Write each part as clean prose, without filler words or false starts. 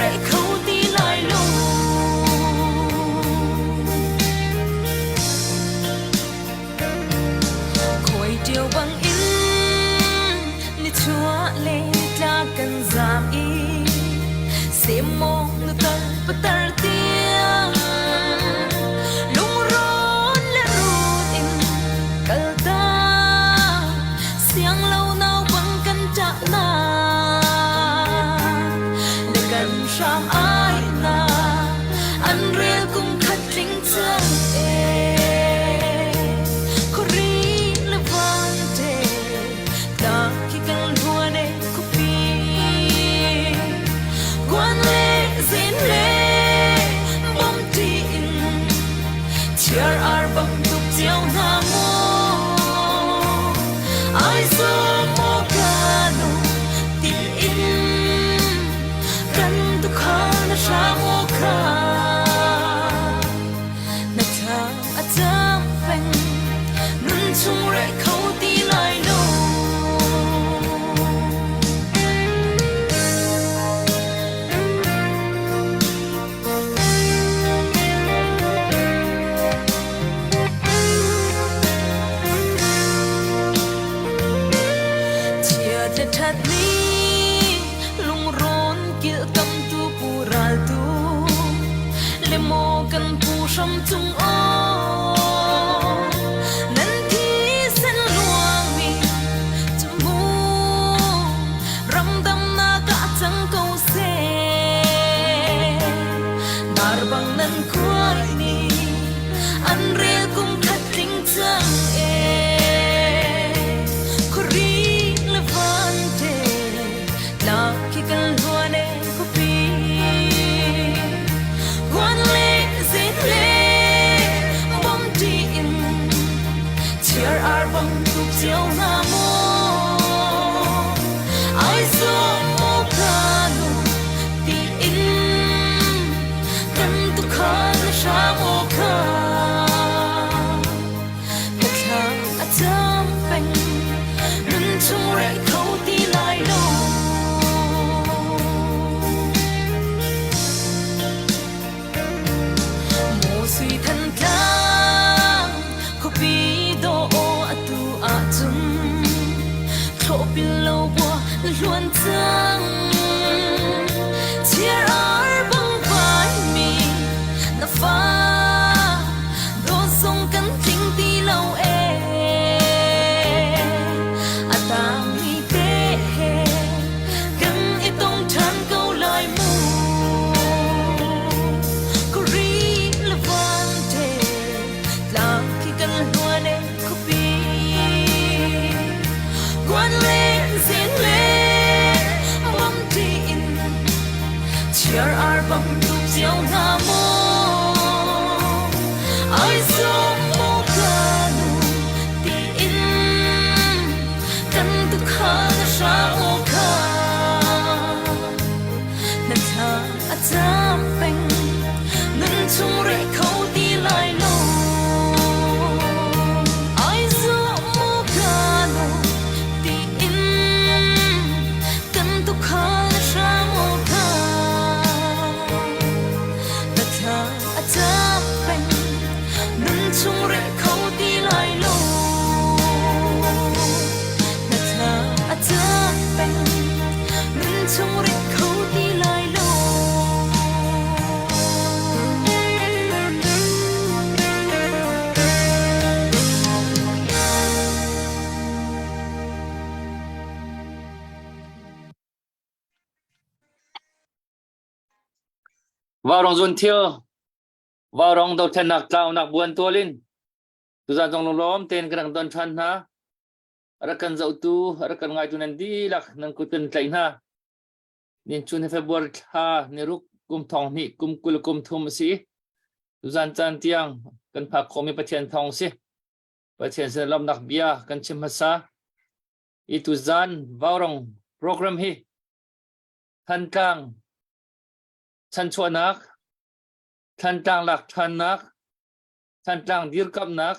reh kho ti lai lo. Khuai ṭio bangin nichuah le tla kan zaam i semmawng nutar patar tiang lungrawn le rut in kal ta siang lo nau bang kan ṭah na le kan hram ai na an rel kum khat tling cang e khuari le van te ta khi kan luan e khupi guan le zin le bom ti in chiar ar bang tuk chiao hna mu ai zo mo kanu tin in kan tu kha na hram aw kha na thla a cam peng nun chung reh kho ti lai lo. Chia te that ni lungrawn kilkamtu pu raltu le maw kan pu hram cung aw nan thi sen luangmi cu mu ramdamnak ah cang ko seh dar bang nan khuai ni an rel kum khat tling cang e khuari le van te Tlak khi kan hluan e khuapi Guan le zin le bom ṭi in chiar ar bang tuk cio hna maw Ai zum maw ka nu ti in kan tukhal hram aw kha Ka thla a cam peng nun chung reh kho ti lai lo. Maw sui than tlang khuapi dawh atu ahcun thlawhpil lo bua hluan cang chiar ar bang vai mi na fa Dawt zong kan tling ti lo ee a tangmi te he kan i tong ṭhan ko lai mu Kuri le van te tlang khi kan hluan e khuapi guan le zin le bom ṭi in chiar ar bang tuk cio hna maw ai zum maw ka nu ti in kan tu kha na hram aw kha na thla a cam peng nun chung reh kho ti lai lo ai zum maw ka nu ti in kan tu kha na hram aw kha na thla a cam peng nun chung reh kho ti lai lo na thla a cam peng nun chung reh kho ti lai lo. Vaurawng zun thil Vaurawng dothlennak tlaunak buan tual in tuzan zong lunglawm tein kan rak don ṭhan hna. A rak kan zohtu, a rak kan ngaitu nan dihlak nan kut kan tlaih hna. Nin chun hi February thla niruk kum thong hnih kum 20 kum thum a si. Tuzan caan tiang kan phak khawhmi Pathian thawng si. Pathian sin lawmnak bia kan chim hmasa. I tuzan Vaurawng program hi Thantlang chanchuahnak, Thantlang lak ṭhannak, Thantlang dirkamhnak,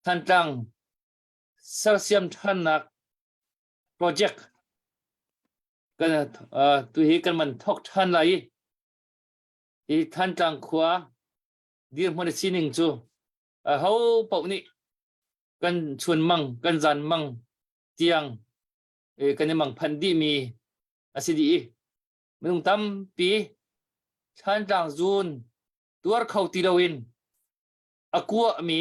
Thantlang sersiam ṭhannak project. Kan tuhi kan man thok ṭhan lai i hi Thantlang khua dirhmun a sining cu aho paoh nih kan chunmang kan zanmang tiang kan i mangphanh dihmi a si dih i minung tampi Thantlang zun tuar kho ti loin a kuahmi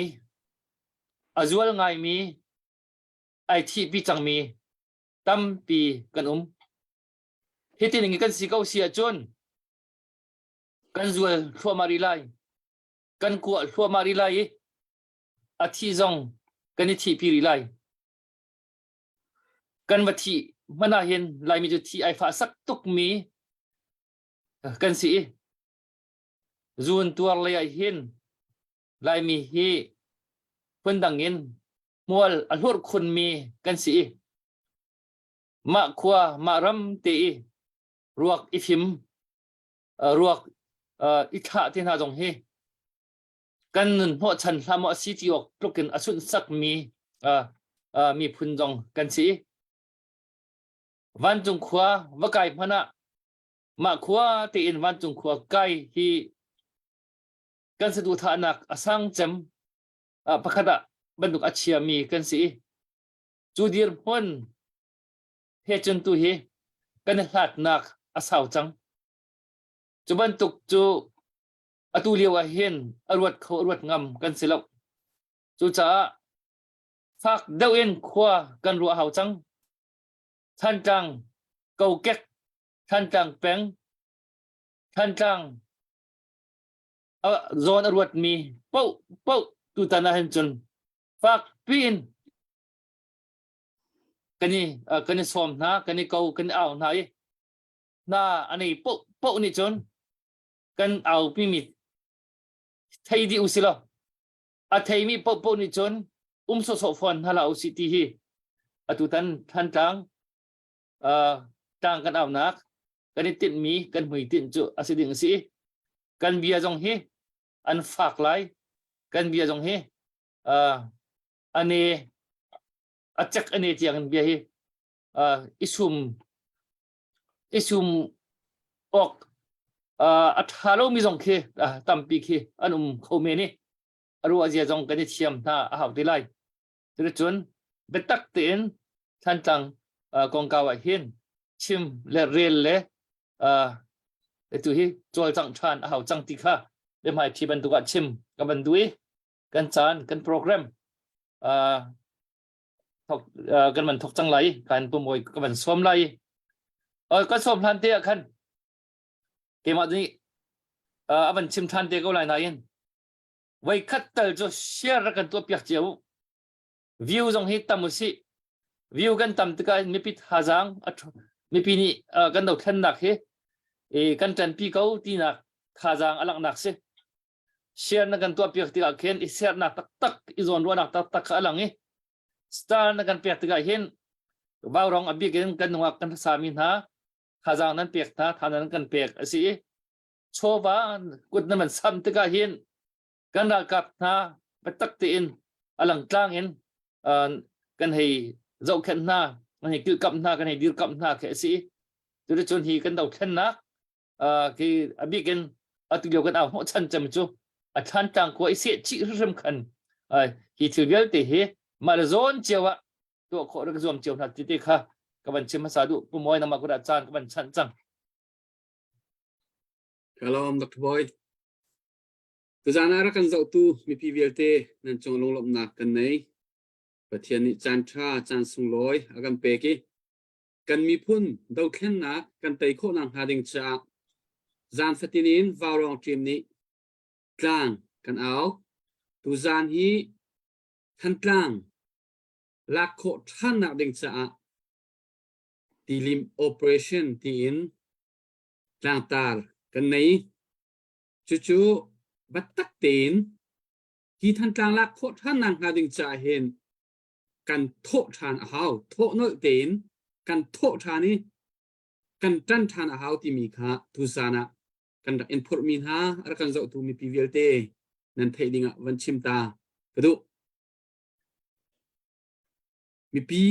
a zual ngaimi ai thihpi cangmi tampi kan um. Hiti ning kan si ko si ahcun kan zual thluahmah rih lai. Kan kuah thluahmah rih lai i a thih zong kan i thihpi rih lai. Kan va thih hmanh ah hin Laimi cu thi ai fah sak tukmi kan si i zuun tuar lei ah hin Laimi hi phundang in hmual a hlurh khunmi kan si i mah khua mah ram te i ruak i fim ruak i thlah te hna zong hi kan nun hnawhchan hlah maw a si ti awk tluk in a sunhsakmi miphun zong kan si. Vancung khua va kai hmanh ah mah khua tein vancung khua kai hi kan saduhthahnak a sang cem pakhat ah bantuk a chiami kan si. Cu dirhmun he cun tu hi kan i hlatnak a sau cang. Cu bantuk cu atu lio ah hin a ruat kho a ruat ngam kan si lo. Cucaah fak deuh in khua kan ruah hau cang. Thantlang kokek, Thantlang peng, Thantlang zawn a ruatmi paoh paoh tutan ah hin cun fak piin kan i kan i sawm hna, kan i ko, kan i au hna i hna a nei paoh paoh nih cun kan aupimi thei dih usih law a theimi paohpaoh nih cun um sawhsawh fawn hna hlah usih ti hi atutan Thantlang tlang kan aunak kan i tinhmi kan hmuitinh cu a si ding a si kan bia zong hi an fak lai kan bia zong hi ane a cek ane tiang in bia hi i sum i sum awk a ṭha lomi zong khi tampi khi an um kho men i a ruah zia zong kan i thiam hna a hau te lai. Cuticun biatak tein Thantlang kongkau ah hin chim le rel le atu hi cawlcangh ṭhan a hau cang ti kha biahmaiṭhi bantuk ah chim ka van duh i kan caan kan program thok kan van thok cang lai kan pumawi ka van sawm lai kan sawm hlan te ah khan keimah nih a van chim than te ko lai nain voi khat tal cu share rak kan tuah piak cio view zong hi tam usih view kan tam tikah mipi thazaang mipi nih kan dothlennak hi kan ṭanpi ko tinak thazaang a langhnak si share na kan tuah piak tikah khin i share nak taktak i zawn ruahnak taktak kha a lang i star na kan pek tikah hin vaurong a bik in kan nungak kan sami hna thazaang nan pek hna tha nan kan pek a si i chawva kut na man sam tikah hin kan ralkap hna biatak tein a langtlang in kan hei zohkhenh hna kan hei kilkamh hna kan hei dirkamh hna khi a si cuticun hi kan dothlennak khi a bik in atu lio kan au hnawh chan cem cu a Thlantlang khua i seh chih hrim khan hi thil vialte hi mah le zawn cio ah tuah khawh rak zuam cio hna ti te kha ka van chim hmasa duh pu Mawi nangmah kut ah caan ka van chanh cang. Ka lawm Dr. Boy. Tuzaan ah rak kan zohtu mipi vialte nan cung lunglawmhnak kan nei. Pathian nih caan ṭha, caan sunglawi a kan pek i Kan miphun dothlennak kan tei khawhnak hnga ding caah zan fatin in vaurawng ṭim nih tlang kan au. Tuzaan hi Thantlang lak khawh ṭhannak ding caah tilim operation tiin tlangtar kan nei. Cucu biatak tein hi Thantlang lak khawh ṭhannak hnga ding caah hin kan thawh ṭhan a hau. Thawh nolh tein kan thawh ṭhan i kan ṭan ṭhan a hau timi kha tuzaan ah kan rak in phurhmi hna a rak kan zohtu mipi vialte nan theih dingah van chim ta ka duh. Mipi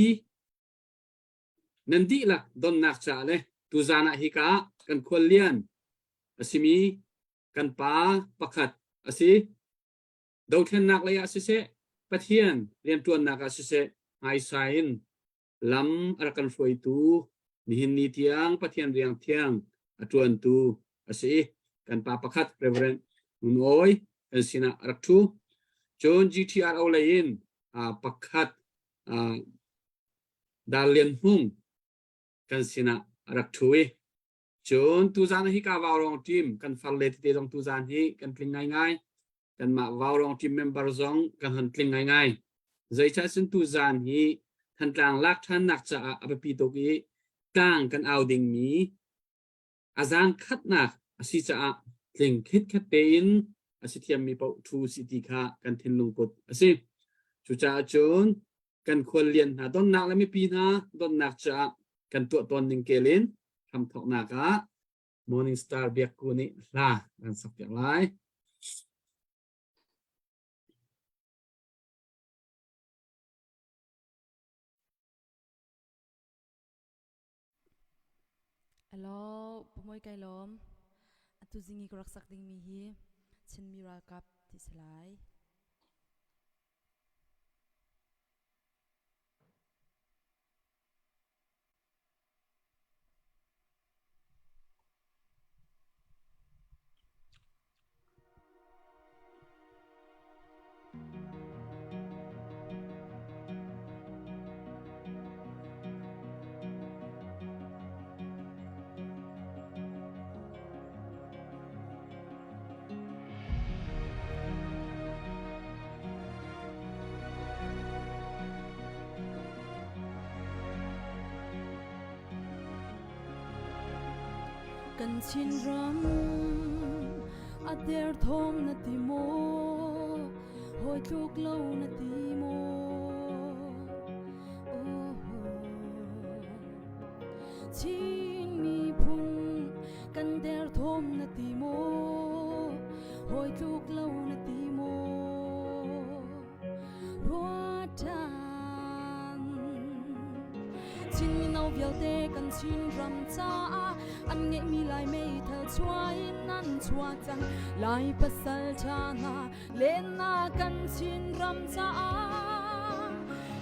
nan dihlak donnak caah le Tuzan ah hika kan khuallian a simi kan pa pakhat a si. Dothlennak lei ah siseh, Pathian rianṭuannak ah siseh, hmaisa in lam a rak kan hruaitu nihin ni tiang Pathian riang thiang a ṭuantu a si i kan pa pakhat Reverend Ngun Awi kan sinah a rak ṭhu. Cun GTRO lei in pakhat Dar Lian Hmung kan sinah a rak ṭhu i cun tuzaan hika Vaurawng team kan farle tete zong tuzaan hi kan tling ngaingai. Kanmah Vaurawng team member zong kan hon tling ngaingai. Zeicah cun tuzaan hi Thantlang lak ṭhannak caah a biapi tuk i tlang kan au dingmi a zaang khatnak a si caah tling khitkhat tein a si thiammi paoh ṭhu si ti kha kan thinlung put a si. Cucaah cun kan khuallian hna donnak le mipi hna donnak caah kan tuah tawn ning kel in hramthawknak ah Morning Star Biakku nih hla kan sak piak lai. Hello, Pumoi kai lawm. Atu zingi ka rak sak dingmi hi Chinmi ralkap ti si lai. Kan Chinram a derthawm na ti maw? Hawi tluk lo na ti maw? Oh, Chin miphun kan derthawm na ti maw? Hawi tluk lo na ti maw? Ruatan Chin mino vialte kan Chin ram caah an ngeihmi Lai meithal chuah in an chuah cang Lai pasal ṭha hna lennak kan Chin ram caah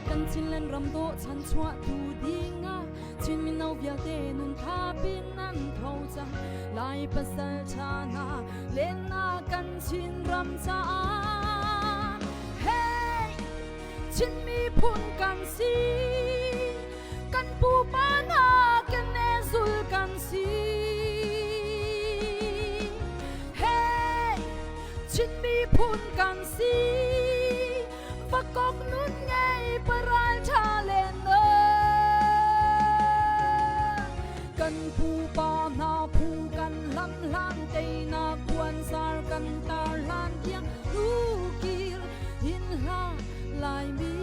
kan Chinland ram dawh chan chuah tu dingah Chin mino vialte nun thapin an tho cang Lai pasal ṭha hna lennak kan Chin ram caah Hey Chin miphun kan si kan pupa hna kan zul kan si Hey Chin miphun kan si vakok nun ngei paral ṭha len kan pupa hna phu kan hlam hlan teinak puanzar kan tar hlan tiang lukir hin hla Laimi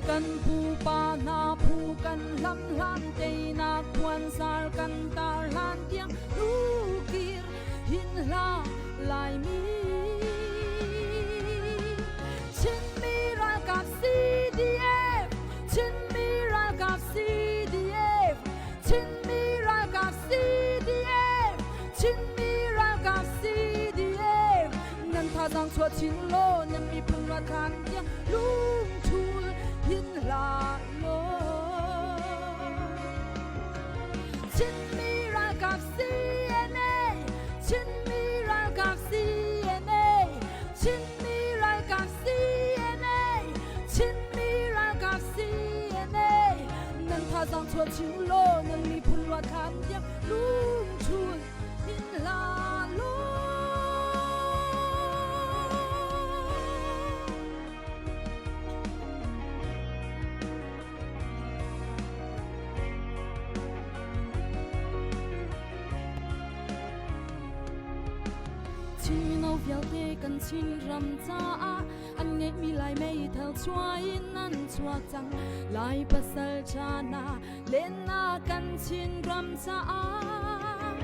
kan pupa hna phu kan hlam hlan teinak puanzar kan tar hlan tiang lukir hin hla Laimi Chinmi ralkap CDF Chinmi ralkap CDF Chinmi ralkap CDF Chinmi ralkap CDF nan thazaang chuah chin law nan miphun ralkhan tiang lungthul hin hlah law Chinmi ralkap CNA Chinmi ralkap CNA Chinmi ralkap CNA Chinmi ralkap CNA nan thazaang chuah chin law nan miphun ruathlam tiang lungthul hin hlah law Chin mino vialte kan Chin ram caah an ngeihmi Lai meithal chuah in an chuak cang Lai pasal ṭha hna lennak kan Chin ram caah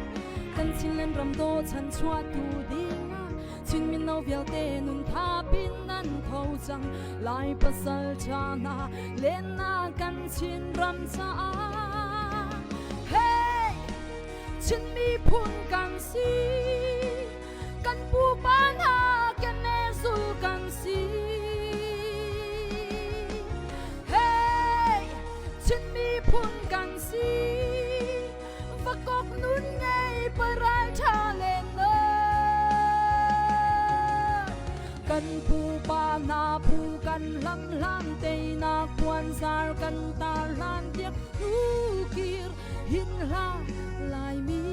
kan Chinland ram dawh chan chuahtu dingah Chin mino vialte nun thapin nan tho cang Lai pasal ṭha hna lennak kan Chin ram caah. Chin miphun kan si. Kan pupa hna kene zul kan si. Hey, Chin miphun kan si. Vakok nun ngei paral tha len Kan pupa hna phu kan hlam hlan teinak puanzar kan tar hlan tiang nukir hin hla Laimi.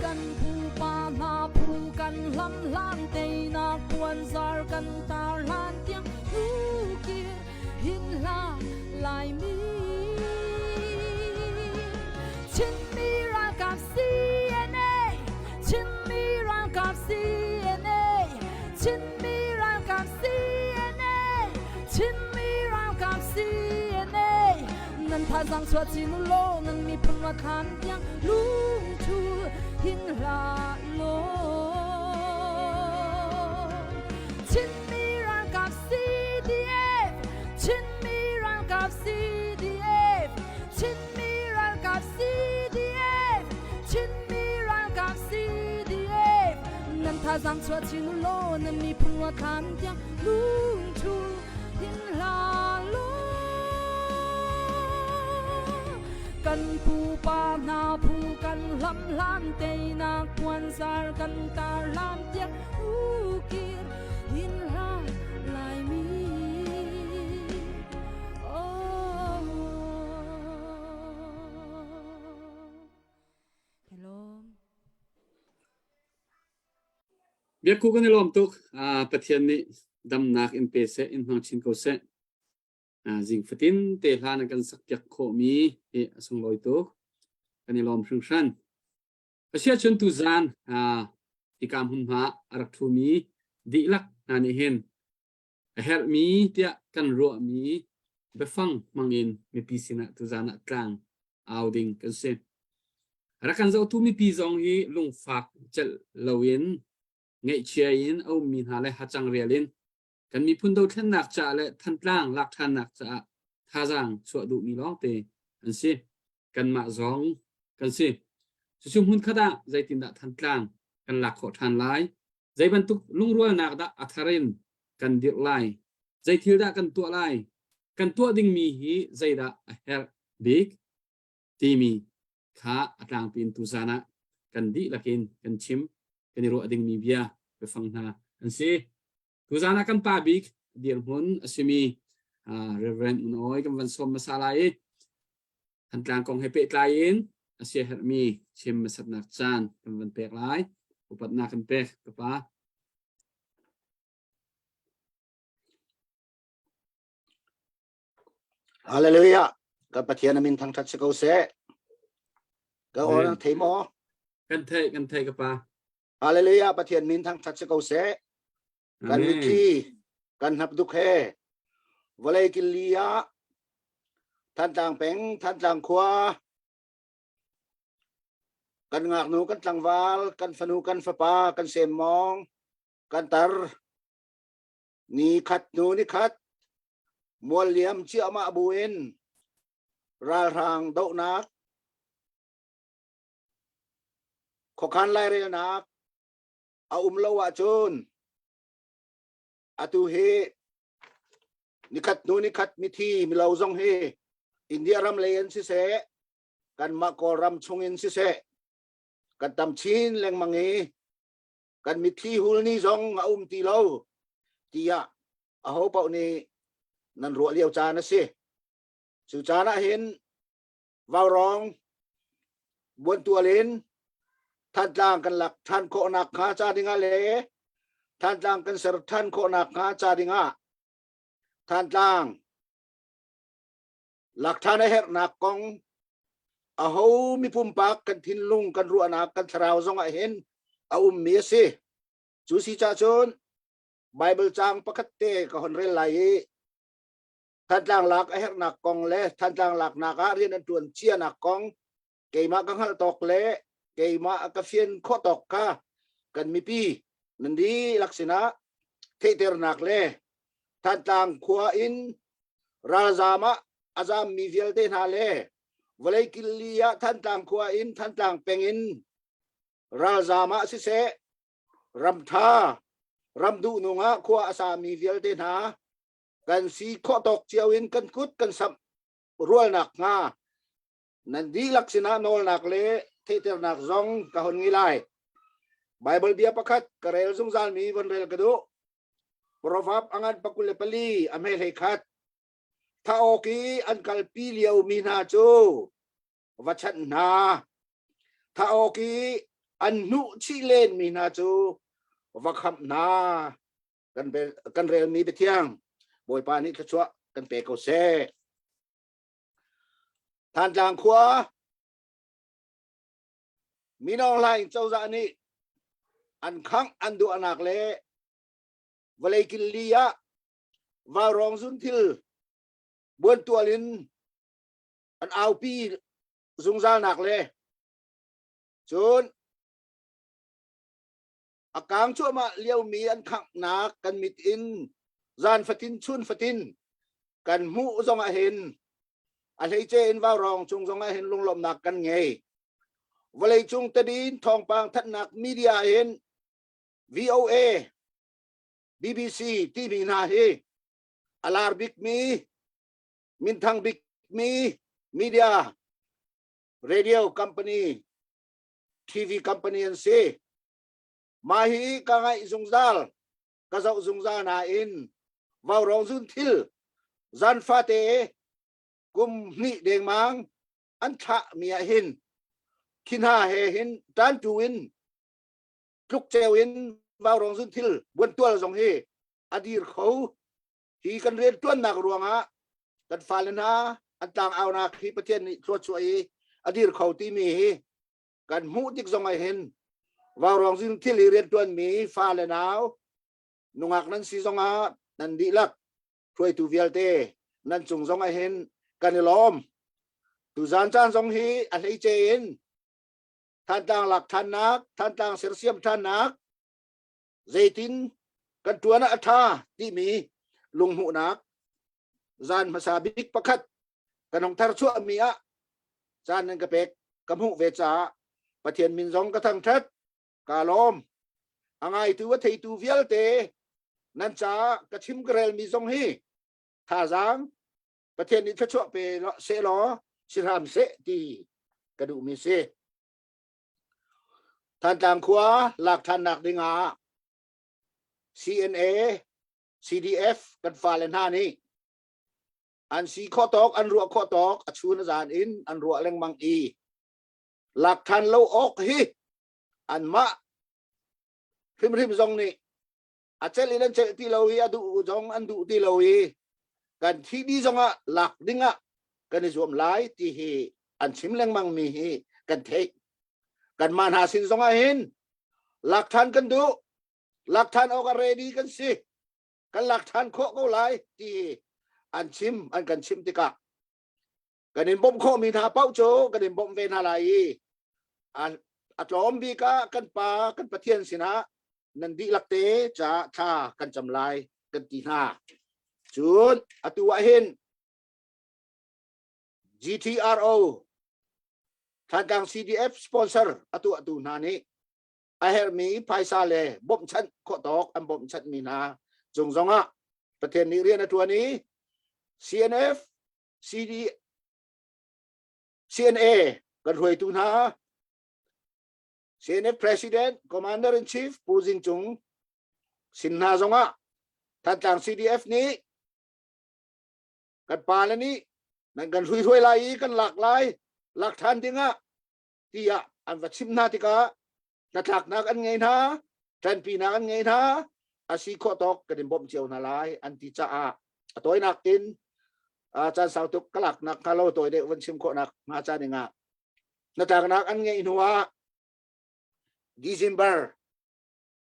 Kan pupa hna phu kan hlam hlan teinak puanzar kan tar hlan tiang nukir hin hla Laimi. Chinmi ralkap CNA Chinmi ralkap CNA Chinmi ralkap CNA Chinmi ralkap CNA Nan thazaang chuah chin u law nan miphun ruat hlan tiang lungthu hin hlah law Chinmi ralkap CDF Chinmi ralkap CDF Chinmi ralkap CDF Chinmi ralkap CDF Nan thazaang chuah chin u law nan miphun ruat hlan tiang lungthu hin hlah law Kan pupa hna phu kan hlam hlan teinak puanzar kan tar hlan tiang ukir hin hlah Laimi Oh Hello Biakku kan i lawm tuk. Pathian nih damnak in pe seh, in hmang chin ko seh. Zing fatin te hla na kan sak piak khawhmi hi a sunglawi tuk. Kan i lawm hringhran. Asiah cun tuzaan hika hmunhma a rak ṭhumi dihlak hna nih hin a herhmi tiah kan ruahmi biafang hmangin mipi sinah tuzaan ah tlang au ding kan si. Rak kan zohtu mipi zong hi lungfak celh loin ngaihchia in a ummi hna le hacang rial in kan miphun dothlennak caah le Thantlang lak ṭhannak caah thazaang chuah duhmi lawngte an si. Kanmah zong kan si. Cucu hmunkhat ah zeitindah Thantlang kan lak khawh ṭhan lai? Zei bantuk lungrualnak dah a thar in kan dirh lai? Zei thil dah kan tuah lai? Kan tuah dingmi hi zeidah a herh bik? Timi kha a tlangpi in tuzaan ah kan dihlak in kan chim, kan i ruah dingmi bia biafang hna an si. Tuzaan ah kan pa bik dirhmun a simi Reverend Ngun Awi kan van sawm hmasa lai i Thantlang kong he pehtlai in a siaherhmi chim hmasatnak caan kan van pek lai. Upatnak kan pek ka pa. Hallelujah. Kan Pathian a min thangthat si ko seh. Ka aw nan thei maw? Kan thei, kan thei ka pa. Hallelujah. Pathian min thangthat si ko seh. Kan mitthli, kan hnapduk he vawlei killi ah Thantlang peng, Thantlang khua, kan ngaknu, kan tlangval, kan fanu, kan fapa, kan semmawng, kan tar, ni khat hnu ni khat mual liam ciahmah buin ralhrang dohnak khuakhan lairelnak a um lo ahcun atu hi nikhat hnu nikhat mithi milo zong hi India ram lei in siseh kanmah Kawlram chung in siseh kan tam chin lengmang i kan mitthli hul ni zong a um ti lo tiah aho paoh nih nan ruah lio caan a si. Cu caan ah hin Vaurawng buantual in Thantlang kan lak ṭhan khawhnak hnga ca dingah le Thantlang kan ser ṭhan khawhnak hnga ca dingah Thantlang lak ṭhan a herhnak kong aho mi pumpak kan thinlung kan ruahnak kan thlarau zong ah hin a ummi a si. Cu si cah cun Bible caang pakhat te ka hon rel lai i Thantlang lak a herhnak kong le Thantlang laknak ah rian an ṭuan cianak kong keimah ka hngalh tawk le keimah ka fian khawh tawk kha kan mipi nan dihlak sinah theihternak le Thantlang khua in ralzaam ah a zaammi vialte hna le. Vawlei killi ah Thantlang khua in Thantlang peng in ralzaam ah siseh ramtha ram duhnung ah khua a sami vialte hna kan si khawh tawk cio in kan kut kan samh rualnak hnga nan dihlak sinah nawlnak le theihternak zong ka hon ngei lai. Bible bia pakhat ka rel zungzalmi von rel ka duh. Proverb angan pakul le pali a hme hlei khat. Tha awk i an kalpi lio mi hna cu va chanh hna. Tha awk i an hnuh chih len mi hna cu va khamh hna. Kan kan relmi biathiang Bawipa nih thluachuah kan pe ko seh. Thantlang khua Mino Hlaing cozah nih an khangh an duahnak le vawlei killi ah vaurawng zunthil buantual in an aupi zungzalnak le cun a kang cuahmah liomi an khanghnak kan mit in zan fatin chun fatin kan hmuh zong ah hin a hleice in vaurawng cung zong ah hin lunglawmhnak kan ngei. Vawleicung tadin thawngpang thanhnak media hin VOA, BBC timi hna hi a lar bikmi minthang bikmi media radio company TV company an si. Mah hi ka ngaih zungzal ka zoh zungzal nain vaurawng zun thil zan fate kum hnih dengmang an thlah mi ah hin khi hna he hin tantu in tluk ceu in vaurawng zun thil buantual zong hi a dir kho hi kan rian tuannak ruangah kan fale hna an tlang aunak hi Pathian nih thluachuah i a dir kho timi hi kan hmuh tik zong ah hin vaurawng zun thil i rian tuanmi fale nau nungak nan si zongah nan dihlak hruaitu vialte nan cung zong ah hin kan i lawm. Tuzan caan zong hi a hleice in Thantlang lak thannak, Thantlang sersiam thannak zeitin kan tuan ah a tha timi lunghmuhnak zan hmasa bik pakhat kan hong thar chuahmi ah caan nan ka pek ka hmuh ve caah Pathian min zong ka thangthat ka lawm. A ngaitu a theitu vialte nan caah ka chim ka relmi zong hi thazaang Pathian nih thluachuah pe seh law si hram seh ti ka duhmi si. Thantlang khua lak ṭhannak dingah CNA, CDF kan fale hna nih an si khawh tawk an ruah khawh tawk a chun a zan in an ruah lengmang i lak ṭhan lo awk hi anmah hrimhrim zong nih a celh in an celh ti lo i a duh zong an duh ti lo i kan thih dih zongah lak dingah kan i zuam lai ti hi an chim lengmang mi hi kan theih. Kanmah hna sin zongah hin lak ṭhan kan duh, lak ṭhan awk a ready kan si, kan lak ṭhan khawh ko lai ti an chim an kan chimh tikah kan in bawmh khawhmi hna paoh cu kan in bawmh ve hna lai i a tlawm bik ah kan pa kan Pathian sinah nan dihlak te ca thla kan cam lai kan ti hna. Cun atu ah hin GTRO Thantlang CDF sponsor a tuahtu hna nih a herhmi phaisa le bawmhchanh khawh tawk an bawmhchanh mi hna cung zongah Pathian nih rian a ṭuan i CNF CD CNA kan hruaitu hna CNF President Commander in Chief Pu Zing Cung sin hna zongah Thantlang CDF nih kan pa le nih nan kan hrui hruai lai i kan lak lai lak ṭhan dingah tiah an va chimh hna tikah hnatlaknak an ngei hna ṭanpinak an ngei hna a si khawh tawk kan in bawmh cio hna lai an ti caah a tawinak in caan sau tuk ka laknak hnga lo tawi deuh van chim khawhnak hnga ca dingah hnatlaknak an ngeih hnuah December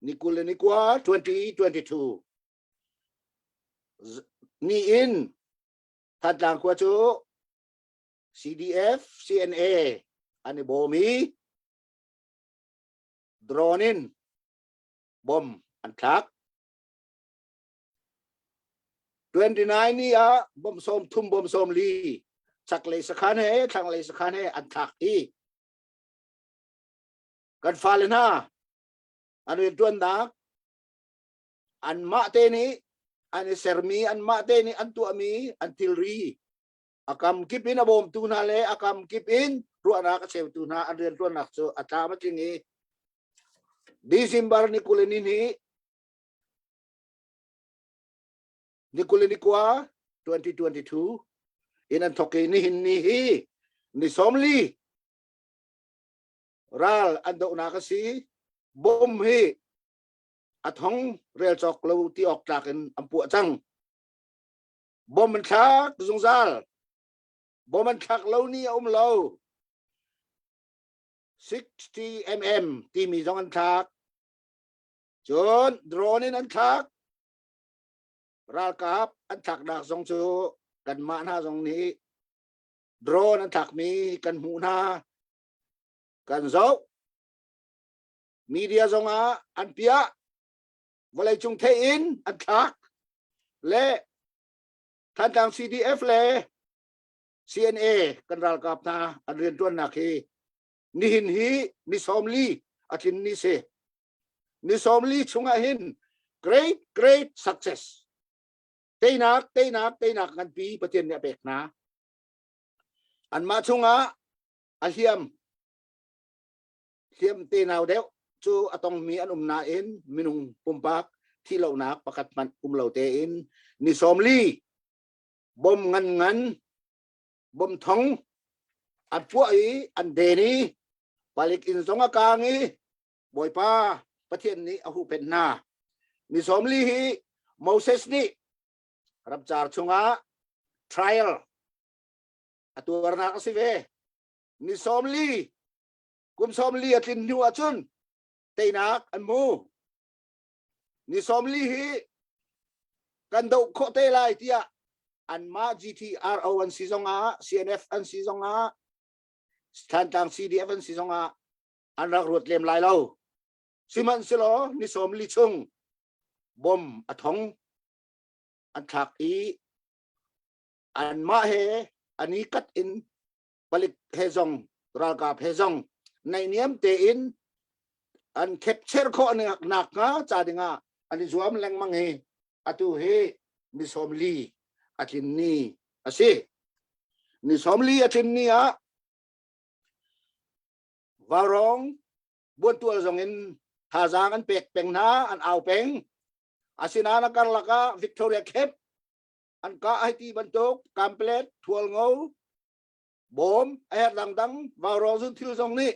ni 20 le ni kua 2022 ni in Thantlang khua cu CDF CNA an i bawm i drone in bom an thlak. 29 ni ah bom sawm thum bom sawm li. Chaklei sakhan he thlanglei sakhan he an thlak i kan fale hna an rianṭuannak anmah te nih an i sermi anmah te nih an tuahmi an thilri a kam kip in a bawmtu hna le a kam kip in ruahnak a cheutu hna an rianṭuannak cu a tlam a tling i December ni 20 ni ni 22 2022 in an thok i nihin ni hi ni 40 ral an dohnak a si. Bom hi a thong rel cawk lo ti awk tlak in an puah cang. Bom an thlak zungzal. Bom an thlak lo ni a um lo. 60 mm timi zong an thlak. Cun drone in an thlak. Ralkap an thlaknak zong cu kanmah hna zong nih drone an thlakmi kan hmuh hna. Kan zoh. Media zong ah an piah. Vawleicung thei in an thlak. Le Thantlang CDF le CNA kan ralkap hna an rianṭuannak hi nihin hi ni 40 a tlin ni si. Ni 40 chungah hin great great success teinak teinak teinak nganpi Pathian nih a pek hna. Anmah chungah a hliam hliam tenau deuh cu a tongmi an um nain minung pumpak thihlohnak pakhat hmanh um lo tein ni 40 bom ngan ngan bom thong an puah i an den i palik inn zong a kaang i Bawipa Pathian nih a huhphenh hna. Ni 40 hi Moses nih ramcar chungah trial a tuarnak a si ve. Ni 40 kum 40 a tlin hnu ahcun teinak an hmu. Ni 40 hi kan doh khawh te lai tiah anmah GTRO an si zongah CNF an si zongah Thantlang CDF an si zongah an rak ruat lem lai lo. Sihmanhsehlaw ni 40 chung bom a thong an thlak i anmah he an i kat in palik he zong ralkap he zong naihniam tein an capture khawh nak hnga ca dingah an i zuam lengmang hi atu hi ni 40 a tlin ni a si. Ni 40 a tlin ni ah Vaurawng buantual zong in thazaang an pek peng hna, an au peng. Asinain a karlak ah Victoria Camp an kah ai ti bantuk kamplet thualngo bawm a herh dangdang vaurawng zun thil zong nih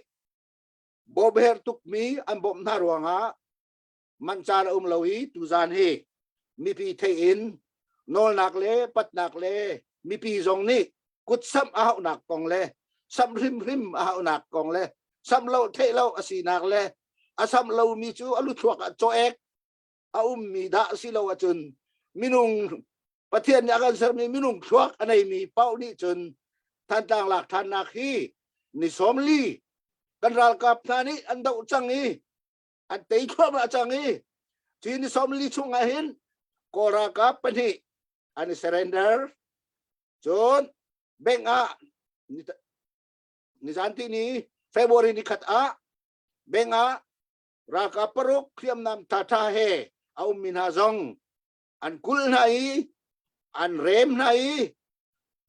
bawm herh tukmi an bawmh hna ruangah manh caan a um lo i tuzan hi mipi theih in nawlnak le patnak le mipi zong nih kut samh a hauhnak kong le samh hrimhrim a hauhnak kong le samh lo theih lo a sinak le a samh lomi cu a luthluak ah cawek a ummi dah si lo ahcun minung Pathian nih a kan sermi minung thluak a neimi paoh nih cun Thantlang lak ṭhannak hi ni 40 kan ralkap hna nih an doh cang i an tei thluahmah cang i cu ni 40 chung ah hin Kawl ralkap pahnih an i surrender. Cun bank ah nizan ti ni February ni khat ah bank ah ralkap paruk hriamnam ṭhaṭha he a ummi hna zong an kulh hna i an rem hna i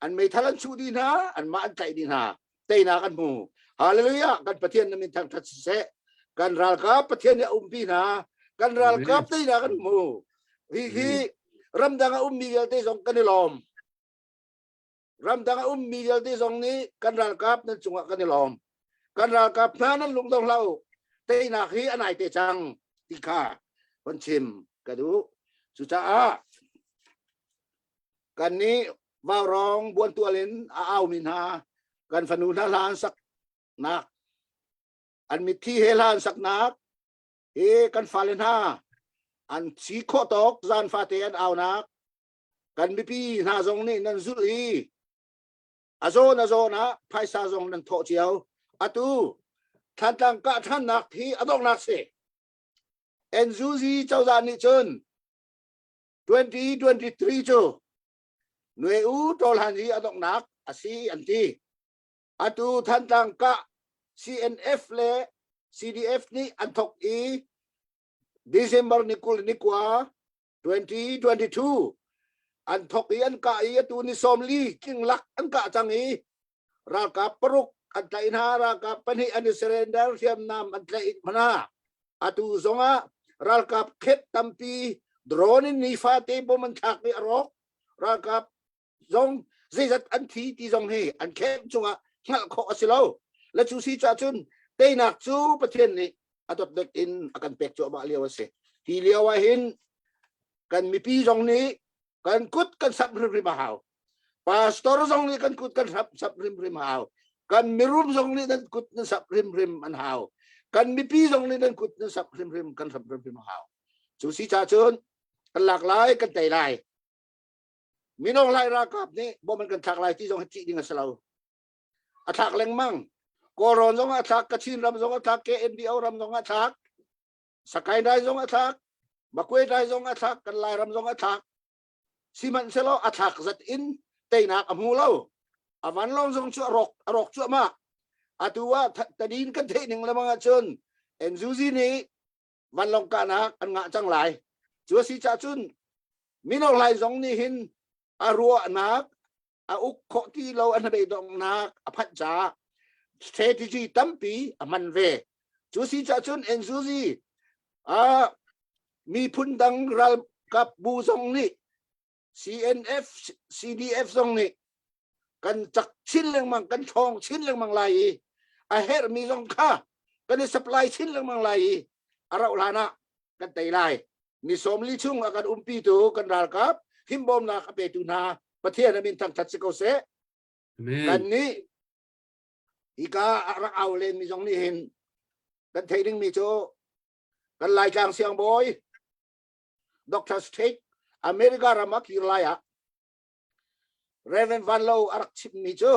an meithal an chuh dih hna, anmah an tlaih dih hna. Teinak an hmu. Hallelujah! Kan Pathian na min thangṭhat siseh. Kan ralkap Pathian nih a umpi hna. Kan ralkap teinak an hmu. Hi hi ramdang a ummi vialte zong kan i lawm. Ramdang a ummi vialte zong nih kan ralkap nan cungah kan i lawm. Kan ralkap hna nan lungdong hlah u. Teinak hi a nai te cang ti kha von chim ka duh. Cucaah kan nih vaurawng buantual in a aumi hna kan fanu hna hla an saknak an mitthi he hla an saknak hi kan fale hna an si khawh tawk zan fate an aunak kan mipi hna zong nih nan zulh i a zawn a zawn ah phaisa zong nan thawh cio. Atu Thantlang kah ṭhannak hi a donghnak si. NUG cozah nih cun 2023 cu Nue U Tawlhan hi a donghnak. a si an ti. Atu Thantlang kah CNF le CDF nih an thok i December ni 20 ni kua 2022 an thok i an kah i atu ni 40 tling lak an kah cang i ralkap paruk an tlaih hna ralkap pahnih an i surrender hriamnam an tlaih hna atu zongah ralkap khet tampi drone in nifate bom an thlak i a rawk ralkap zong zeizat an thi ti zong hi an khem cungah hngalh khawh a si lo le cu si ca cun teinak cu Pathian nih a dotdot in a kan pek cuahmah lio a si hi lio ah hin kan mipi zong nih kan kut kan sap hrimhrim a hau pastor zong nih kan kut kan sap sap hrimhrim a hau kan mirum zong nih nan kut nan sap hrimhrim an hau kan mipi zong nih nan kut nan sap hrimhrim kan sap hrimhrim a hau cu si ca cun kan lak lai kan tei lai Mino Lai ralkap nih bom an kan thlak lai ti zong hi ṭih ding a si lo. A thlak lengmang. Kawlrawn zong a thlak, Kachin ram zong a thlak, KNDO ram zong a thlak, Sakae Dai zong a thlak, Makwe Dai zong a thlak, kan Lairam zong a thlak. Sihmanhsehlaw a thlak zat in teinak a hmu lo. A vanlawng zong cu a rawk a rawk cuahmah. Atu ah tadin kan theih ning lemang ahcun NUG nih vanlawng kahnak an ngah cang lai cu a si cah cun mino hlai zong nih hin a ruahnak a uk khawh ti lo a hnabei donghnak a phanh caah strategy tampi a hman ve cu si cah cun NUG a miphun dang ralkap bu zong nih CNF CDF zong nih kan cak chin lengmang kan ṭhawng chin lengmang lai i a herhmi zong kha kan i supply chin lengmang lai i a rauh hlan ah kan tei lai ni 40 chung a kan umpitu kan ralkap himbawmnak a petu hna Pathian a min thangṭhat si ko seh kan nih hika a rak au len mi zong nih hin kan theih dingmi cu kan Laitlang siangbawi Dr. State America ram a kir lai ah Reverend Van Lo a rak chimmi cu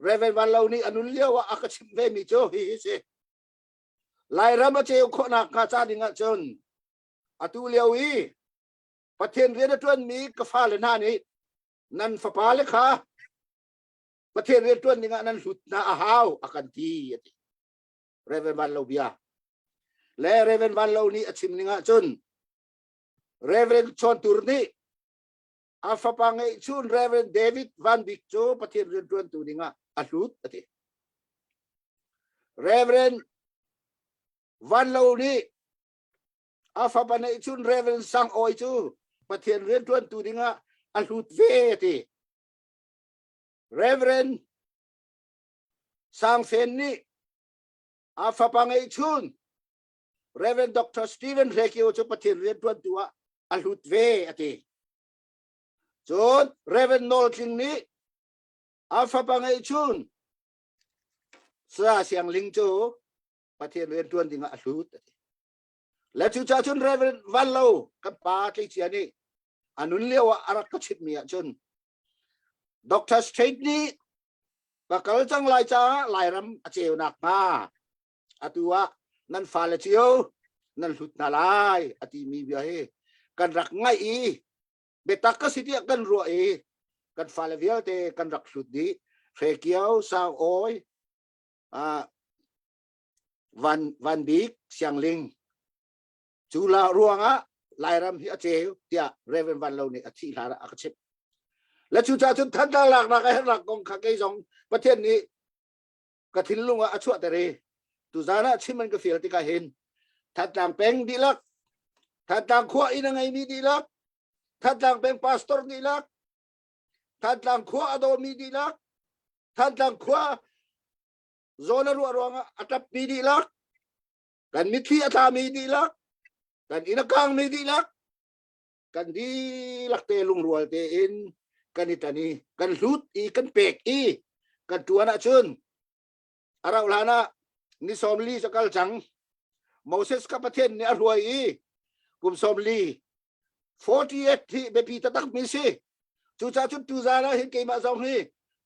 Reverend Van Lo nih a nun lio ah a ka chimh ve mi cu hi hi si Lairam a ceu khawhnak hnga ca ding ahcun atu lio i Pathian rian a ṭuanmi ka fale hna nih nan fapa le kha Pathian rian ṭuan ding ah nan hlut hna a hau a kan ti a ti Reverend Van Lo bia le Reverend Van Lo nih a chim ning ahcun Reverend Chawn Tur nih a fapa ngeihchun Reverend David Van Bik cu Pathian rianṭuantu dingah a hlut a ti. Reverend Van Lo nih a fapa ngeihchun Reverend Sang Awi cu Pathian rianṭuantu dingah a hlut ve a ti. Reverend Sang Fen nih a fapa ngeihchun Reverend Dr. Stephen Hrekio cu Pathian rianṭuantu ah a hlut ve a ti. Cun Reverend Nawl Tling nih a fapa ngeihchun Saya Siang Ling cu Pathian rianṭuan dingah a hlut a ti. Le cucaah cun Reverend Van Lo kan pa tleicia nih a nun lio ah a rak ka chimhmi ahcun Dr. Strait nih ka kal cang lai caah Lairam a ceu nakhnga atu ah nan fale cio nan hlut hna lai a timi bia hi kan rak ngaih i biatak ka si tiah kan ruah i kan fale vialte kan rak hlut dih Hre Kio Sang Awi Van Van Bik Siang Ling cu la ruangah Lairam hi a ceu tiah Reverend Van Lo nih a thih hlan ah a ka chimh le cucaah cun Thantlang laknak a herhnak kong kha kei zong Pathian nih ka thinlung ah a chuahter i tuzaan ah chim an ka fial tikah hin Thantlang peng dihlak Thantlang khua inn a ngeimi dihlak Thantlang peng pastor dihlak Thantlang khua a dawmi dihlak Thantlang khua zawn a ruah ruangah a ṭapmi dihlak kan mitthli a tlami dihlak kan inn a kangmi dihlak kan dihlak te lungrual tein kan i tan i kan hlut i kan pek i kan ṭuan ahcun a rauh hlan ah ni 40 ca kal cang Moses ka Pathian nih a hruai i kum 40 48 hi biapi taktak mi si cucaah cun tuzaan ah hin keimah zong hi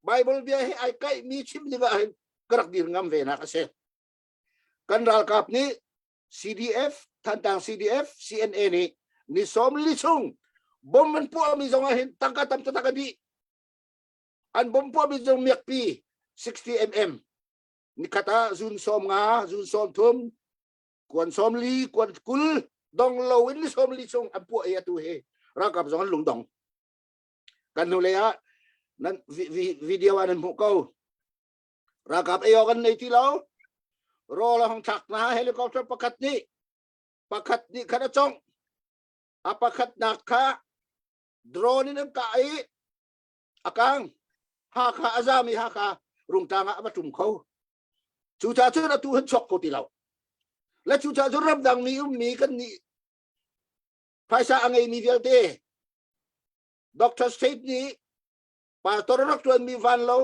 Bible bia hi ai kaih mi chim ding ah hin ka rak dir ngam ve nak a si kan ralkap nih CDF Thantlang CDF CNA nih ni 40 chung bom an puah mi zong ah hin tangka tam taktak a dih. An bom puahmi zong miakpi 60 mm. Nikhat ah zun 50, zun 30, kuan 40, kuan 20 dong lo in ni 40 chung an puah i atu hi ralkap zong an lungdong. Kan hnu lei ah nan video ah nan hmuh ko. Ralkap ei awk an nei ti lo. Rawl a hong thlak hna helicopter pakhat nih pakhat nih khan a congh. A pakhatnak kha drone in an kah i a kang. Hakha a zam i Hakha Rungtlang ah a va ṭum kho. Cucaah cun atu hin chuak kho ti lo. Le cucaah cun ramdang mi ummi kan nih phaisa a ngeimi vialte Dr. State nih pastor rak ṭuanmi Vanlo,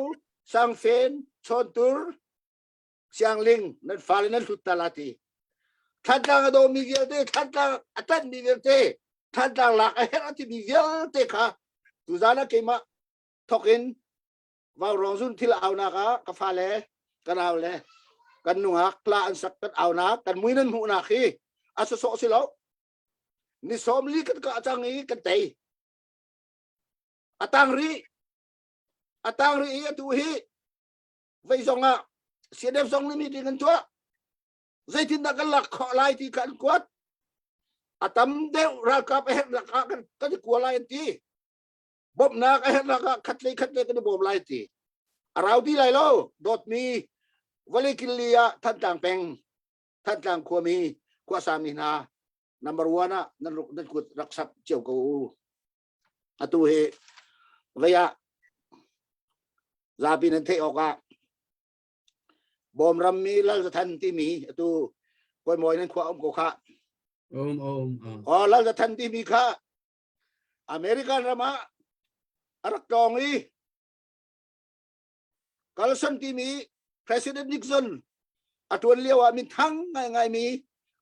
Sangfen, Chawntur, Siangling nan fale nan hlut ta la ti. Thantlang a dawmi vialte, Thantlang a ṭanhmi vialte, Thantlang lak a herh a timi vialte kha tuzan ah keimah thawk in Vaurawng zun thil aunak ah ka fale kan au le kan nungak hla an sak kan aunak kan mui nan hmuhnak hi a sawsawh si lo. Ni 40 kan kah cang i kan tei. A tang rih. A tang rih i atu hi vei zong ah CNF zong nih meeting an tuah. Zeitindah kan lak khawh lai ti kha an kuat. A tam deuh ralkap a herhnak ah kan kan i kua lai an ti. Bawmhnak a herhnak ah khat le khat le kan i bawm lai ti. A rau ti lai lo. Dawtmi vawlei killi ah Thantlang peng, Thantlang khuami, khuasami hna number one ah nan nan kut rak sap cio ko u. Atu hi vei ah zapi nan theih awk ah Bawm rammi Lal Zathan timi atu kawi nan khua um ko kha. Um um. Oh Lal Zathan timi kha American ram ah a rak tawng i Carlson timi President Nixon a tuan lio ah min thang ngai ngai mi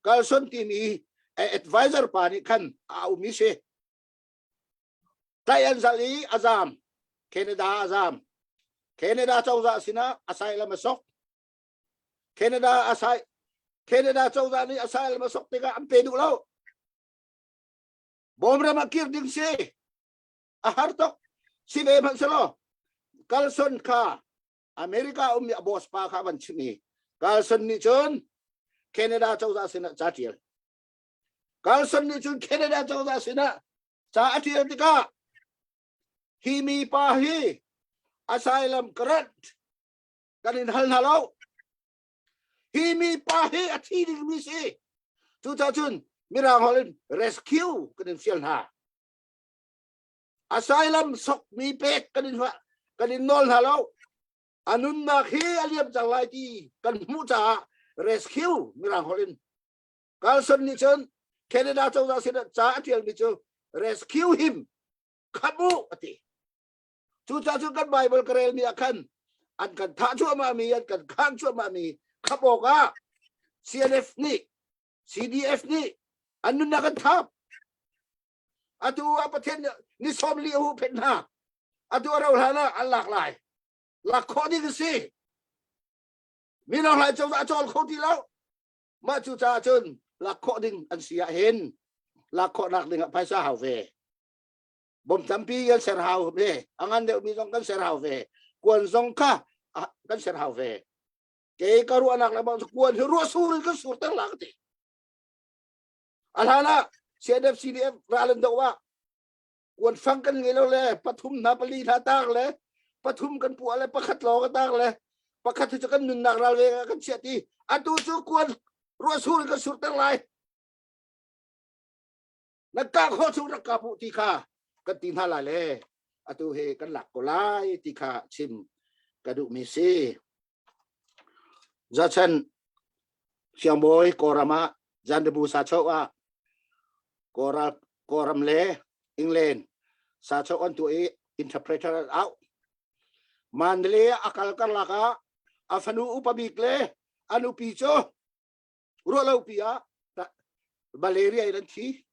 Carlson timi advisor pa nih khan a um i si. Tlaih an zalh i a zaam. Canada a zaam. Canada cozah sinah asylum a sok. Canada asai Canada cozah nih asylum a sok tikah an pe duh lo. Bawm ram ah kir ding si. A har tuk. Si ve hmanh selaw Carlson kha America ummi a boss pa kha van chim i Carlson nih cun Canada cozah sinah ca tial. Carlson nih cun Canada cozah sinah ca a ṭial tikah hi mi pa hi asylum grant kan in hal hna lo. Hi mi pa hi a thi dingmi si. Cucaah cun Mirang holh in rescue kan in fial hna. Asylum sokmi pek kan in kan in nawl hna lo. A nunnak hi a liam cang lai ti kan hmuh caah rescue Mirang holh in Carlson nih cun Canada cozah sin ah ca a ṭialmi cu rescue him khamh u a ti. Cucaah cun kan Bible ka relmi ah khan an kan thah cuahmahmi an kan khaan cuahmahmi khamh awkah CNF nih CDF nih an nunnak an thap. Atu ah Pathian ni 40 a huhphenh hna. Atu a rau hlan ah an lak lai. Lak khawh ding a si. Mino hlai cozah a cawl kho ti lo. Mah cu caah cun lak khawh ding an si ah hin lak khawhnak ding ah phaisa hau ve. Bom tampi kan ser hau ve. A ngan deuhmi zong kan ser hau ve. Kuan zong kha kan ser hau ve. Kei ka ruahnak le bang kuan hi ruah sur in kan surter la ka ti. A hlan ah CNF CDF ral an doh ah kuan fang kan ngei lo le pathum hna pali hna tak le pathum kan puah le pakhat lawng ka tak le pakhat hi cu kan nunnak ral ve kan chiah ti atu cu kuan ruah sur kan surter lai na ka kho chung rak ka pu ti kha kan ti hna lai le atu he kan lak ko lai ti kha chim ka duh mi si zachan siangbawi kawlram ah zandabu sa cho ah kawlral Kawlram le England sachoh an tuah i interpreter an auh. Mandalay ah a kal karlak ah a fanu upa bik le a nupi cu ruahlopi ah malaria in an thi.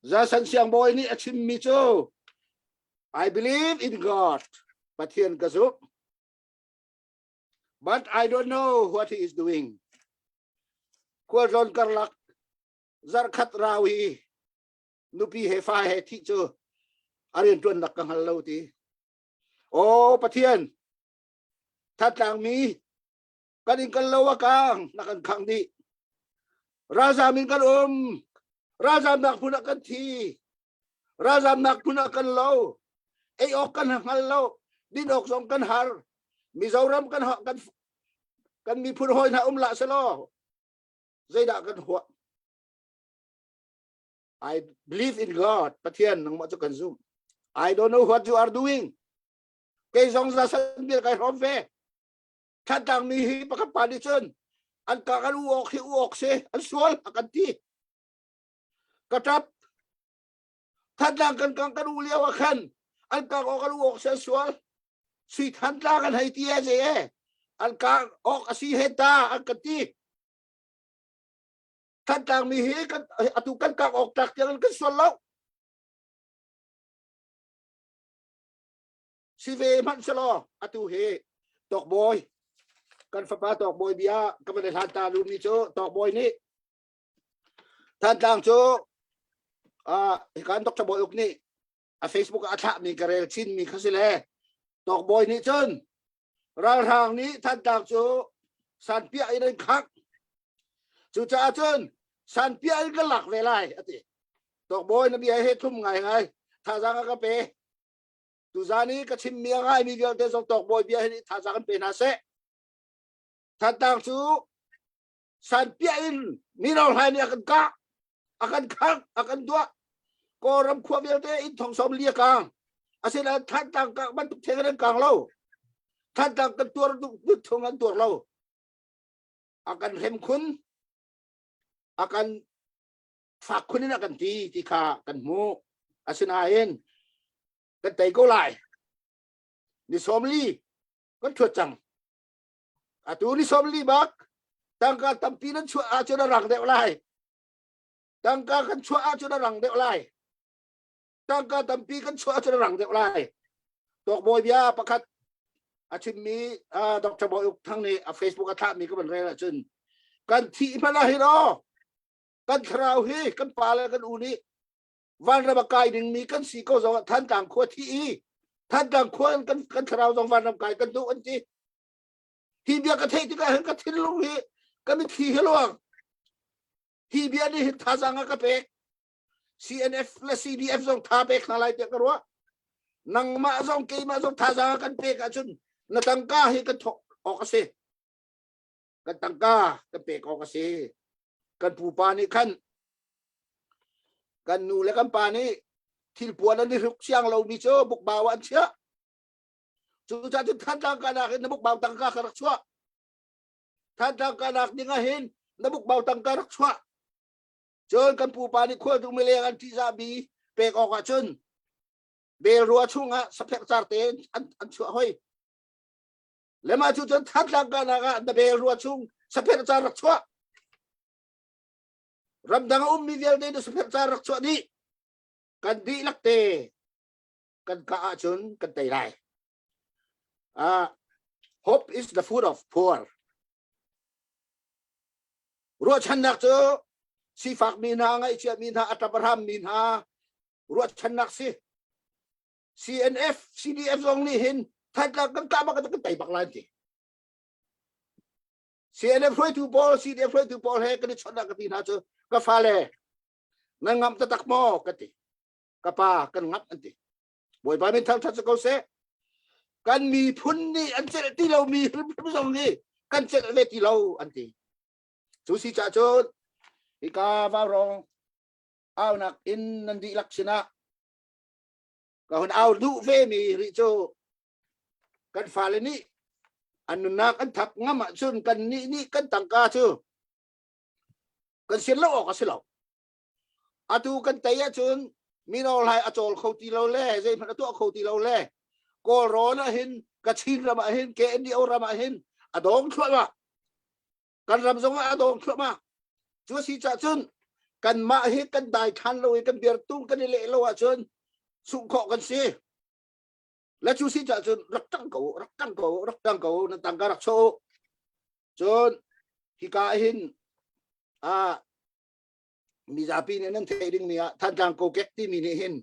Zasan Siangbawi nih a chimmi cu I believe in God, Pathian ka zumh. But I don't know what he is doing. Khualtlawn karlak zarkhat rau hi nupi he fa he thih cu a rianṭuannak ka hngal lo ti. Aw Pathian, Thantlang mi kan in kan lo a kang na kan khang dih. Ralzam in kan um. Ralzamnak hmun ah kan thi. Ralzamnak hmun ah kan lo. Ei awk kan hngal lo. Din awk zong kan har. Mizoram kan kan kan miphun hawi hna um lah selaw zeidah kan huah? I believe in God. Pathian nangmah cu kan zum. I don't know what you are doing. Kei zong za san bil kai hrom ve. Thantlang mi hi pakhat pa nih cun an ka kan u awk hi u awk si an sual a kan ti. Ka tap. Thantlang kan kang kan u lio ah khan an kang awk kan u awk si an sual. Sui Thantlang kan hei ti e ze e. An kang awk a si he ta an kan ti. Thantlang mi hi kan atu kan kang awk tlak tiang kan sual lo. Si ve hmanh selaw atu hi tawkbawi kan fapa tawkbawi bia ka van i hlan ta lumi cu tawkbawi nih Thantlang cu uh, hikan Dr. Bawi Uk nih a Facebook ah a thlahmi ka rel chinmi kha si le tawkbawi nih cun ralhrang nih Thantlang cu sanpiah in an khangh cucaah cun sanpiah in kan lak ve lai a ti tawkbawi na bia he thlum ngai ngai thazaang a ka pe tuzan i ka chimmi a ngaimi vialte zong tawkbawi bia hi thazaang kan pe hna seh Thantlang cu sanpiah in mino hlai nih a kan kah a kan khangh a kan duah Kawlram khua vialte inn thong som li a kang asinain Thantlang kang bantuk theng an kang lo Thantlang kan tuar duh thung an tuar lo a kan hrem khun a kan fak khun in a kan ti ti kha kan hmuh asinain kan tei ko lai ni 40 kan thuat cang atu ni 40 bak tangka tampi nan chuah ahcun a rang deuh lai tangka kan chuah ahcun a rang deuh lai tangka tampi kan chuah ahcun a rang deuh lai tawkbawi bia pakhat a chimmi Dr. Bawi Uk Thang nih a Facebook a thlahmi ka van rel ahcun kan thih hmanh ah hin aw kan thlarau hi kan pa le kan u nih vanram a kai dingmi kan si ko zong ah Thantlang khua thi i Thantlang khua in kan kan thlarau zong vanram kai kan duh an ti hi bia ka theih tikah hin ka thinlung hi ka mitthli hi luang hi bia nih hin thazaang a ka pek CNF le CDF zong tha pek hna lai tiah ka ruah nangmah zong keimah zong thazaang a kan pek ahcun na tangka hi kan thawk awk a si kan tangka kan pek awk a si kan pupa nih khan kan nu le kan pa nih thilpuan an i hruk siang lomi cu bukbau ah an chiah cucaah cun Thantlang kanak in na bukbau tangka kha rak chuah Thantlang kanak ding ah hin na bukbau tangka rak chuah cun kan pupa nih khualtu mileng an ṭihzahmi pek awk ah cun belrua chungah saphek car te an, an chuah hoi Lema cu cun Thantlang kahnak ah na bel rua chung sapher ca rak chuah. Ramdang a ummi vialte na sapher ca rak chuah dih. Kan dihlak te kan kah ahcun kan tei lai. Uh, hope is the food of poor. Ruahchannak cu sifak mi hna, ngaihchia mi hna, a ṭap a hram mi hna ruahchannak si. CNF, CDF zong nih hin Thantlang kan kah bak kan tei bak lai ti. CNF hruaitu pawl, CDF hruaitu pawl he kan i chawnh ka ti hna cu ka fale nan ngamh taktak maw ka ti. Ka pa kan ngamh an ti. Bawipa min thangṭhat si ko seh. Kan miphun nih an celh ti lomi hrimhrim zong nih kan celh ve ti lo an ti. Cu si cah cun hika vaurawng aunak in nan dihlak sinah ka hun au duh ve mi rih cu kan fale nih an nunnak an thap ngam ahcun kan nih nih kan tangka cu kan sian lo awk a si lo atu kan tei ahcun mino hlai a cawl kho ti lo le zeihmanh a tuah kho ti lo le Kawlrawn ah hin Kachin ram ah hin KNDO ram ah hin a dong thluahmah kan ram zong ah a dong thluahmah cu a si cah cun kanmah hi kan daithlan lo i kan biartung kan i leh lo ahcun sungh khawh kan si le cu si cah cun rak ṭang ko rak ṭang ko rak ṭang ko nan tangka rak chuah u cun hika hin a mizapi nih nan theih dingmi ah Thantlang kokek timi nih hin.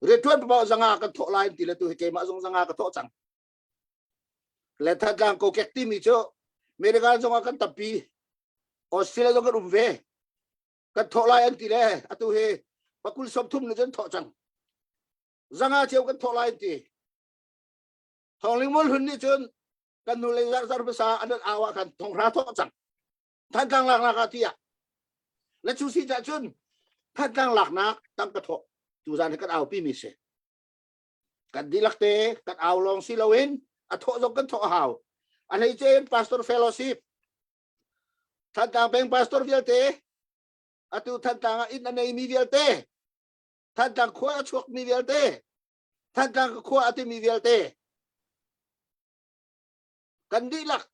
Rianṭuan paoh zanga kan thawh lai ti le tu hi keimah zong zanga ka thawh cang. Le Thantlang kokek timi cu America zong ah kan tampi. Australia zong kan um ve. Kan thawh lai an ti le atu hi pakul 30 ne cun thawh cang. Zanga cio kan thawh lai an ti. Thawngling Mual Hlun nih cun kan nu le zar zar hmasa an au ah khan thonghra thawh cang. Thantlang laknak ah tiah. Le cu si cah cun Thantlang laknak tangka thawh tuzan hi kan aupi mi si. Kan dihlak te kan au lawng si loin a thawh zong kan thawh a hau. A hleice in Pastor Fellowship Thantlang peng pastor vialte atu Thantlang ah inn a neimi vialte Thantlang khua a chuakmi vialte Thantlang khua a timi vialte kan dihlak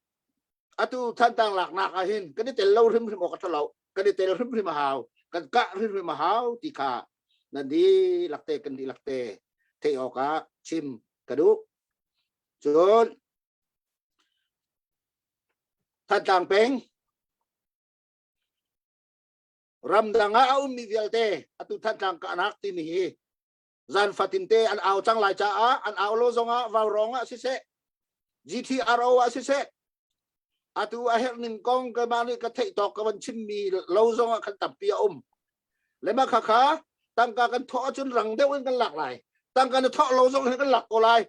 atu Thantlang laknak ah hin kan i tel lo hrimhrim awk a ṭha lo kan i tel hrimhrim a hau kan kah hrimhrim a hau ti kha nan dihlak te kan dihlak te theih awkah chim ka duh cun Thantlang peng ramdang ah a ummi vialte atu Thantlang kahnak timi hi zan fatin te an au cang lai caah an au lo zongah vaurawng ah siseh GTRO ah siseh atu a herh ning kong keimah nih ka theih tawk ka van chimmi lo zongah khan tampi a um lema kha kha tangka kan thawh ahcun rang deuh in kan lak lai tangka na thawh lo zong hin kan lak ko lai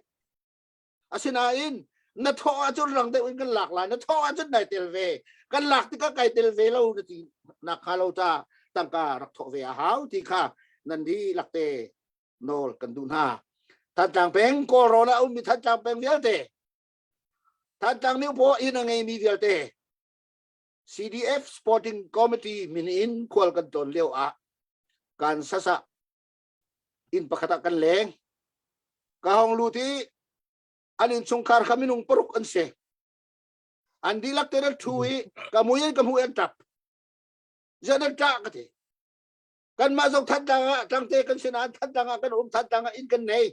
Asinain na thawh ahcun rang deuh in kan lak lai na thawh ahcun nai tel ve kan lak tikah kai tel ve lo na ti nak kha lo ta tangka rak thawh ve a hau ti kha nan dihlak te nawl kan duh hna Thantlang peng Kawlrawn ah ummi Thantlang peng vialte Thantlang miopaw inn a ngeimi vialte CDF Sporting Committee min in khual kan tlawn lio ah Kansas ah inn pakhat ah kan leng ka hong lut i an innchungkhar kha minung paruk an si an dihlak te nan thu i ka mui in ka hmuh an tap ziah nan ṭah ka ti kanmah zong Thantlang ah tlangte kan sin ah Thantlang ah kan um Thantlang ah inn kan nei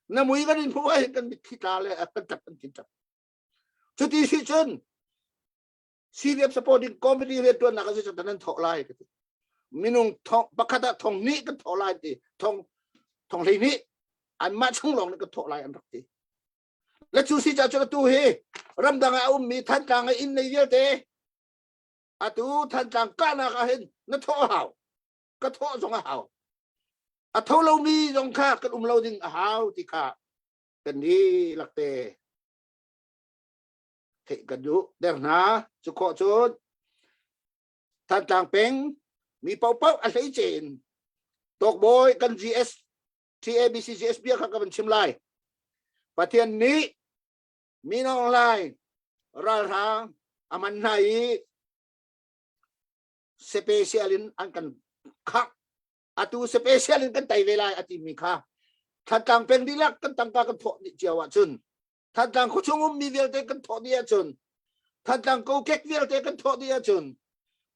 na mui kan in hmuh ah hin kan mitthli tla le kan ṭap kan tin ṭap cuti si cun CDF supporting committee riantuannak a si cu nan thawh lai ka ti minung thong pakhat ah thong hnih kan thawh lai ti thong thong hlei hnih anmah chung lawng nih kan thawh lai an rak ti le cu si ca cu atu hi ramdang ah a ummi Thantlang i inn nei vialte atu Thantlang kahnak ah hin na thawh a hau ka thawh zong a hau a tho lomi zong kha kan um lo ding a hau ti kha kan dihlak te theih kan duh der hna cu khawh cun Thantlang peng mi paohpaoh a hleice in tawkbawi kan GS TABC GS bia kha ka van chim lai Pathian nih minong lai ralhrang a man hna i special in an kan khak atu special in kan tai ve lai a timi kha Thantlang peng dihlak kan tangka kan thawh dih cio ahcun Thantlang khuachung ummi vialte kan thawh dih ahcun Thantlang kokek vialte kan thawh dih ahcun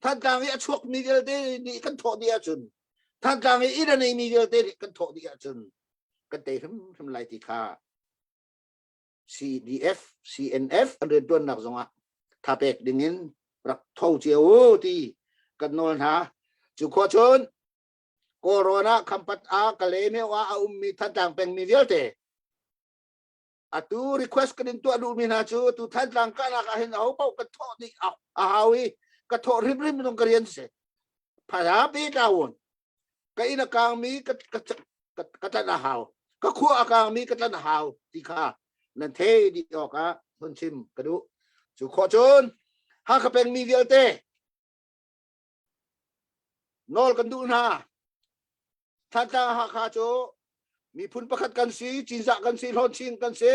Thantlang i a chuakmi vialte nih kan thawh dih ahcun Thantlang i inn a neimi vialte nih kan thawh dih ahcun kan tei hrimhrim lai ti kha CDF CNF an riantuannak zongah thapek dingin rak tho cio u ti kan nawl hna cu khua cun Kawlrawn ah Khampat ah Kalaymyo ah a ummi Thantlang pengmi vialte atu request kan in tuah duhmi hna cu tu Thantlang kahnak ah hin aho paoh ka thawh dih a hau i ka thawh hrimhrim zong ka rian si phaya pi tawun ka inn a kangmi ka ka ka tlan a hau ka khua a kangmi ka tlan a hau ti kha nan thei dih awk ah hun chim ka duh cu khawh cun Hakha pengmi vialte Nawl kan duh hna. Thantlang Hakha cu miphun pakhat kan si, Cinzah kan si, Hlawnching kan si,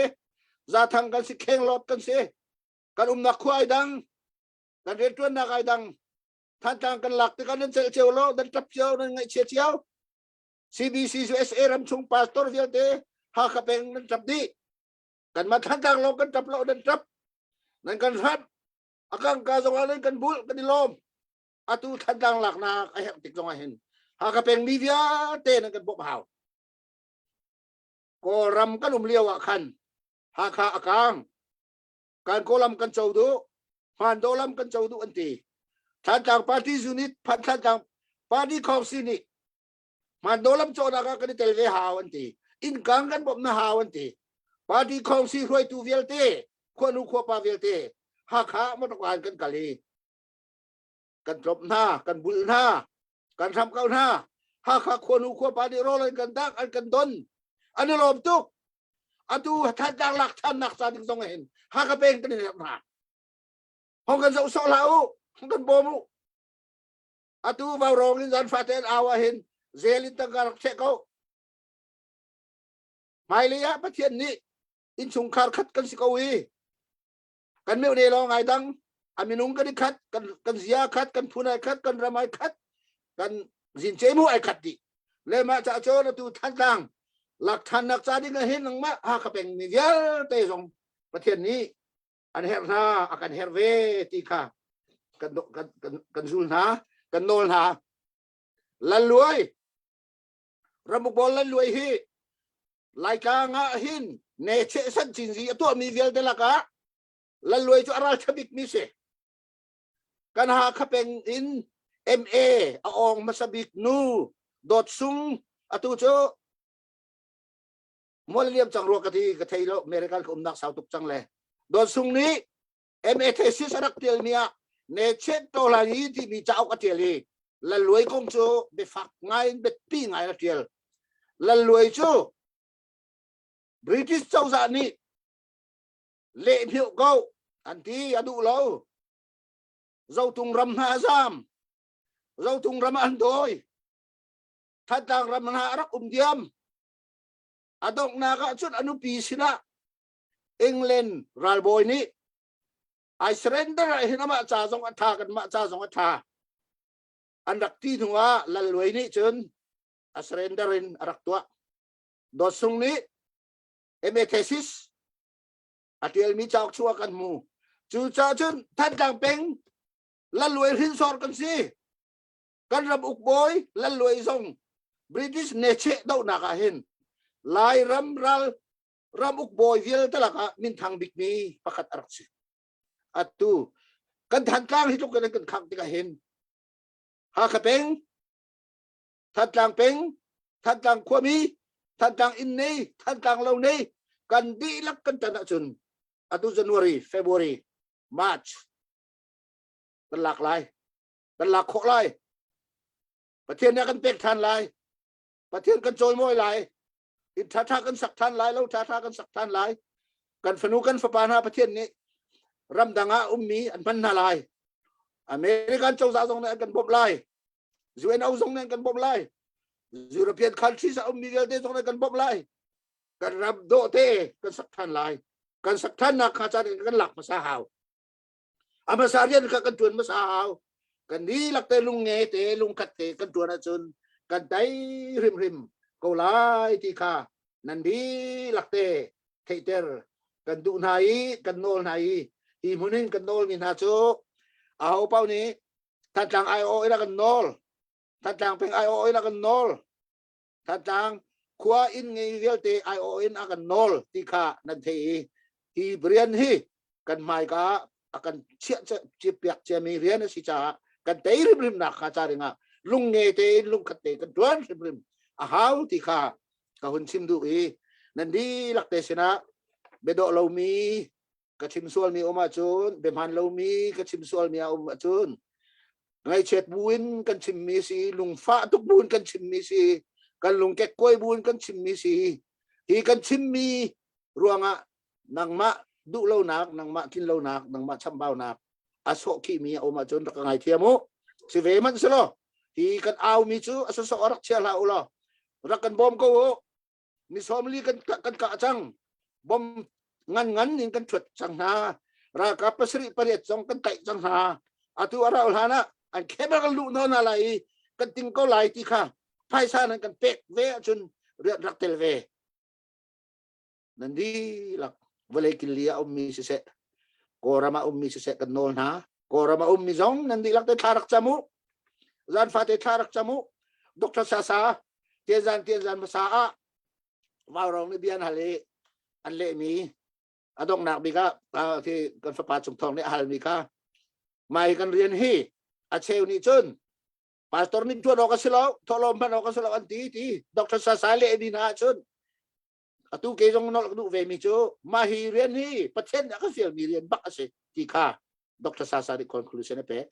Zathang kan si, Khenglawt kan si. Kan umnak khua ai dang, kan rianṭuannak ai dang. Thantlang kan lak tikah nan celh cio lo, nan ṭap cio, nan ngaihchia cio. CBC USA ramchung pastor vialte Hakha peng nan ṭap dih. Kanmah Thantlang lawng kan ṭap lo, nan ṭap. Nan kan hrat. A kangka zong ah nan kan bulh, kan i lawm. Atu Thantlang laknak a herh tik zong ah hin Hakha peng mi vialte nan kan bawmh hau. Kawlram kan um lio ah khan Hakha a kang. Kan Kawlam kan co duh, Hmando lam kan co duh an ti. Thantlang Party Unit, Thantlang Party Council nih Mandolam cawhnak ah kan i tel ve hau an ti. Innkang kan bawmh na hau an ti. Party khawngsi hruaitu vialte, khuanu khuapa vialte, Hakha motor kan kal i kan tlop hna, kan bulh hna, kan hram ko hna. Hakha khuanu khuapa nih rawl an kan dak, an kan don. An i lawm tuk. Atu Thantlang lak thannak ca ding zong hin Hakha peng kan i herh hna. Hong kan zoh sawh hlah u, hong kan bawm u. Atu vaurawng in zan fate an au ah hin zel in tangka rak cheh ko. Hmailei ah Pathian nih innchungkhar khat kan si ko i kan meuh ne lawng ai dang a minung kan i khat kan kan zia khat kan phun ai khat kan ram ai khat kan zince mu ai khat dih le mah ca cun atu Thantlang lak thannak ca ding ah hin nangmah Hakha peng mi vialte zong Pathian nih an herh hna a kan herh ve ti kha kan kan kan kan zul hna kan nawl hna Lalluai ramuk bawl Lalluai hi Laitlang ah hin ne cheh san cinzi a tuahmi vialte lakah Lalluai cu a raltha bik mi si kan Hakha peng in MA a awng hmasa bik nu Dawt Sung atu cu Mual liam cang rua ka ti ka thei lo American ka umnak sau tuk cang le Dawt Sung nih MA thesis a rak tialmi ah ne chet to la yi timi cauk a tial i Lalluai kong cu biafak ngai in biapi ngai a tial. Lalluai cu British cozah nih leh hmioh ko an ti a duh lo. Zotung ram hna a zam. Zotung ram ah an dawi. Thantlang ram hna a rak um diam. A donghnak ah cun a nupi sinah England ralbawi nih I surrender ah hin amah ca zong a tha kanmah ca zong a tha an rak ti hnu ah Lalluai nih cun a surrender in a rak tuah. Dawt Sung nih MA thesis a tialmi cauk chuah kan hmu. Cucaah cun Thantlang peng Lalluai hrinsor kan si. Kan ram ukbawi Lalluai zong British necheh dohnak ah hin Lairam ral ram ukbawi vialte lakah minthang bikmi pakhat a rak si. Atu kan Thantlang hi tluk in kan khangh tikah hin Hakha peng, Thantlang peng, Thantlang khuami, Thantlang inn nei, Thantlang lo nei, kan dihlak kan tan ahcun atu January, February, March kan lak lai. Kan lak khawh lai. Pathian nih a kan pek ṭhan lai. Pathian kan cawimawi lai. Inn ṭhaṭha kan sak ṭhan lai, lo ṭhaṭha kan sak ṭhan lai. Kan fanu kan fapa hna Pathian nih ramdang ah ummi an hman hna lai. American cozah zong nih an kan bawmh lai. UNO zong nih an kan bawmh lai. European countries a ummi vialte zong nih an kan bawmh lai. Kan ram dawh te kan sak ṭhan lai. Kan sak ṭhannak kha caan kan lak hmasa hau. A hmasa rian kha kan ṭuan hmasa hau. Kan dihlak te lungnge te lungkhat te kan ṭuan ahcun kan tei hrimhrim ko lai ti kha nan dihlak te theihter kan duh hna i kan nawl hna i hi hmun in kan nawlmi hna cu aho paoh nih Thantlang aiawh in a kan nawl. Thantlang peng aiawh in a kan nawl. Thantlang khua inn ngei vialte aiawh in a kan nawl ti kha nan thei i hi rian hi kan hmaika a kan chiah piak ciami rian a si caah kan tei hrimhrim nak kha ca dingah lungnge tein lungkhat te kan tuan hrimhrim a hau ti kha ka hun chim duh i nan dihlak te sinah biadawh lomi ka chim sualmi um ahcun biahman lomi ka chim sualmi a um ahcun ngaihchiat buin kan chimmi si lungfah tuk buin kan chimmi si kan lungkekkuai buin kan chimmi si hi kan chimmi ruangah nangmah duh lonak nangmah tlin lonak nangmah chambaunak a sawh khihmi a um ahcun rak ka ngaithiam u si ve hmanh si law hi kan aumi cu a sawsawh rak chia hlah u law rak kan bawm ko u ni 40 kan kan kah cang bom ngan ngan in kan thuat cang hna ralkap pasarih pariat zong kan tlaih cang hna atu a rau hlan ah an khebel kan luh nawn lai i kan ting ko lai ti kha phaisa nan kan pek ve ahcun rian rak tel ve nan dihlak vawlei killi ah ummi siseh Kawlram ah ummi siseh kan nawl hna Kawlram ah ummi zong nan dihlak te thla rak cam u zan fate thla rak cam u Dr. Sasa tianzan tianzan hmasa ah Vaurong nih bia an hal i an lehmi a donghnak bik ah khi kan fapa Cung Thawng nih a halmi kha mai kan rian hi a cheu nih cun. Pastor nih tuan awk a si lo, thawhlawm hman awk a si lo an ti ti Dr. Sasai le mi hna ahcun atu ke zong nolh duh ve mi cu mah hi rian hi Pathian nih a ka fial mi rian bak a si ti kha Dr. Sasa nih conclusion a pek.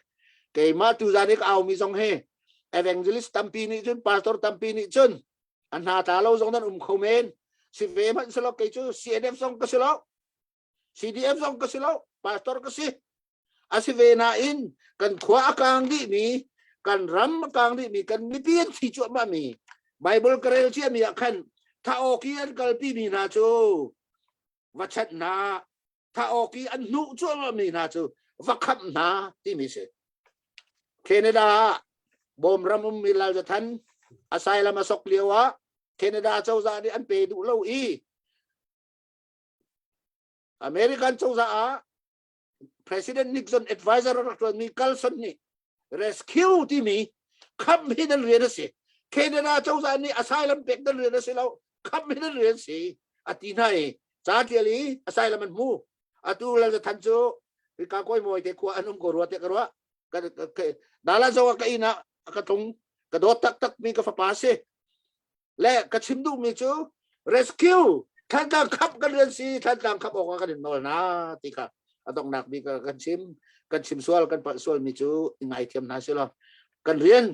Keimah tu zan i ka au mi zong hi evangelist tampi nih cun pastor tampi nih cun an hna tla lo zong nan um kho men si ve hmanh si lo kei cu CNF zong ka si lo CDF zong ka si lo pastor ka si a si ve nain kan khua a kang dih mi kan ram a kang dih mi kan mipi an thi cuahmah mi Bible ka rel cia mi ah khan tha awki an kalpi mi hna cu va chat hna tha awki an hnuh cuahmah mi hna cu va khamh hna timi si Canada ah bawm ram um mi Lal Zathan asylum a sok lio ah Canada cozah nih an pe duh lo i American cozah ah President Nixon advisor rak ṭuanmi Carlson nih rescue timi khamh hi nan rian a si. Canada cozah nih asylum pek nan rian a si lo, khamh hi nan rian si a ti hna i ca ṭial i asylum an hmu. Atu Lal Than cu hika kawi mawi te khua an um ko rua te ka ruah. Dala zo ka inn ah ka tlung ka dawt taktak mi ka fapa si. Le ka chim duhmi cu rescue Thantlang khap kan rian si Thantlang khap awk ah kan in nawl na ti kha a donghnak bik kan chim kan chim sual kan palh sual mi cu i ngaithiam hna si law kan rian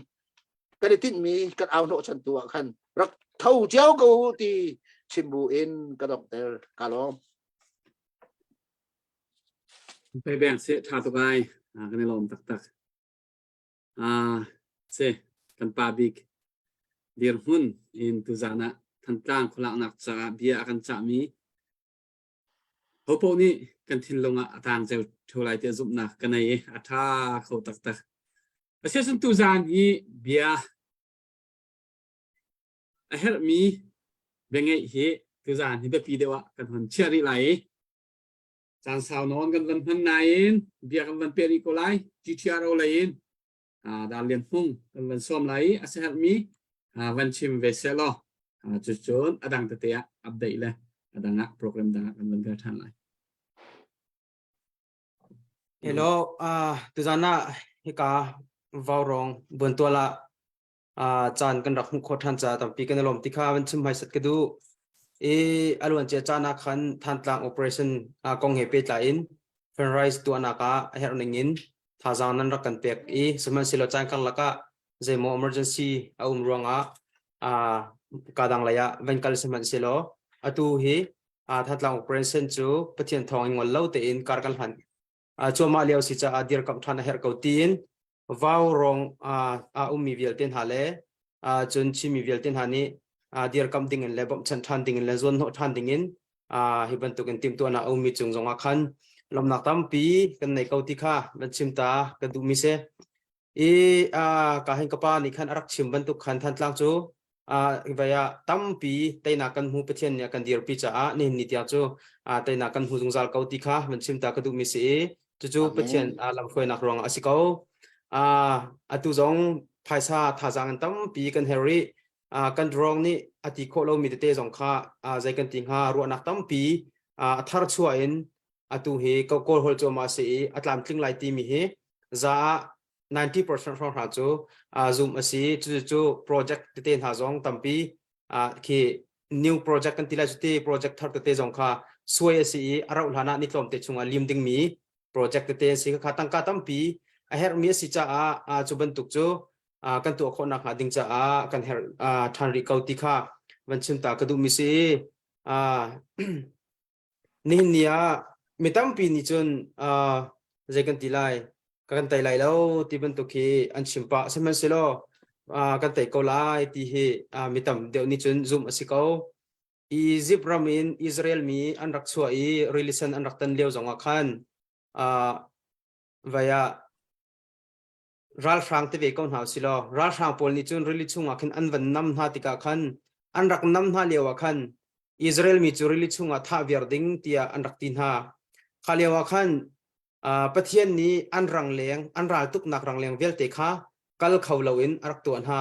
kan i tinhmi kan au hnawh chan tu ah khan rak tho cio ko ti chim bu in ka donghter ka lawm. Pe beng se tha tuk ai kan i lawm taktak. Si, kan pa bik dirhmun in tuzaan ah Thantlang khualaknak caah bia a kan cahmi hopoh nih kan thinlung ah a tang ceu ṭheo lai tiah zumhnak ka nei i a ṭha kho taktak. Asiahcun tuzaan i bia a herhmi biangeih hi tuzaan hi biapi deuh ah kan hon chiah rih lai i Caan sau nawn kan van hman nain bia kan van peh rih ko lai. GTRO lei in Dar Lian Hmung kan van sawm lai i a siaherhmi van chim ve seh law cucun a dang tete ah update le a dang ah program dang ah kan van kal ṭhan lai. Hello, tuzan ah hika Vaurong buantual ah caan kan rak hmuh khawh ṭhan caah tampi kan i lawm ti kha van chim hmaisat ka duh. I a luancia caan ah khan Thantlang operation kong he pehtlai in fundraise tuahnak ah a herh ning in thazaang nan rak kan pek i sihmanhsehlaw caan karlak ah zeimaw emergency a um ruangah kadang lei ah van kal sihmanhsehlaw atu hi Thantlang operation cu Pathian thawng in ngol lo tein kar kan hlan cuahmah lio si caah dirkamh ṭhan a herh ko tiin Vaurong a ummi vialte hna le cun Chinmi vialte hna nih dirkamh dingin le bawmhchanh ṭhan dingin le zuanhnawh ṭhan dingin hi bantukin timhtuahnak a ummi cung zongah khan lawmhnak tampi kan nei ko ti kha van chim ta kan duhmi si. I ka hin ka pa nih khan a rak chim bantuk khan Thantlang cu vai ah tampi teinak kan hmu Pathian nih a kan dirpi caah nihin ni tiang cu teinak kan hmu zungzal ko ti kha van chim ta ka duhmi si i cucu Pathian lamhruainak ruangah a si ko. Atu zong phaisa thazaang in tampi kan herh rih. Kan drone nih a ti khawh lomi tete zong kha zei kan ti hnga ruahnak tampi a thar chuah in atu hi kawl hol cuahmah a si i a tlamtling lai timi hi za ah 90% hrawng hna cu zumh a si. Cucu project tete hna zong tampi khi new project kan ti lai cu ti project thar tete zong kha suai a si i a rauh hlan ah ni tlawmte chungah lim dingmi project tete an si kha tangka tampi a herhmi a si caah cu bantuk cu kan tuah khawh nakhnga ding caah kan herh ṭhan rih ko ti kha van chim ta ka duhmi si. Nihin ni ah mi tampi nih cun zei kan ti lai kan tei lai lo ti bantuk hi an chim pah sihmanhsehlaw kan tei ko lai ti hi mi tam deuh nih cun zumh a si ko. Egypt ram in Israel mi an rak chuah i rili sen an rak tan lio zongah khan vai ah ralhrang te ve ko hna usih law ralhrang pawl nih cun rili chungah khin an van nam hna tikah khan an rak nam hna lio ah khan Israel mi cu rili chungah thah viar ding tiah an rak ti hna. Kha lio ah khan Pathian nih an rangleng an raltuknak rangleng vialte kha kal kho loin a rak tuah hna.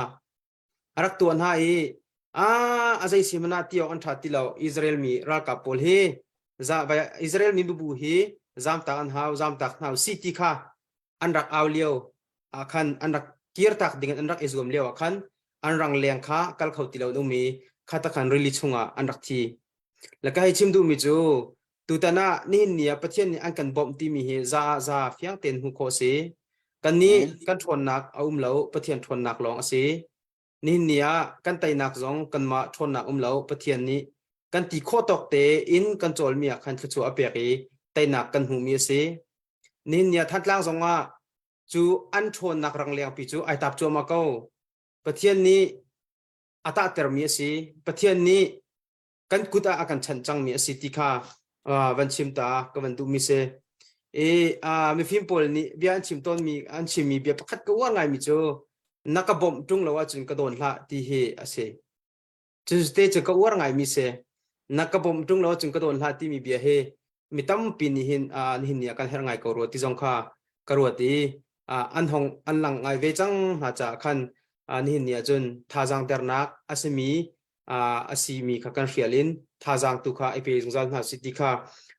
A rak tuah hna i a a zei si hmanh ah ti awk an ṭha ti lo Israel mi ralkap pawl hi Israel mi mibu hi zamtak an hau zamtak hna si ti kha an rak au lio ah khan an rak Kirtak ding in an rak i zuam lio ah khan an rangleng kha kal kho ti lo an um i kha ta khan rili chungah an rak thi. Le ka hei chim duhmi cu tutan ah nihin ni ah Pathian nih an kan bawmh timi hi za ah za fiang tein hmuh khawh a si. Kannih kan ṭhawnnak a um lo, Pathian ṭhawnnak lawng a si. Nihin ni ah kan teinak zong kanmah ṭhawnnak um lo, Pathian nih kan ti khawh tawk tein kan cawlmi ah khan thluachuah a pek i teinak kan hmuhmi a si. Nihin ni ah Thantlang zong ah cu an ṭhawnnak ranglengpi cu ai tap cuahmah ko. Pathian nih a tahtermi a si. Pathian nih kan kut ah a kan chanh cangmi a si ti kha van chim ta ka van duhmi si. I mifim pawl nih bia an chim tawnmi an chimmi bia pakhat ka uar ngaimi cu na ka bawmh ṭung lo ahcun ka dawn hlah ti hi a si. Cu te cu ka uar ngaimi si. Na ka bawmh ṭung lo ahcun ka dawn hlah timi bia hi mi tampi nih hin nihin ni ah kan herh ngai ko rua ti zong kha ka ruat i an hong an lang ngai ve cang hna caah khan nihin ni ahcun thazaang dernak a simi a simi kha kan hrial in thazaang tu kha i pe zungzal hna si ti kha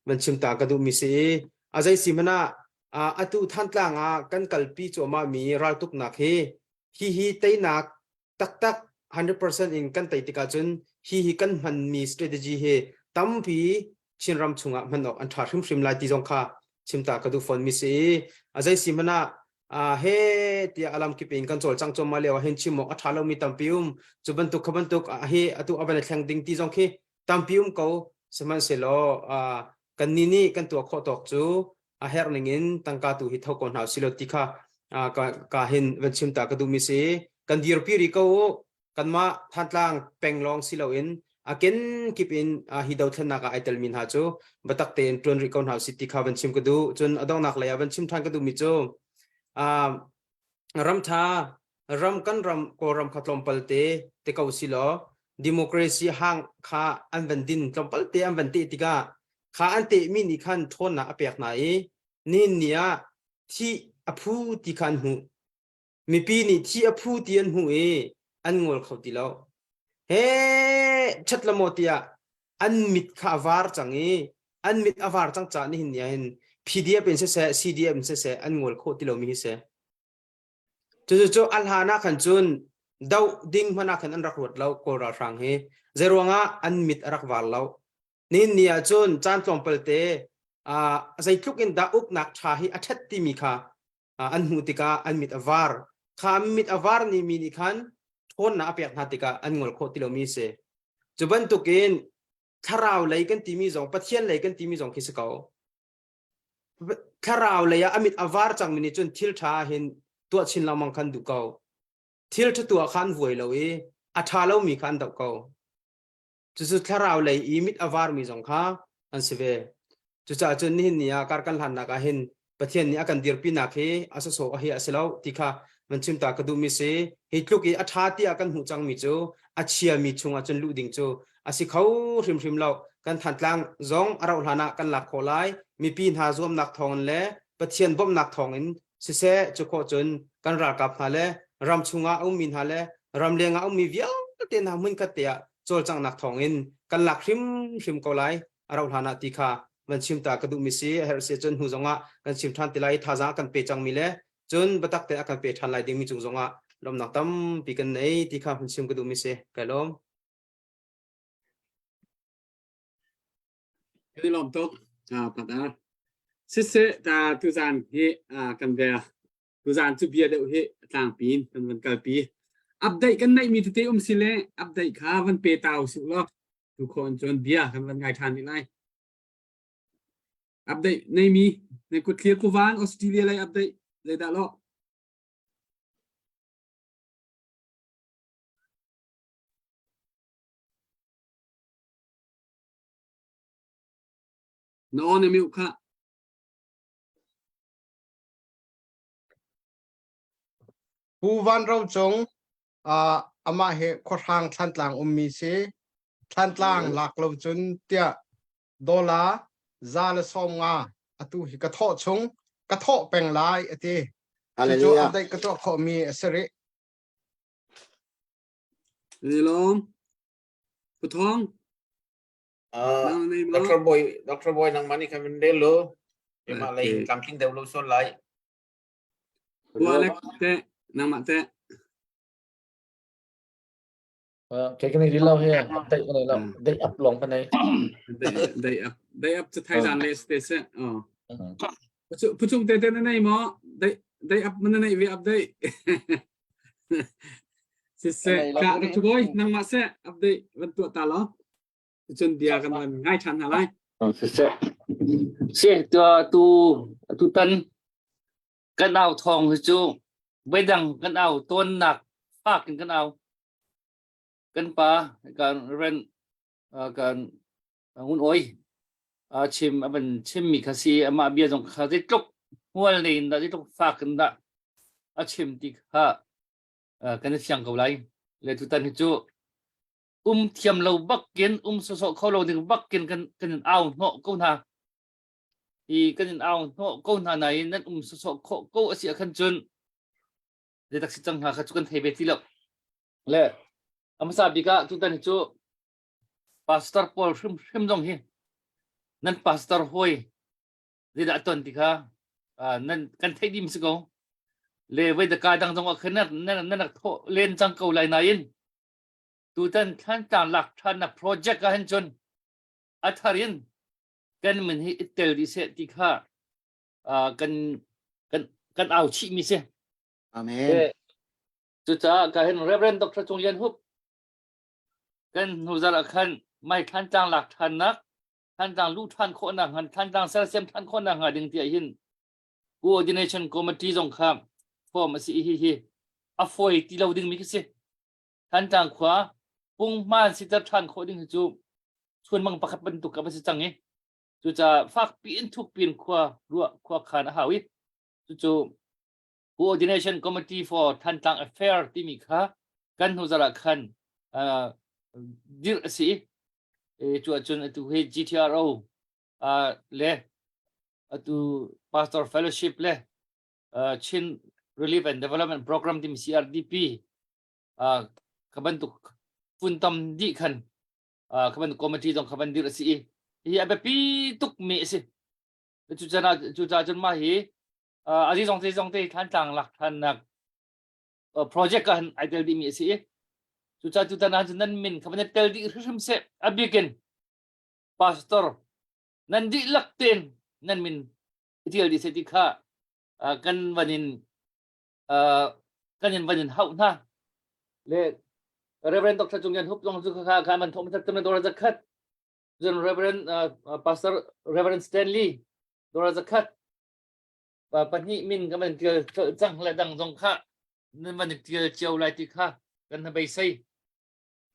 van chim ta ka duhmi si i a zei si hmanh ah atu Thantlang ah kan kalpi cuahmah mi raltuknak hi hihi teinak taktak 100% in kan tei tikah cun hi hi kan hmanmi strategy hi tampi Chinram chungah hman awk an ṭha hrimhrim lai ti zong kha chimta ka duh fawn mi si i a zei si hmanh ah he tiah alam kip in kan cawlcang cuahmah lio ah hin chim awk a ṭha lomi tampi um cu bantuk kha bantuk hi atu a van i thleng ding ti zong khi tampi um ko sihmanhsehlaw kannih nih kan tuah khawh tawk cu a herh ning in tangka tu hi tho ko hna usih law ti kha ka hin van chim ta ka duhmi si. Kan dirpi rih ko u. Kanmah Thantlang peng lawng si loin a kenkip in hi dothlennak ah ai telmi hna cu biatak tein ṭuan rih ko hna usih ti kha van chim ka duh. Cun a donghnak lei ah van chim ṭhan ka duhmi cu ram ṭha ram kan ram Kawlram kha tlawmpal te te ko si law democracy hang kha an van din tlawmpal te an van teh tikah kha an tehmi nih khan ṭhawnnak a pek hna i nihin ni ah thih a phu ti kha an hmuh. Mipi nih thih a phu ti an hmuh i an ngol kho ti lo. He ṭhat la maw tiah an mit kha a var cang i an mit a var cang caah nihin ni ah hin PDF in siseh CDF in siseh an ngol khawh ti lomi hi si. Cucu a hlan ah khan cun doh ding hmanh ah khan an rak ruat lo Kawl ralhrang hi. Zeiruangah an mit a rak var lo. Nihin ni ah cun caan tlawmpal te uh, zeitluk in dah uknak ṭha hi a ṭhat timi kha uh, an hmuh tikah an mit a var. Kha an mit a var ni mi nih khan ṭhawnnak a pek hna tikah an ngol khawh ti lomi a si. Cu bantukin thlarau lei kan timi zong Pathian lei kan timi zong khi si ko. Thlarau lei ah a mit a var cangmi nih cun thil ṭha hin tuah chin lengmang khan duh ko. Thil ṭha tuah kha an vuai lo i a ṭha lomi kha an doh ko. Cucu thlarau lei i mit a varmi zong kha an si ve. Cucaah cun nihin ni ah kar kan hlannak ah hin Pathian nih a kan dirpinak hi a sawsawh hi a si lo ti kha van chim ta ka duhmi si. Hi tluk i a ṭha tiah kan hmuh cangmi cu a chiami chungah cun luh ding cu a si kho hrimhrim lo. Kan Thantlang zong a rauh hlan ah kan lak khawh lai. Mipi hna zuamnak thawngin le Pathian bawmhnak thawngin siseh cu khawh cun kan ralkap hna le ram chungah a ummi hna le ramleng ah a ummi vialte hna hmunkhat te ah cawlcanghnak thawngin kan lak hrimhrim ko lai a rauh hlan ah ti kha van chim ta ka duhmi si a herh si cun hnu zongah kan chim ṭhan ti lai thazaang kan pe cangmi le cun biatak te a kan pe ṭhan lai dingmi cung zongah lawmnak tampi kan nei ti kha hun chim ka duhmi si kai lawm Kan i lawm tuk. Ah, patar. Siseh, ta tuzan hi ah, kan ve. Tuzan cu bia deuh hi tlangpi in kan van kalpi. Update kan neih mi tete um si le update kha van pe ta usih law tu khon cun bia kan van ngai ṭhan rih lai. Update nei mi ne kut thlir kuvan Australia lei update zeidah lo? Na on na mute kha. Pu Van Ro Cung uh, amah hi khuahrang Thlantlang ummi si. Thlantlang lak lo cun tiah dollar 150 atu hi ka thawh chung ka thawh peng lai ati. Cucu Hallelujah. update ka tuah khawhmi a si rih. Lilom. Pu Thawng. Uh, Nang nei ma? Dr. Boy, Dr. Boy nangmah nih khan van rel lo. Keimah lei Okay. tlamtling deuh lo sual lai. Pu Alex te. Nangmah teh? Kei kan nei lo he update kan nei lo. Day up long kan nei. Day up. Day up cu thaizan le ste se. Oh. Puchung te te na nei maw? Day day up na nei ve update. Siseh, ka Dr. Boy, nangmah seh update van tuah ta law. Cun bia kan van ngai ṭhan hna lai. Siseh. Si tu tu tu tan kan au thawng hi cu voidang kan au tawnnak fak in kan au. Kan pa kan ren kan ngun oi chim a van chimmi kha si amah bia zong kha zeitluk hmual nei in dah zeitluk fak in dah a chim ti kha kan i fiang ko lai. Le tutan hi cu um thiam lo bakin um sawsawh kho lo ding bakin kan kan in au hnawh ko hna. Hi kan in au hnawh ko hna nain nan um sawsawh khawh ko a si ah khan cun zeitak si cang hnga kha cu kan thei ve ti lo. Le a hmasa bik ah tutan hi cu pastor pawl hrimhrim zong hi nan pastor hawi zeidah a ton ti kha nan kan theih dih si ko. Le voi da ka dang zong ah khan nan nan rak thawh len cang ko lai nain tutan Thlantlang lak ṭhannak project ah hin cun a thar in kan min hi i tel dih seh ti kha kan kan kan au chih mi si. Amen. Cucaah ka hin Reverend Dr. Cung Lian Hup kan hnuzar ah khan mai Thlantlang lak ṭhannak Thlantlang luh ṭhan khawhnak ngan Thlantlang sersiam ṭhan khawhnak hnga ding tiah hin coordination committee zong kha form a si hi hi a fawi ti lo ding mi khi si. Thantlang khua punghman siter ṭhan khawh ding hi cu chunmang pakhat bantuk ka va si cang i cucaah fakpi in thukpi in khua ruah khua khan a hau i cucu Coordination Committee for Thantlang Affair timi kha kan hnu zarh ah khan uh, dirh a si i cu ahcun atu hi GTRO uh, le atu Pastor Fellowship le uh, Chin Relief and Development Program timi CRDP uh, ka bantuk funtom dih khan uh, ka bantuk committee zong kha ban dirh a si i hi a biapi tuk mi a si cucaah cucaah cun mah hi uh, azi zong te zong te Thantlang lak thannak uh, project ka han ai tel dih mi a si i cucaah tutan ah cun nan min kha van tel dih hrimhrim seh a bikin pastor nan dihlak ten nan min tial dih seh ti kha uh, kan van in uh, kan in van in hauh hna le Reverend Dr. Cung Yan Hup zong cu kha kha man thom thak tam dora zakhat zun Reverend uh, Pastor Reverend Stanley dora zakhat pa pahnih min ka man tial cang le dang zong kha nan van tial cio lai ti kha kan na beisei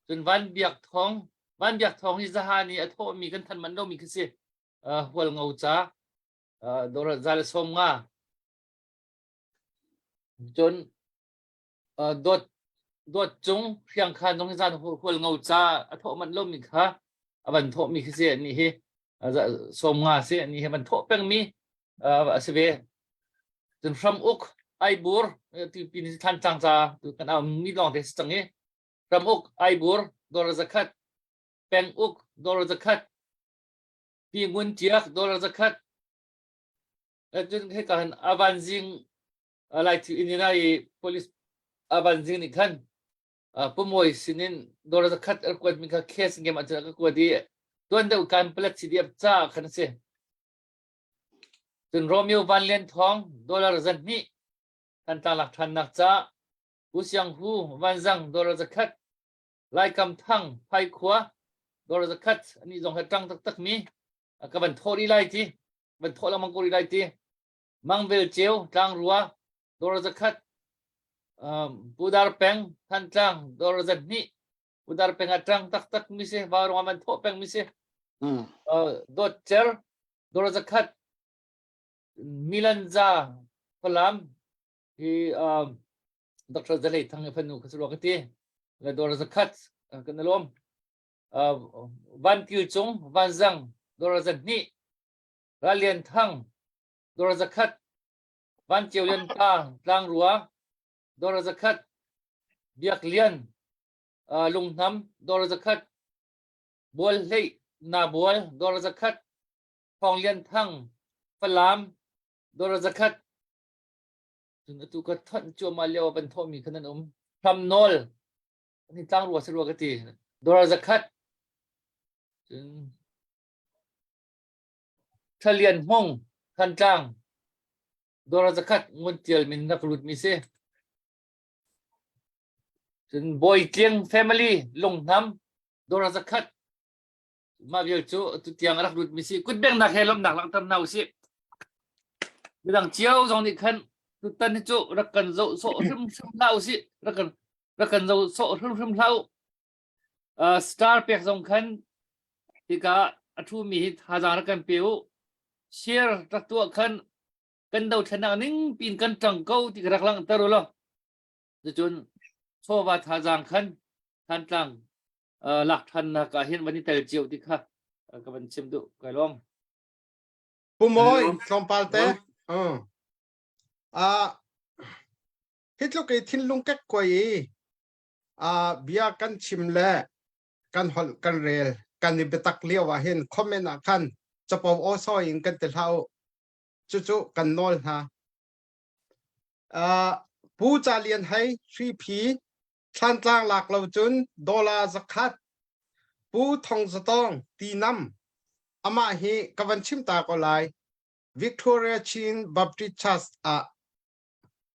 cun van biak thong van biak thong hi zahan i a thawh mi kan than man lo mi khi si hual ngo ca dora zal som nga Cun dawt dawt cung hriangkhan zong hi zan hual ngo ca a thawh manh lomi kha a van thawhmi khi si ani hi 50 si ani hi van thawh pengmi a si ve. Cun hram uk aibur ti pin thlan cang ca tu kan au mi lawng te si cang i hram uk aibur dollar zakhat peng uk dollar zakhat pi ngun tiak dollar zakhat Cun hika hin a vanzing Laithil inn i police a vanzing nih khan Pumawi sinin dollar zakhat a kuat mi kha case ngem ahcun a ka kuat i tuan deuh kan palet CDF ca khan a si. Cun Romeo Van Lian Thawng dollar 200 Thantlang lak ṭhannak ca Pu Siang Hu Vanzang dollar zakhat Laikam Thang Phaikhua dollar zakhat ani zong he ṭang taktak mi ka van thawh rih lai ti van thawh lengmang ko rih lai ti mangvel ceu tlangrua dawr zakhat um, pudar peng thantlang dawr zat hnih pudar peng a tang taktak mi si vaurong man thawh peng mi si uh, dot cer dawr zakhat milan za falam hi um, Dr. Zalei Thang fanu ka ka ti le dawr zakhat kan lom Van Kil Cung Vanzang dawr 200 Ral Lian Thang dawr 100 Van Ceu Lian Pa Tlangrua dawr 100 Biak Lian Lunghnam dawr 100 Bual Hlei Nabual dawr 100 Thawng Lian Thang Falam dawr 100. Cun atu ka thonh cuahmah lio ah van thawhmi kha nan um. Hram nawl. Ni tlang rua si rua ka ti. Dollar zakhat. Cun Thalian Hmung Thantlang dollar zakhat ngun tial min rak lut mi si. Cun Bawi Tling family Lunghnam dollar zakhat. Mah vial cu atu tiang a rak lut mi si. Kutbengnak he lawmhnak langhter hna usih. Midang cio zong nih khan tutan hi cu rak kan zoh sawh hrimhrim hlah usih. Rak kan rak kan zoh sawh hrimhrim hlah u. Uh, star pek zong khan hika a thu mi hi thazaang rak kan pe u. Share rak tuah khan kan dothlennak ning pin kan ṭang ko ti ka rak langhter u law. Cucun chawva thazaang khan Thantlang lak ṭhannak ah hin van i tel cio ti kha ka van chim duh kai lawm. Pu Mawi tlawmpal te. Ah hi tluk i thinlung kek kuai i bia kan chim le kan holh kan rel kan i biatak lio ah hin comment ah khan capo aw sawi in kan ti hlah u. Cucu kan nawl hna. Pu Ca Lian Hei Hriphi Thlantlang lak lo cun dollar zakhat Pu Thong Za Tawng Tinam amah hi ka van chim ta ko lai Victoria Chin Baptist Church ah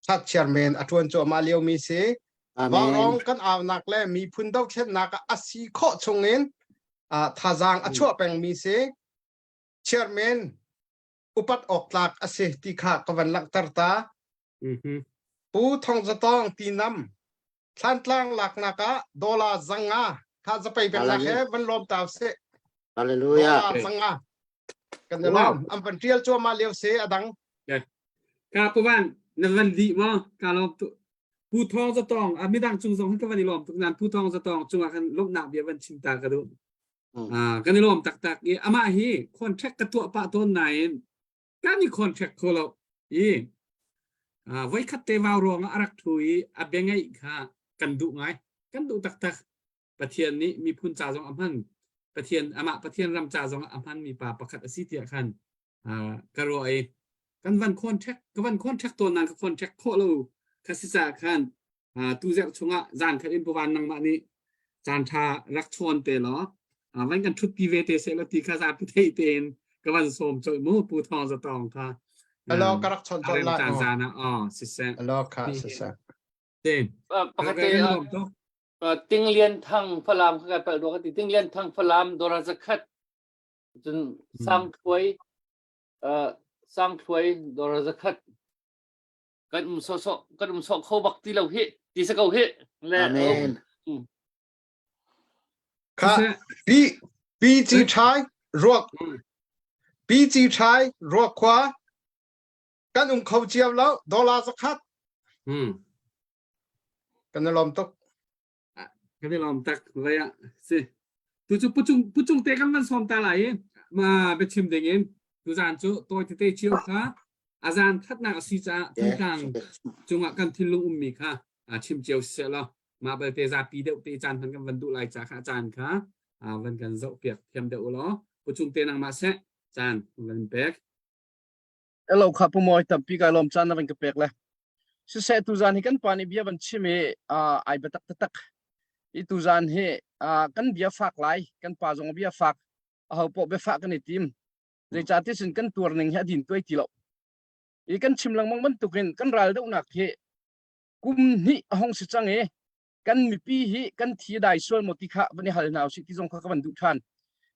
church chairman a ṭuan cuahmah liomi si. Vaurawng kan aunak le miphun dothlennak ah a si khawh chungin thazaang a chuah pengmi si. Chairman upat awk tlak a si ti kha ka van langhter ta. Pu Thong Za Tawng Tinam Thlantlang laknak ah dollar zanga kha zapei bek he van lawm ta sih. Hallelujah. Dollar zanga. Kan i lawm. An van tial cuahmah lio si adang. Ka pu van na van di ma ka lawm tu Pu Thong Za Tawng a midang cung zong ka van i lawm tuk nan Pu Thong Za Tawng cungah khan lawmhnak bia van chim ta ka duh. Ah kan i lawm taktak i amah hi contract ka tuah pah tawn nain kan i contract kho lo i voikhat te vau ruangah a rak thu i a bia ngeih kha kan duh ngai kan duh taktak Pathian nih miphun ca zong a hman Pathian amah Pathian ram ca zong a hman mi pa pakhat a si tiah khan ka ruah i kan van contract ka van contract tawn nan ka contract khawh lo kha si ca khan tu zerh chungah zan khat in puvan nangmah nih caan ṭha rak chawn te law van kan ṭhutpi ve te seh law ti kha zapi thei tein ka van sawm colh mu pu thawng za tawng kha Alo ka rak chawn colh lai caan zan ah oh siseh alo kha siseh te pakhat te Ting Lian Thang Falam kha kai palh rua ka ti Ting Lian Thang Falam dora zakhat cun Sang Thluai Sang Thluai dora zakhat kan um sawsawh kan um sawh kho bak ti lo hi ti sa ko hi le Amen. Kha pi pi chi thai ruak pi chi thai ruak khua kan um kho cio lo dollar zakhat Hmm. kan i lawm tuk Kan i lawm tak vai ah si. Tu cu pucung pucung te kan van sawm ta lai i ma biachim ding in tuzaan cu tawi tete cio kha a zaan khatnak a si caah Thantlang cungah kan thinlung ummi kha chim cio siseh law mah belte zapi deuh te caan hman kan van duh lai ca kha caan kha van kan zoh piak thiam deuh law pucung te nangmah seh caan van pek. Hello kha pu Mawi tampi kai lawm caan na van ka pek le. Siseh tuzaan hi kan pa nih bia van chim i ai biatak taktak. I tuzaan hi kan bia fak lai, kan pa zong bia fak, aho poh biafah kan i tim. Zeicahti sin kan tuar ning hi a din tuai ti lo. I kan chim lengmang bantukin kan ral dohnak hi kum hnih a hong si cang i kan mipi hi kan thi dai sual maw ti kha van i hal hna usih ti zong kha ka van duh ṭhan.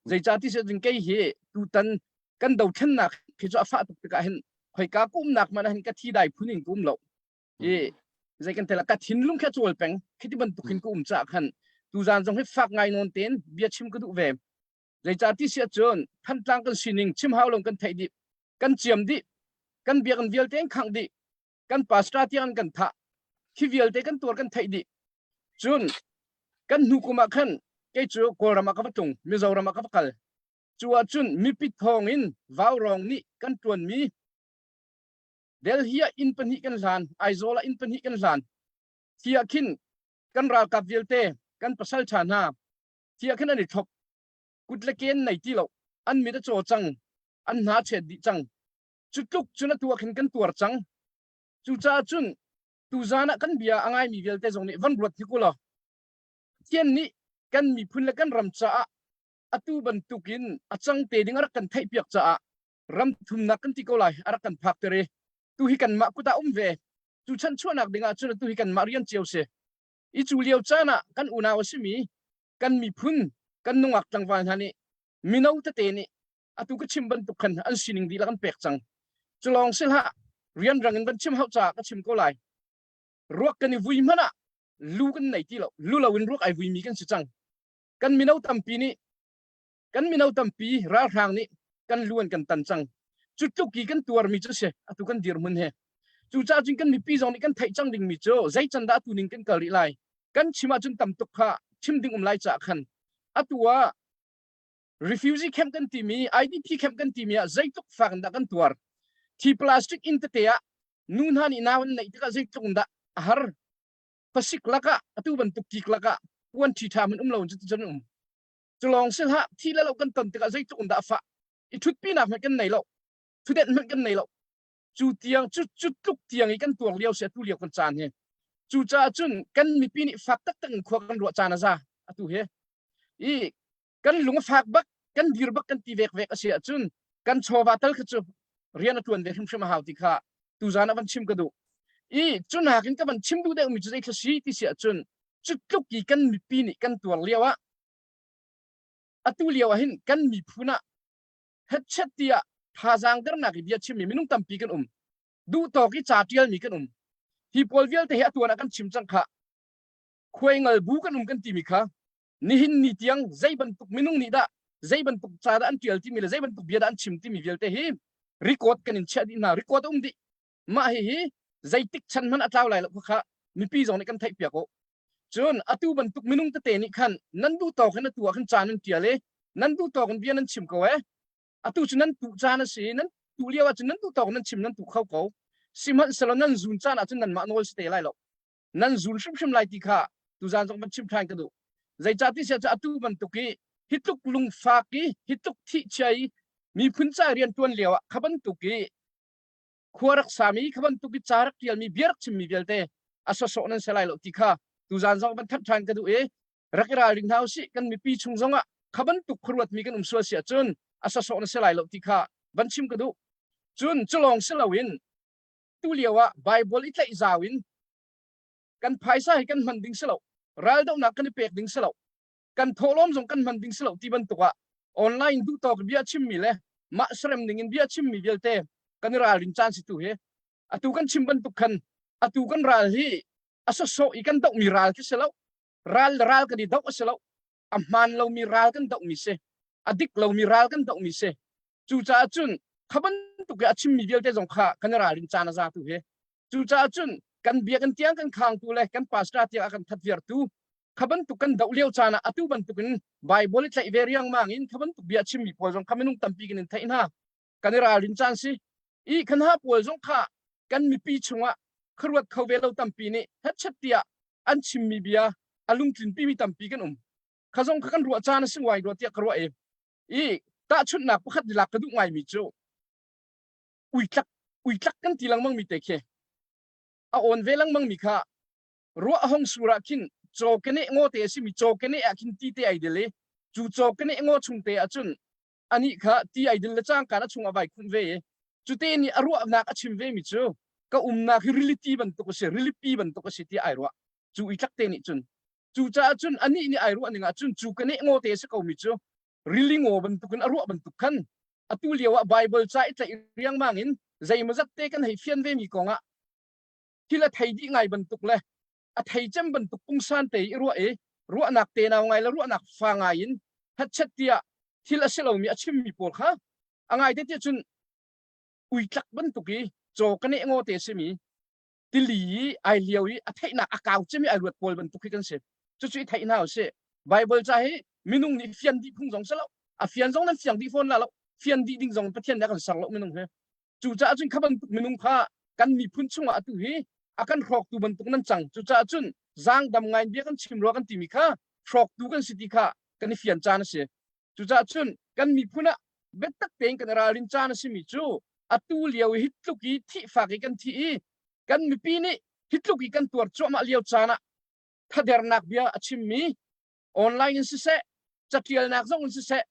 Zeicahti si ahcun kei hi tutan kan dothlennak hi cu a fah tuk tikah hin khoika ka umnak hmanh ah hin ka thi dai phun in ka um lo. I zei kan tel ka thinlung khi a cawl peng khi ti bantuk hin ka um caah khan tuzaan zong hi fak ngai nawn tein bia chim ka duh ve. Zeicahti si ahcun Thantlang kan sining chim hau lo kan theih dih kan ciam dih kan biakinn vialte an khangh dih kan pastor tiang an kan thah khi vialte kan tuar kan theih dih cun kan hnu kum ah khan kei cu kawlram ah ka va tlung mizoram ah ka va kal cu ahcun mipi thawng in vaurawng nih kan tuanmi Delhi ah inn pahnih kan hlan Aizawl ah inn pahnih kan hlan khi ah khin kan ralkap vialte kan pasal ṭha hna khi ah khin an i thlop kut le ken nei ti lo an mit a caw cang an hna chet dih cang cu tluk cun atu ah khin kan tuar cang. Cucaah cun tuzan ah kan bia a ngaimi vialte zong nih van ruat hnik u law Pathian nih kan miphun le kan ram caah atu bantukin a cang te ding a rak kan theihpiak caah ram thumnak kan ti ko lai a rak kan phakter i tu hi kanmah kut ah um ve. Cu chanchuahnak ding ah cun atu hi kanmah rian cio si. I cu lio caan ah kan unau a simi kan miphun kan nungak tlangval hna nih mino tete nih atu ka chim bantuk khan an sining dihlak an pek cang. Cu lawng si hlah, rianrang in van chim hauh caah ka chim ko lai. Ruak kan i vui hmanh ah lu kan nei ti lo, lu lo in ruak ai vuimi kan si cang. Kan mino tampi nih kan mino tampi ralhrang nih kan lu an kan tan cang. Cu tluk i kan tuarmi cu si atu kan dirhmun he. Cucaah cun kan mipi zong nih kan theih cang dingmi cu zei can dah atu ning kan kal rih lai. Kan chim ahcun tam tuk kha chim ding um lai caah khan atu ah refugee camp kan timi IDP camp kan timi ah zeitluk fak in dah kan tuar. Thi plastic inn tete ah nu hna nih nau an neih tikah zeitluk in dah a har. Pasik lakah atu bantuk kik lakah puan ṭhi ṭha hmanh um lo in cuticun um. Cu lawng si hlah thi le lo kan ton tikah zeitluk in dah a fah. I ṭhutpinak hmanh kan nei lo. Thudenh hmanh kan nei lo. Cu tiang cu cu tluk tiang i kan tuar lio si atu lio kan caan hi. Cucaah cun kan mipi nih fak taktak in khua kan ruah caan a za atu hi. I kan lung a fak bak kan dir bak kan ti vek vek a si ahcun kan chawva tal kha cu rian a tuan ve hrimhrim a hau ti kha tuzan ah van chim ka duh. I cu nakin ka van chim duh deuhmi cu zei si ti si ahcun cu tluk i kan mipi nih kan tuar lio ah atu lio ah hin kan miphun ah hetchet tiah thazaang dernak i bia chimmi minung tampi kan um. Duh tawk i ca tialmi kan um. Hi pawl vialte hi atuan ah kan chim cang kha. Khuaingal bu kan um kan timi kha nihin ni tiang zei bantuk minung nih dah zei bantuk ca dah an tial timi le zei bantuk bia dah an chim timi vialte hi record kan in chiah dih hna. Record a um dih. Mah hihi zeitik chan hmanh a tlau lai lo kha mipi zong nih kan theih piak u. Cun atu bantuk minung tete nih khan nan duh tawk in atu ah khan ca nan tial i nan duh tawk in bia nan chim ko ee. Atu cu nan tuh caan a si. Nan tuh lio ahcun nan duh tawk nan chim nan tuh kho ko. Sihmanhsehlaw nan zun caan ahcun nanmah nawl si te lai lo. Nan zun hrimhrim lai ti kha tuzaan zong van chim ṭhan ka duh. Zeicah ti siah atu bantuk i hi tluk lungfak i hi tluk thihchia i miphun ca rian ṭuan lio ah kha bantuk i khua rak sami kha bantuk i ca rak ṭialmi bia rak chimmi vialte a sawsawh nan si lai lo ti kha tuzaan zong van thanh ṭhan ka duh i rak i ralring hna usih. Kan mipi chung zongah kha bantuk khuaruatmi kan um sual si ahcun a sawsawh na si lai lo ti kha van chim ka duh. Cun cu lawng si loin tu lio ah Bible i tlaih zau in kan phaisa hi kan hman ding si lo, raldohnak kan i pek ding si lo, kan thawhlawm zong kan hman ding si lo ti bantuk ah online duh tawk bia chimmi le mah serem ning in bia chimmi vialte kan i ralrin caan si tu hi. Atu kan chim bantuk khan atu kan ral hi a sawsawh i kan dohmi ral khi si lo, ral le ral kan i doh a si lo, a hmaan lomi ral kan dohmi si, a dik lomi ral kan dohmi si. Cucaah cun kha bantuk i a chimmi vialte zong kha kan i ralrin caan a za tu hi. Cucaah cun kan biakinn tiang kan khangtu le kan pastor tiang a kan that viartu kha bantuk kan doh lio caan ah atu bantuk in Bible i tlaih ve riangmang in kha bantuk bia chimmi pawl zong kha minung tampi kan in theih hna. Kan i ralrin caan si. I khan ha pawl zong kha kan mipi chungah khuaruat kho ve lo tampi nih hetchet tiah an chimmi bia a lungtlinpi mi tampi kan um. Kha zong kha kan ruah caan a si ngai rua tiah ka ruah i i tahchunhnak pakhat lak ka duh ngaimi cu uitlak uitlak kan ti lengmang mi te khi a awn ve lengmang mi kha ruah a hong sur ah khin caw keneh ngaw te a simi caw keneh ah khin ti te ai dil i cu caw keneh ngaw chung te ah cun anih kha ti ai dil le cangkan a chung a vai khunh ve i cute nih a ruahnak a chim ve mi cu ka umnak hi rili ti bantuk a si rilipi bantuk a si ti ai ruah cu uitlak te nih cun. Cucaah cun anih nih ai ruah ning ah cun cu keneh ngaw te a si komi cu rili ngaw bantukin a ruah bantuk khan atu lio ah Bible ca i tlaih riangmang in zeimawzat te kan hei fian vemi kong ah thil a thei dih ngai bantuk le a thei cem bantuk pungsan te i ruah i ruahnak tenau ngai le ruahnak fa ngai in hetchet tiah thil a si lomi a chimmi pawl kha a ngai te tiah cun uitlak bantuk i caw keneh ngaw te a simi tili i ai lio i a theihnak a kau cemi ai ruat pawl bantuk hi kan si. Cucu i theih hna usih. Bible ca hi minung nih fian dih phung zong si lo, a fian zong nan fiang dih fawn la lo, fian dih ding zong Pathian nih a kan ser lo minung hi. Cucaah cun kha bantuk minung kha kan miphun chungah atu hi a kan hrawktu bantuk nan cang. Cucaah cun zaangdam ngai in bia kan chim rua kan timi kha hrawktu kan si ti kha kan i fian caan a si. Cucaah cun kan miphun ah biatak tein kan i ralrin caan a simi cu atu lio i hi tluk i thihfak i kan thi i. Kan mipi nih hi tluk i kan tuar cuahmah lio caan ah thadernak bia a chimmi online in siseh catialnak zong in siseh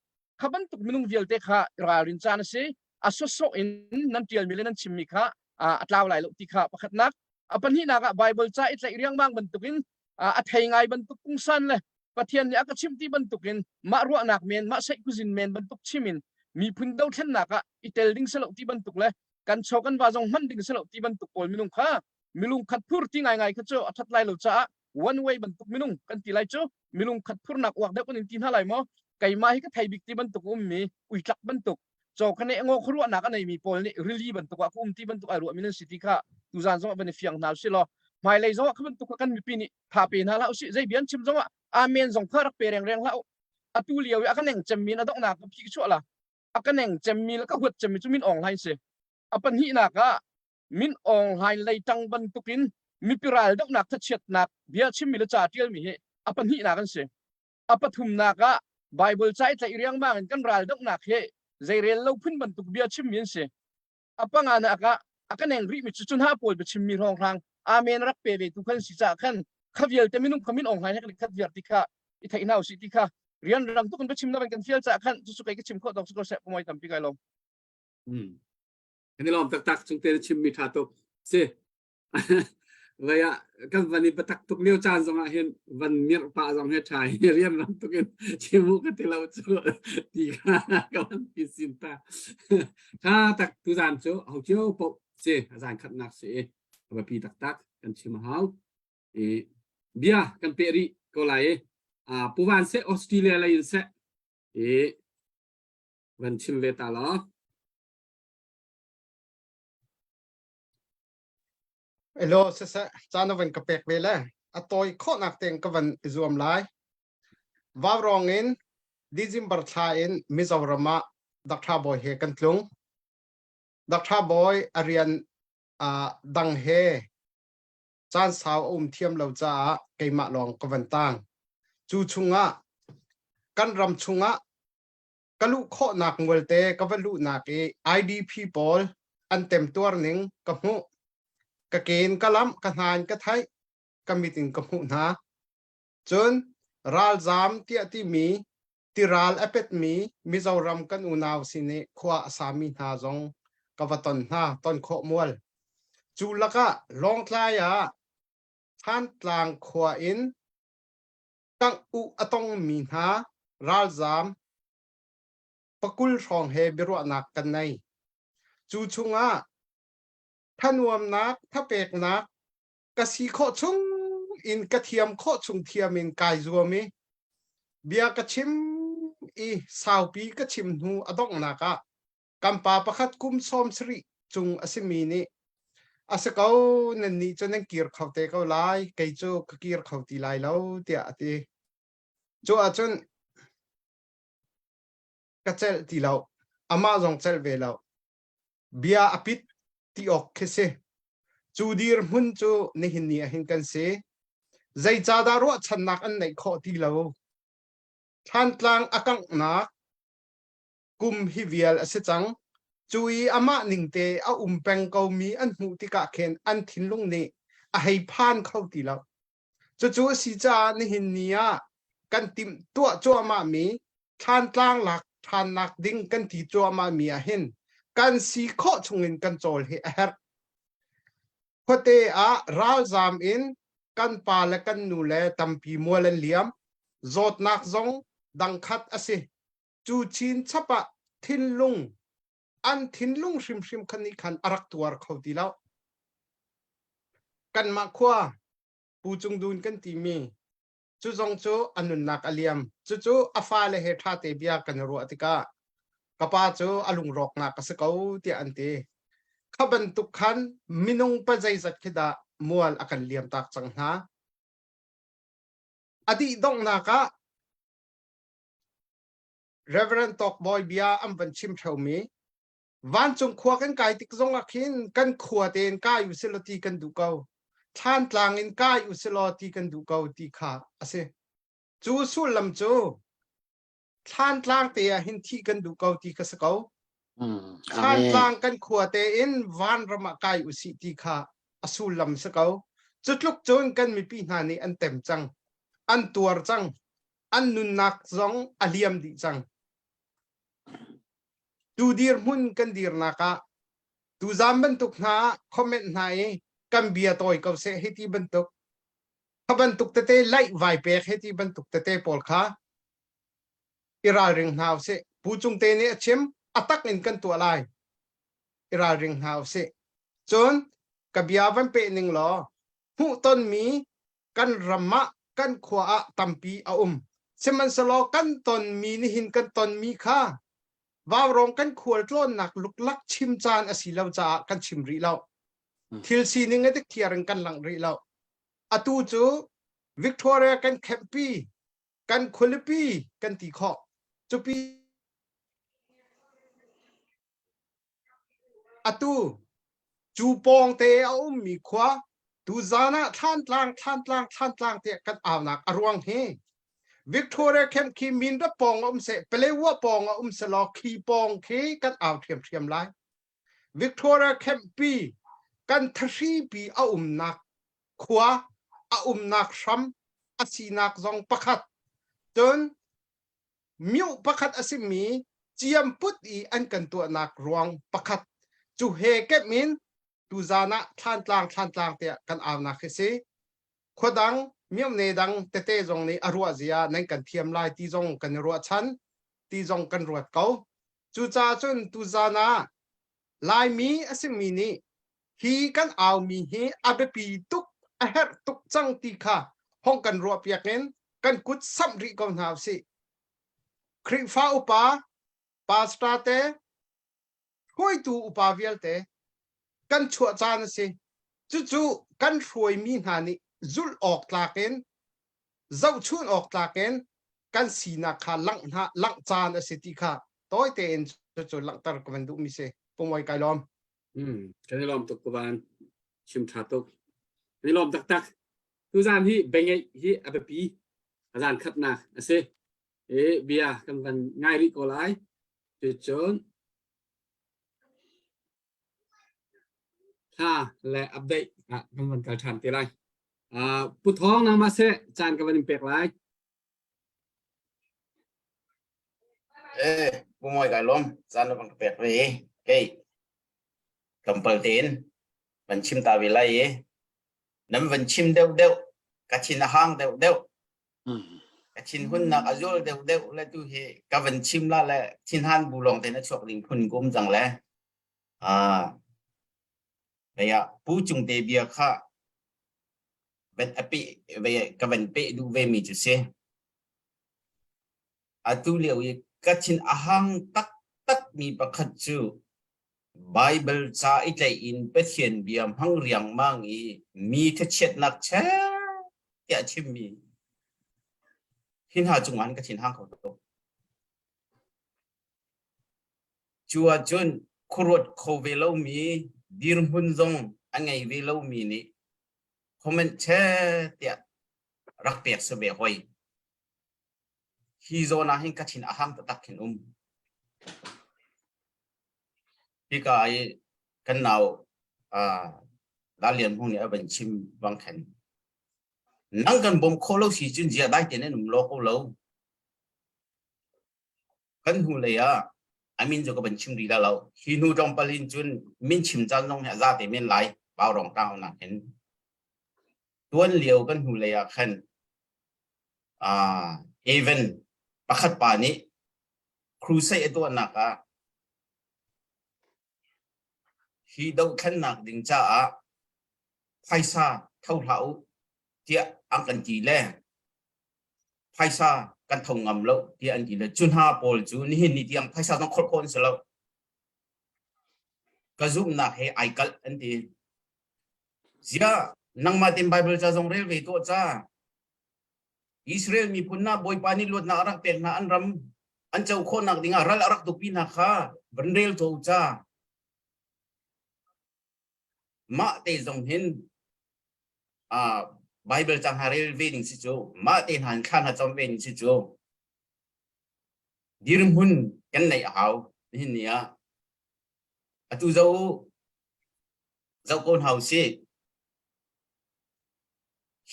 kha bantuk minung vialte kha ralrin caan a si. A sawsawh in nan tialmi le nan chimmi kha a tlau lai lo ti kha pakhatnak. A pahnihnak ah Bible ca i tlaih riangmang bantukin a thei ngai bantuk pungsan le Pathian nih a ka chimh ti bantukin mah ruahnak men mah seihkuzin men bantuk chim in miphun dothlennak ah i tel ding si lo ti bantuk le kan chaw kan va zong hman ding si lo ti bantuk pawl minung kha milung khat phur ti ngaingai kha cu a that lai lo caah one way bantuk minung kan ti lai cu milung khat phurnak uak deuh kan in ti hna lai maw keimah hi ka thei bik ti bantuk ummi uitlak bantuk chaw kha ne ngaw khuaruahnak a neimi pawl nih rili bantuk ah ka um ti bantuk ai ruahmi nan si ti kha tuzan zong ah van i fiang hna usih law hmailei zong ah kha bantuk kha kan mipi nih tha pe hna hlah usih zei bian chim zong ah amen zong kha rak pe rengreng hlah u atu lio i a ka neng cemmi in a donghnak ka phi chuah la a ka neng cemmi le ka huat cemmi cu Min Aung Hlaing si a pahnihnak ah Min Aung Hlaing lei tang bantukin mipi ral dohnak thachiatnak bia chimmi le ca tialmi hi a pahnihnak an si a pathumnak ah Bible ca i tlaih riangmang in kan ral dohnak hi zeirel lo phun bantuk bia chimmi an si a panganak ah a ka neng rihmi cu cu hna pawl biachimmi hrawnghrang amen rak pe ve tu khan si caah khan kha vialte minung kha min ong hlai hek khat viar ti kha i theih hna usih ti kha rian rang tuk in biachim na kan fial caah khan cucu kei ka chim khawh tawk si ko seh pumoi tampi kai lawm Hmm. Kan i lawm taktak chung te na chimmi ṭha tuk. Si. Vai ah kan van i biatak tuk lio caan zong ah hin van mirh pah zong hi ṭha i rian ram tuk in chim u ka ti lo cu ti kha ka van ti sin ta. Ṭha tak tuzaan cu ho cio paoh si a zaan khatnak si i a biapi taktak kan chim a hau. I bia kan peh rih ko lai i Pu Van seh Australia lei in seh i van chim ve ta law. Elo siseh caan na van ka pek ve le a tawi khawhnak tein ka van i zuam lai. Vaurawng in December thla in Mizoram ah Dr. Bawi he kan tlung. Dr. Bawi a rian uh, dang he caan sau a um thiam lo caah keimah lawng ka van tang. Cu chungah kan ram chungah ka luh khawhnak ngualte ka va luhnak i IDP pawl an temtuar ning ka hmuh. Ka ke in ka lamh, ka hna in ka theih, ka mit in ka hmuh hna. Cun ralzaam tiah timi tiral a petmi Mizoram kan unau sin i khua a sami hna zong ka va ton hna, ton khawh mual. Cu lakah Lawngtlai ah Thantlang khua in kangh uh a tongmi hna ralzaam pakul hrawng he biaruahnak kan nei. Cu chungah thanuamnak, thapeknak ka si khawh chung in ka thiam khawh chung thiam in kai zuam i bia ka chim i saupi ka chim hnu a donghnak ah kan pa pakhat kum 70 cung a simi nih a si ko nannih cu nan kir kho te ko lai kei cu ka kir kho ti lai lo tiah a ti cu ahcun ka celh ti lo amah zong celh ve lo bia a pit ti awk khi si cu dirhmun cu nihin ni ah hin kan si zeicahdah ruahchannak an neih khawh ti lo Thlantlang a kanghnak kum hi vial a si cang. Cu i amah ningte a um peng komi an hmuh tikah khin an thinlung nih a hei phan kho ti lo. Cucu a si caah nihin ni ah kan timh tuah cuahmahmi Thlantlang lak ṭhannak ding kan ti cuahmahmi ah hin kan si khawh chungin kan cawl hi a herh. Khuate ah ralzaam in kan pa le kan nu le tampi mual an liam. Zawtnak zong dangkhat a si. Cu chinchap ah thinlung an thinlung hrimhrim khan nih khan a rak tuar kho ti lo. Kanmah khua Pu Cung Dun kan timi cu zong cu a nunnak a liam. Cucu a fale he ṭhate bia kan i ruah tikah ka pa cu a lungrawknak a si ko tiah an ti. Kha bantuk khan minung pa zeizat khi dah mual a kan liam tak cang hna. A dih donghnak ah Reverend Tawk Bawi bia an van chim ṭheumi vancung khua kan kai tik zong ah khin kan khua tein kai u silaw ti kan duh ko thlantlang in kai u silaw ti kan duh ko ti kha a si cu sullam cu thlantlang te ah hin thih kan duh ko ti kha si ko thlantlang kan khua tein vanram ah kai u sih ti kha. a sullam si ko. Cu tluk cun kan mipi hna nih an tem cang, an tuar cang, an nunnak zong a liam dih cang. Tu dirhmun kan dirnak ah tuzaan bantuk hna ah comment hna i kan bia tawi ko seh hei ti bantuk kha bantuk tete laih vai pek hei ti bantuk tete pawl kha i ralring hna usih. Pu Cung Te nih a chim, a tak in kan tuah lai. I ralring hna usih. Cun ka bia van peh ning law hmuhtonmi kan ram ah kan khua ah tampi a um. Sihmanhsehlaw kan tonmi nihin kan tonmi kha vaurawng kan khual tlawnnak luklak chim caan a si lo caah kan chim rih lo. Thil sining a dikthiar in kan langh rih lo. Atu cu Victoria kan campi kan khualipi kan ti khawh. Cupi Atu cu pawngte a ummi khua tuzaan ah Thlantlang Thlantlang Thlantlang tiah kan aunak a ruang hi Victoria Camp khi Mindat pawng a um seh Palewa pawng a um selaw khi pawng khi kan au ṭhiamṭhiam lai. Victoria Camp pi kan thahri pi a umnak khua a umnak hram a sinak zong pakhat cun mioh pakhat a simi ciamput i an kan tuahnak ruang pakhat cu he kemh in tuzaan ah thlantlang thlantlang tiah kan aunak hi si khuadang myone dang tete zong nih a ruah zia nan kan thiam lai ti zong kan i ruahchan ti zong kan ruat ko cucaah cun tuzaan ah Laimi a simi nih hi kan aumi hi a biapi tuk a herh tuk cang ti kha hong kan ruahpiak in kan kut samh rih ko hna usih. Khrihfa upa, pastor te, hruaitu upa vialte kan chuah caan a si. Cucu kan hruaimi hna nih zulh awk tlak in zohchun awk tlak in kan sinak kha langh hna langh caan a si ti kha tawi tein cucu langhter ka van duhmi si. Pumoi kai lawm. Hmm, kan i lawm tuk kuvan. Chim tha tuk. Kan i lawm taktak. Tuzaan hi bengeih hi a biapi. A zan khatnak a si. E bia kan van ngai rih ko lai. Cucun hla le update ah kan van kal ṭhan te lai. Uh, Pu Thawng nangmah seh caan ka van in pek lai. Eh, Pu Mawi kai lawm, caan na van ka pek ve i kei tlawmpal tein van chim ta ve lai i nan van chim deuh deuh ka thin a hang deuh deuh ka thin hunnak a zual deuh deuh le tu hi ka van chim la le thinhan bu lawng tein a chuak ding phun kum cang le ah vei ah Pu Cung te bia kha van a pe ve ka van pe duh ve mi cu si atu lio i ka thin a hang taktak mi pakhat cu Bible ca i tlaih in Pathian bia hmang riangmang i mi thachiatnak che tiah chimmi hi hna cungah ka thin hang kho tuk. Cu ahcun khuaruat kho ve lomi dirhmun zong a ngei ve lomi nih comment che tiah rak pek si ve hoi. Hi zawn ah hin ka thin a hang taktak khin um. Hika i kan nau uh, Lalian Hmung nih a van chim bang khan nang kan bawm khawh lo si cun zia dai te nan um lo ko lo. Kan hnu lei ah a min cu ka van chim rih la lo. Hi hnu tlawmpal in cun min chim caan zong hi a za te men lai. Vaurawng tlang nak hin. Tuan lio kan hnu lei ah khan uh, Evan pakhat pa nih crusade a tuahnak ah hi dohthlennak ding caah phaisa tho hlah u tiah an kan ti le phaisa kan tho ngam lo tiah an ti le cu hna pawl cu nihin ni tiang phaisa zong kholh khawh an si lo ka zumhnak he ai kalh an ti ziah nangmah tin Bible ca zong rel ve tuah ca Israel miphun na Bawipa nih luatnak a rak pek hna an ram an co khawhnak dingah ral a rak tukpi hna kha van rel to ca mah te zong hin uh, Bible cang ha rel ve ding si cu mah te hna thla hna cam ve ding si cu dirhmun kan neih a hau nihin ni ah atu zo zo ko hna usih.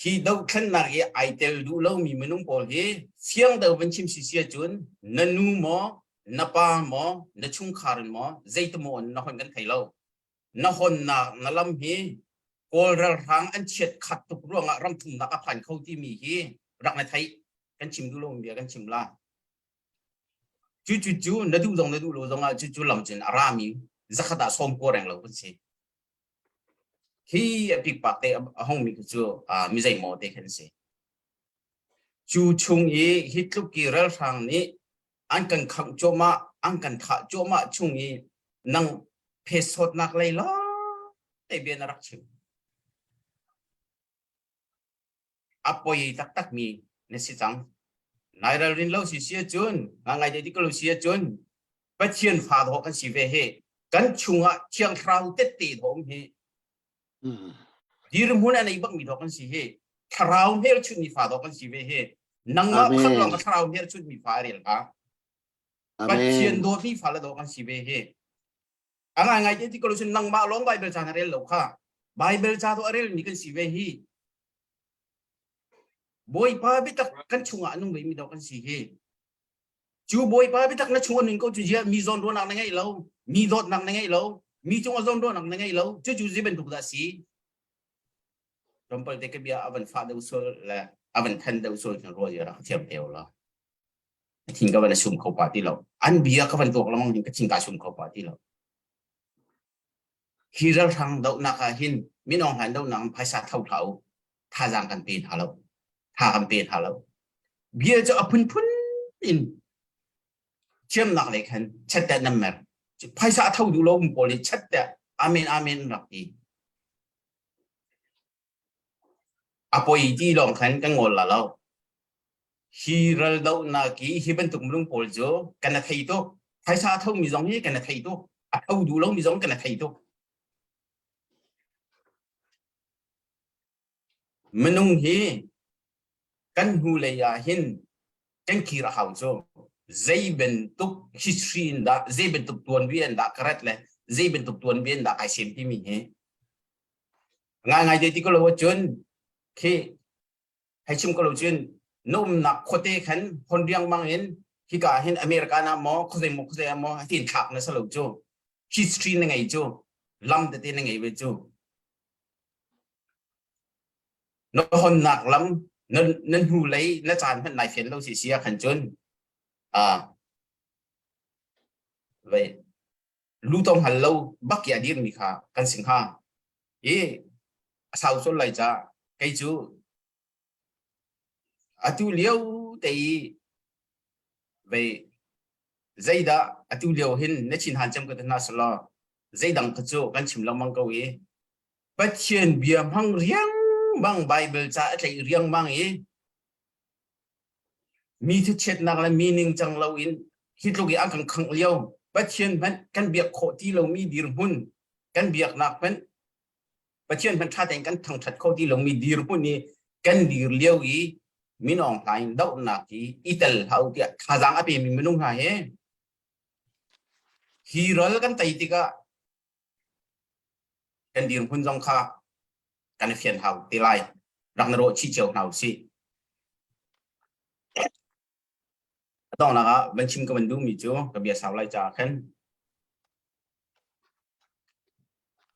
Hi dohthlennak i ai tel duh lomi minung pawl hi fiang deuh van chim sisi ahcun na nu maw, na pa maw, na chungkhar in maw, zeitimaw in na hon kan thei lo. Na honnak na lam hi Kawl ralhrang an chiat khat tuk ruangah ramthumnak a phan kho timi hi rak na theih. Kan chim duh lomi bia kan chim la. Cu cu cu na duh zong na duh lo zongah cu cu lam cun a rami zakhat ah sawm kua reng lo kan si. Hi a pikpak te a hongmi khi cu mi zeimaw te khan si. Cu chung i hi tluk i ralhrang nih an kan khangh cuahmah, an kan thah cuahmah chung i nang phesawtnak lei lawng te bia na rak chim. A poi taktakmi na si cang. Nai ralrin lo si si ahcun, ngai te ti ko lo si ahcun, Pathian fa dawh kan si ve hi. Kan chungah Thiang Thlarau tette dawh um hi. Dirhmun a nei bakmi dawh kan si hi. Thlarau hmelchunhmi fa dawh kan si ve hi. Nangmah khat lawng ka thlarau hmelchunhmi fa a rel hna. Pathian dawtmi fa le dawh kan si ve hi. A ngai ngai te ti ko lo cun nangmah lawng Bible ca na rel lo kha. Bible ca dawh a relmi kan si ve hi. Bawipa biatak kan chungah a nung vemi dawh kan si hi. Cu Bawipa biatak na chung a nun ko cu zia mi zawn ruahnak na ngeih lo, mi dawtnak na ngeih lo, mi cung a zawn ruahnak na ngeih lo, cucu zei bantuk dah si? Tlawmpal te ka bia a van fah deuh sual le a van than deuh sual khin ruah zia rak thiam te la. Ka thin ka van a sum kho pa ti lo. An bia ka van tuak lengmang hin ka thin ka sum kho pa ti lo. Hi ralhrang dohnak ah hin minung hlan dohnak in phaisa tho hlah u. Thazaang kan pe hna lo. Tha kan pe hna lo. Bia cu a phunphun in thiamnak lei khan chat nan mer. Phaisa a tho duh lo mi pawl nih chat amen amen rak ti. A poi ti lawng khan kan ngol la lo. Hi ral dohnak i hi bantuk minung pawl cu kan a thei tuk. Phaisa a thomi zong hi kan a thei tuk. A tho duh lomi zong kan a thei tuk. Minung hi kan hnulei ah hin kan kir a hau cu. Zei bantuk history in dah, zei bantuk tuanbia in dah ka rat le zei bantuk tuanbia in dah kai sem timi hi Ngaingai te ti ko lo ahcun khi hei chim ko lo cun na umnak khuate khan hon riangmang in hika hin America na maw khuazei maw khuazei ah maw tin thlak na salo cu history na ngei cu lam tete na ngei ve cu na honnak lam na na hnu lei na caan hmanh nai fian lo si si ah khan cun a vei lutong hal lo bak i a dirmi kha kan si hnga i a sau sual lai ca kei cu atu lio te i vei zeidah atu lio hin na chin han cem ka hna selaw zeidang kha cu kan chim lengmang ko i Pathian bia hmang riangmang Bible ca a tlaih riangmang i Mi thuchiatnak le mi ningcang loin hi tluk i an kan khangh lio Pathian hmanh kan biak khawh ti lomi dirhmun kan biaknak hmanh Pathian hmanh ṭha tein kan thangṭhat kho ti lomi dirhmun i kan dir lio i Min Aung Hlaing dohnak hi i tel hlah u tiah thazaang a pemi minung hna hi hi ral kan tei tikah kan dirhmun zong kha kan i fian hau te lai rak na rawh chih cio hna usih a donghnak ah van chim ka van duhmi cu ka bia sau lai caah khan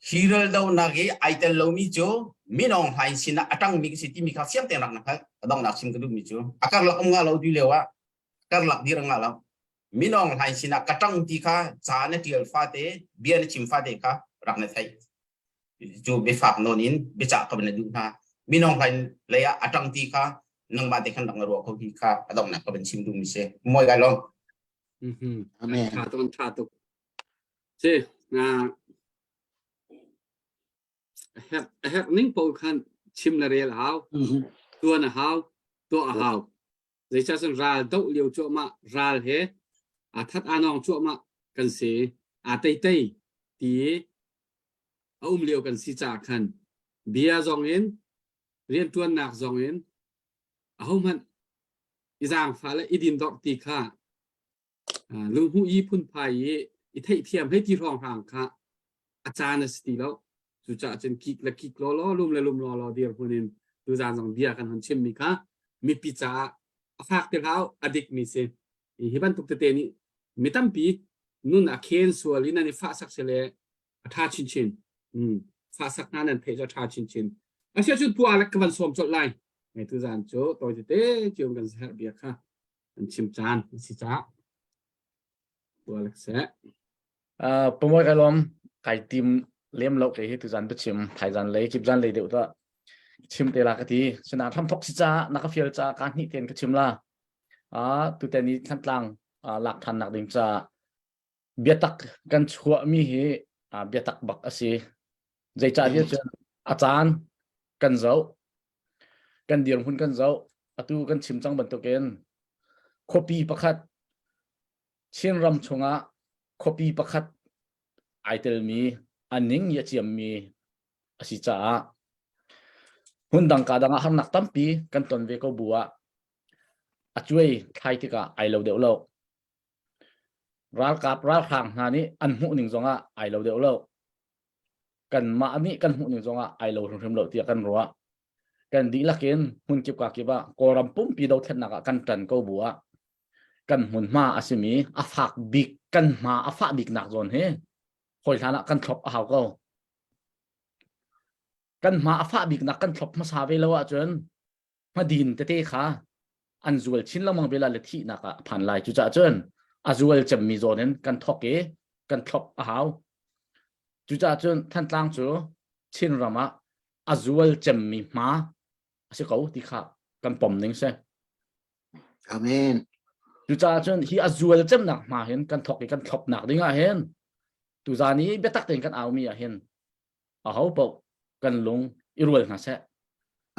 hi ral donak i ai tel lomi cu Min Aung Hlaing sinah a ṭangmi ka si timi kha fiang tein rak na hngalh a donghnak chim ka duhmi cu a karlak um nga lo ti lio ah karlak dir nga lo Min Aung Hlaing sinah ka ṭang ti kha ca na ṭial fate bia na chim fate kha rak na theih cu biafak nawn in biacah ka van duh hna Min Aung Hlaing lei ah a ṭang ti kha nangmah te khan rak na ruah kho ti kha a donghnak ka van chim duhmi si moi kai lawm Amen. Tha tuk tha tuk. Si na a herh ning paoh khan chim le rel a hau. Tuan a hau, tuah a hau. Zeicah cun ral doh lio cuahmah ral he aa that aa nawng cuahmah kan si aa teitei ti a um lio kan si caah khan bia zong in rianṭuannak zong in ahohmanh i zaangfah le i dindorh ti kha lunghmuh i phunphai i i theihthiam hei ti hrawnghrang kha a caan a si ti lo. Cucaah cun kik le kik law law lum le lum law law dirhmun in. Tuzaan zong bia kan hon chimmi kha mipi caah a fak ti hlah a dikmi si. Hi bantuk tete nih mi tampi nun a khen sual i nan i fahsak si le a ṭha chinchin. Fahsak hna nan theih cu a ṭha chinchin. Asiahcun pu Alec ka van sawm colh lai. Tuzaan cu tawi tete cio kan herh bia kha an chim caan a si caah pu Alec seh. Pamuai ka lawm kai tim lem lo ke hi tuzan biachim thaizan lei kipzan lei deuh ta chim te la ka ti sina thlam thok si ca na ka fial ca ka hnih ten ka chim la a tuten ni thlantlang lak than nak ding ca biatak kan chuah mi hi biatak bak asi zeicah tiah cun a caan kan zoh kan dirhmun kan zoh atu kan chim cang bantukin khuapi pakhat Chinram chungah khuapi pakhat ai telmi a ning i a ciammi a si caah hmundang ka dang ah harnak tampi kan ton ve ko bu ah a cuai thlai tikah ai lo deuh lo. Ralkap ralhrang hna nih an hmuh ning zongah ai lo deuh lo. Kanmah nih kan hmuh ning zongah ai lo hrimhrim lo tiah kan ruah. Kan dihlak in hmun kip ka kip ah Kawlram pumpi dothlennak ah kan ṭan ko bu ah kan hmunhma a simi a fak bik kan hma a fah biknak zawn hi hawi hlan ah kan thlop a hau ko. Kan hma a fah biknak kan thlop hmasa ve lo ahcun hmadin tete kha an zual chin lengmang ve la le thihnak ah a phan lai. Cucaah cun a zual cemmi zawn in kan thok i kan thlop a hau. Cucaah cun Thantlang cu Chinram ah a zual cemmi hma a si ko ti kha kan pom ning si. Amen. Cucaah cun hi a zual cemnak hma hin kan thok i kan thlopnak ding ah hin tuzaan i biatak tein kan aumi ah hin aho paoh kan lung i rual hna seh.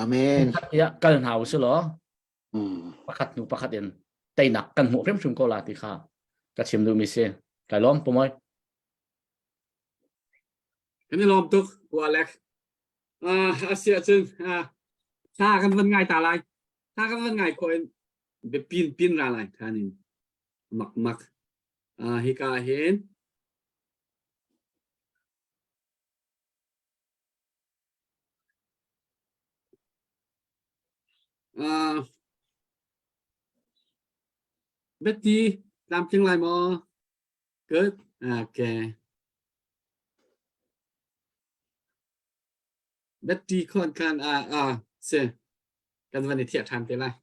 Amen. Tiah kal hna u law pakhat hnu pakhat in teinak kan hmuh hrimhrim ko la ti kha ka chim duhmi si. Kai lawm pumoi. Kan i lawm tuk Pu Alex. Uh, asiah cun uh, thla kan van ngai ta lai. Thla kan van ngai khawh in biapin pin ra lai than in mak mak. Uh, hika hin Uh, Betty, tlamtling lai maw? Good. Okay. Betty khon khan a a si kan van i thiah ṭhan te lai.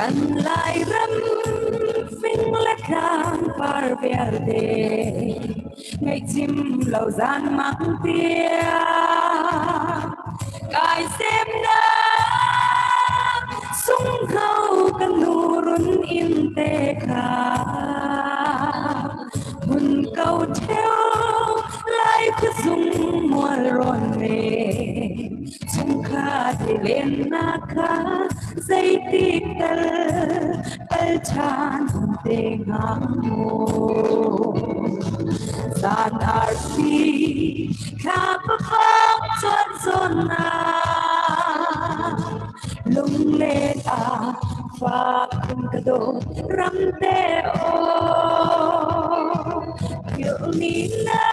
Kan Lairam fing le tlang par vialte ngaihcim lo zan mang tiang kai semnak sungho kan nurun in te kha Hmun ko ṭheo lai khuazung mual rawn me chungkhat i lennak kha zeitik tal kal ṭhan te hnga mu. Zan arfi thla pafang chuan zawn na lunglen ah fak in ka dawt ramte aw philhmi na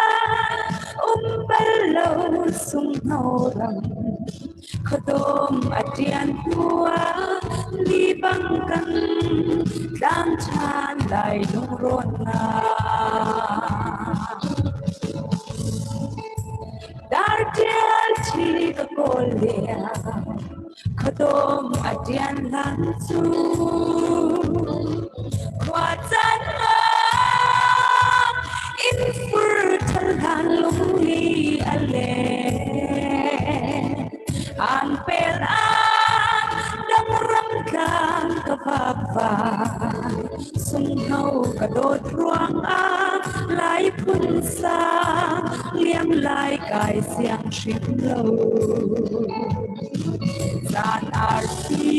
um bal lo sunghno ram khuadawm a ṭian hnuah ni bang kan tlang ṭhan lai lungrawnnak Dar ṭial ṭhi ka kawl lio khuadawm a ṭian hlan cu khua caan ah inn fur ṭhal hlan lungli a leng. An pel ah dang ram tlang ka vakvai sunghno ka dawt ruangah lai phun sang. Liam lai kai siang hrim lo. Zan arfi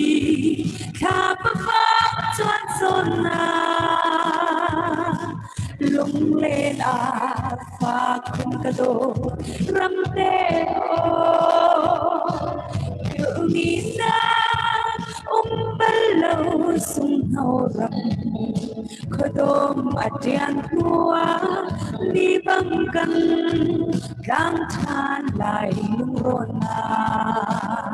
thla pafak chuan zawn na lunglen ah fa khun ka do ramte aw mi na um bal lo sunghno ram khuadawm a ṭian hnuah mi bang kan tlang ṭhan lai lungrawnnak.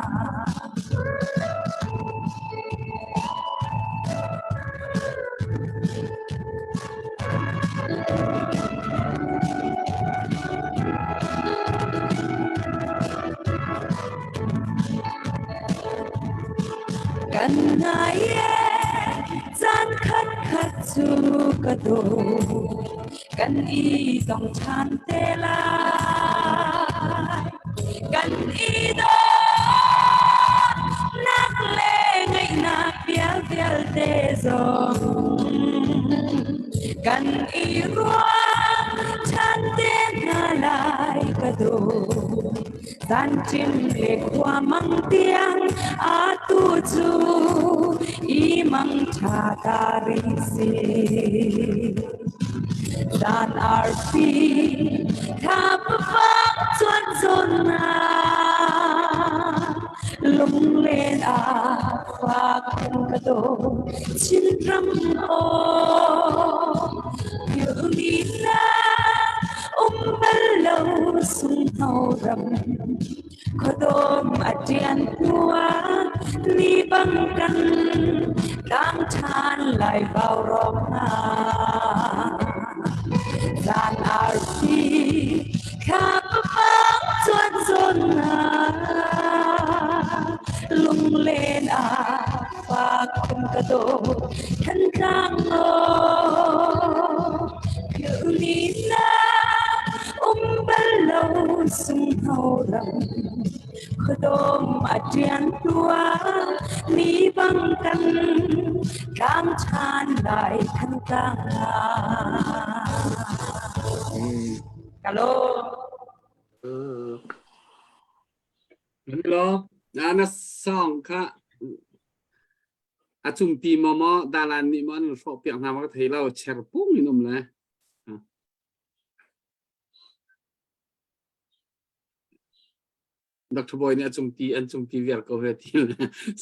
Kan ngai e caan khat khat cu ka daw kan i tong ṭhan te lai kan i dawtnak le ngaihnak vial vialte zong kan i ruah ṭhan te hna lai ka daw Zanṭim le khua mang tiang atu cu i mang ṭha ta rih si. Zan arfi thla pafak chuan zawn na lunglen ah fak ka do Chinram aw philhmi na um bal lo sunghno ram khuadawm a ṭian hnuah ni bang kan tlang ṭhan lai vaurawng hna zan arfi thla pafang chuan zawn na lunglen ah fa khun ka daw Thantlang aw philhmi na um bal lo sunghno ram khuadawm a ṭian hnuah ni bang kan tlang ṭhan lai Thantlang ah. Kalo. Lo na na song kha a cumpi maw maw dalan nih maw an hrawh piak hna ma ka thei lo cher pung in um le Dr. Boy nih a cumpi an cumpi viar ko he ti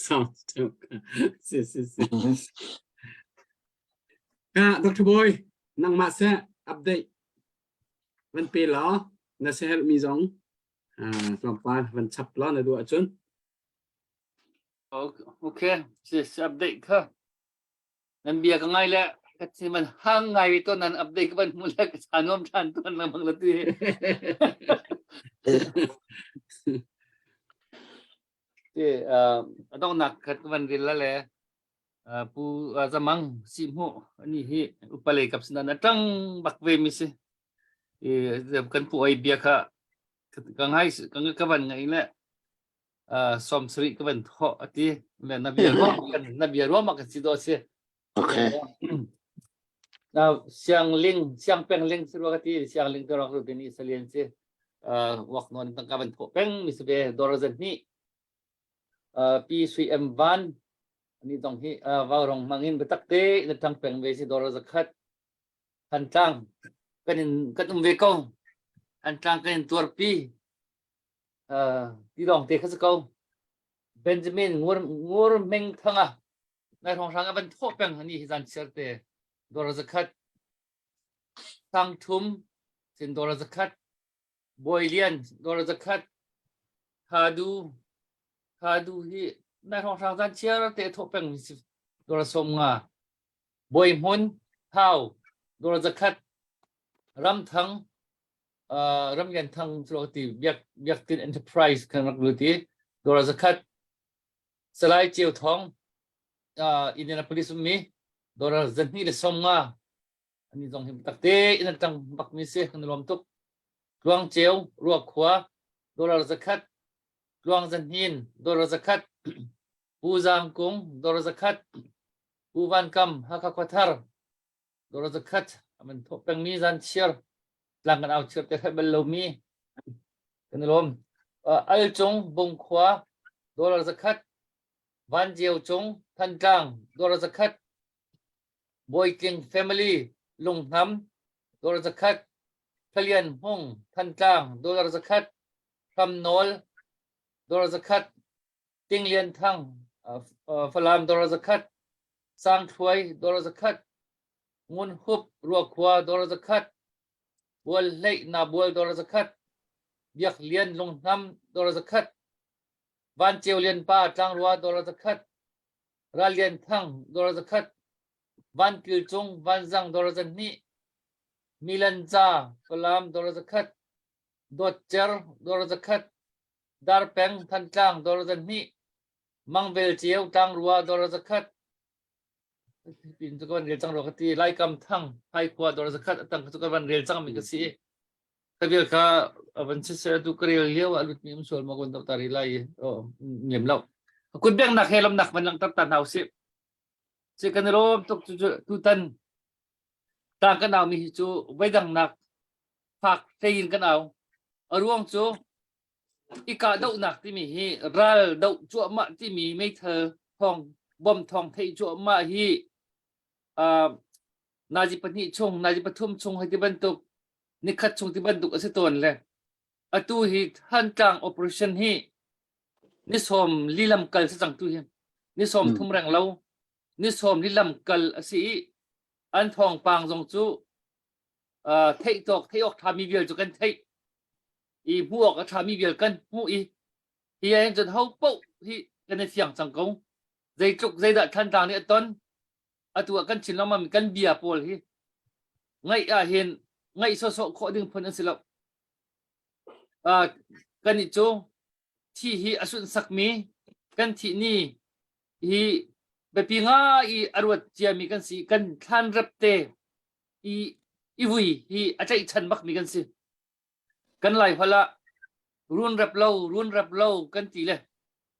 sound si si si ka Dr. Boy nangmah seh update van pe law na se help mi zong tlawmpal van chap law na duh ahcun. Okay, sis update kha. Nan bia ka ngai le ka si man hang ngai vi to nan update ka van hmu le ka cha nuam than tuan lengmang la ti. Ti adong nak khat ka van ril la le pu zamang si mu ani hi upale kap sinan atang bak ve mi si. Kan pu oi bia kha ka ngai ka van ngai le som sari ka van tho ati le na bia ruam na bia ruam kan si do si okay now siang ling siang peng ling si ka ti siang ling ka rak ru ni salian si wak non tang ka van tho peng mi se be dorazan ni pi sui em van ani dong hi vau rong mangin betak te na tang peng ve si dorazakhat Thantlang kan in kan um ve ko. Thantlang kan in tuarpi. Uh, ti lawng te kha si ko. Benjamin ngur ngur meng thanga nai hrawng hrang a van thawh peng ani hi zan chiar te dora zakhat sang thum sin dora zakhat Bawi Lian dora zakhat Thadu Thadu hi nai hrawng hrang zan chiar te thawh peng dora som nga Bawi Hmun, Thau, Dawr zakhat, Ramthang, uh, Ramlian Thang cu ti Biak Biaktin Enterprise kan rak lut i Dawr zakhat, Salai Ceu Thawng, uh, Indianapolis ummi Dawr zahnih le som nga ani zong hi takte in an tang bak mi si kan lawm tuk. Tluang Ceu, Ruakhua, Dollar zakhat, Tluang Zanhin, Dollar zakhat, Pu Zang Kung, Dollar zakhat, Pu Van Kam, Hakha Khuathar, Dawr zakhat, a man thawh pengmi zan chiar. Tlang kan au chir te bal lomi kan i lawm. Al Cung Bungkhua dollar zakhat Van Jeu Cung Thantlang dollar zakhat Bawitling family Lunghnam dollar zakhat Thalian Hmung Thantlang dollar zakhat Hram Nawl dollar zakhat Ting Lian Thang Falam dollar zakhat Sang Thluai dollar zakhat Ngun Hup Ruakhua dollar zakhat Bual Hleih Nabual dollar zakhat Biak Lian Lunghnam dollar zakhat Van Ceu Lian Pa Tlangrua dollar zakhat Ral Lian Thang dollar zakhat Van Kil Cung Van Zang dollar zahnih Milan Ca Falam dollar zakhat Dawt Cer dollar zakhat Dar Peng Thantlang dollar zahnih Mangvel Ceu Tlangrua dollar zakhat Pin cu ka van rel cang rua ka ti. Laikam thang Phaikhua dawr zakhat atang cu ka van rel cang mi ka si. Ka vial kha van si se tu ka rel lio ah lut mi um sual ma kon ta ri lai o ngem lo. Kut beng nak he lam nak van lang tar ta hna usih. Si kan rom tuk cu tu tan ta kan au mi hi cu veidang nak fak tein kan au. A ruang cu I kahdohnak timi hi ral doh cuahmah timi meithal thawng bom thawng theih cuahmah hi uh, nazi pahnih chung nazi pathum chung hei ti bantuk nikhat chung ti bantuk a si tawn le atu hi Thantlang operation hi ni sawm lilam kal si cang tu hi ni sawm thum reng lo ni sawm lilam kal a si i an thawngpang zong cu uh, theih tawk theih awk ṭhami vial cu kan theih i hmuh awk a ṭhami vial kan hmuh i hi ah hin cun ho paoh hi kan i fiang cang ko zeitluk zeidah Thantlang nih a ton atu ah kan chin lengmang kan bia pawl hi ngaih ah hin ngaih sawsawh khawh ding phun an si lo uh, kan nih cu thi hi a sunhsakmi kan thih ni hi biapi ngai i a ruat ciami kan si kan thlan rep te i i vui hi a tlaihchan bakmi kan si Kan Laiholh ah run rep lo, run rep lo kan ti le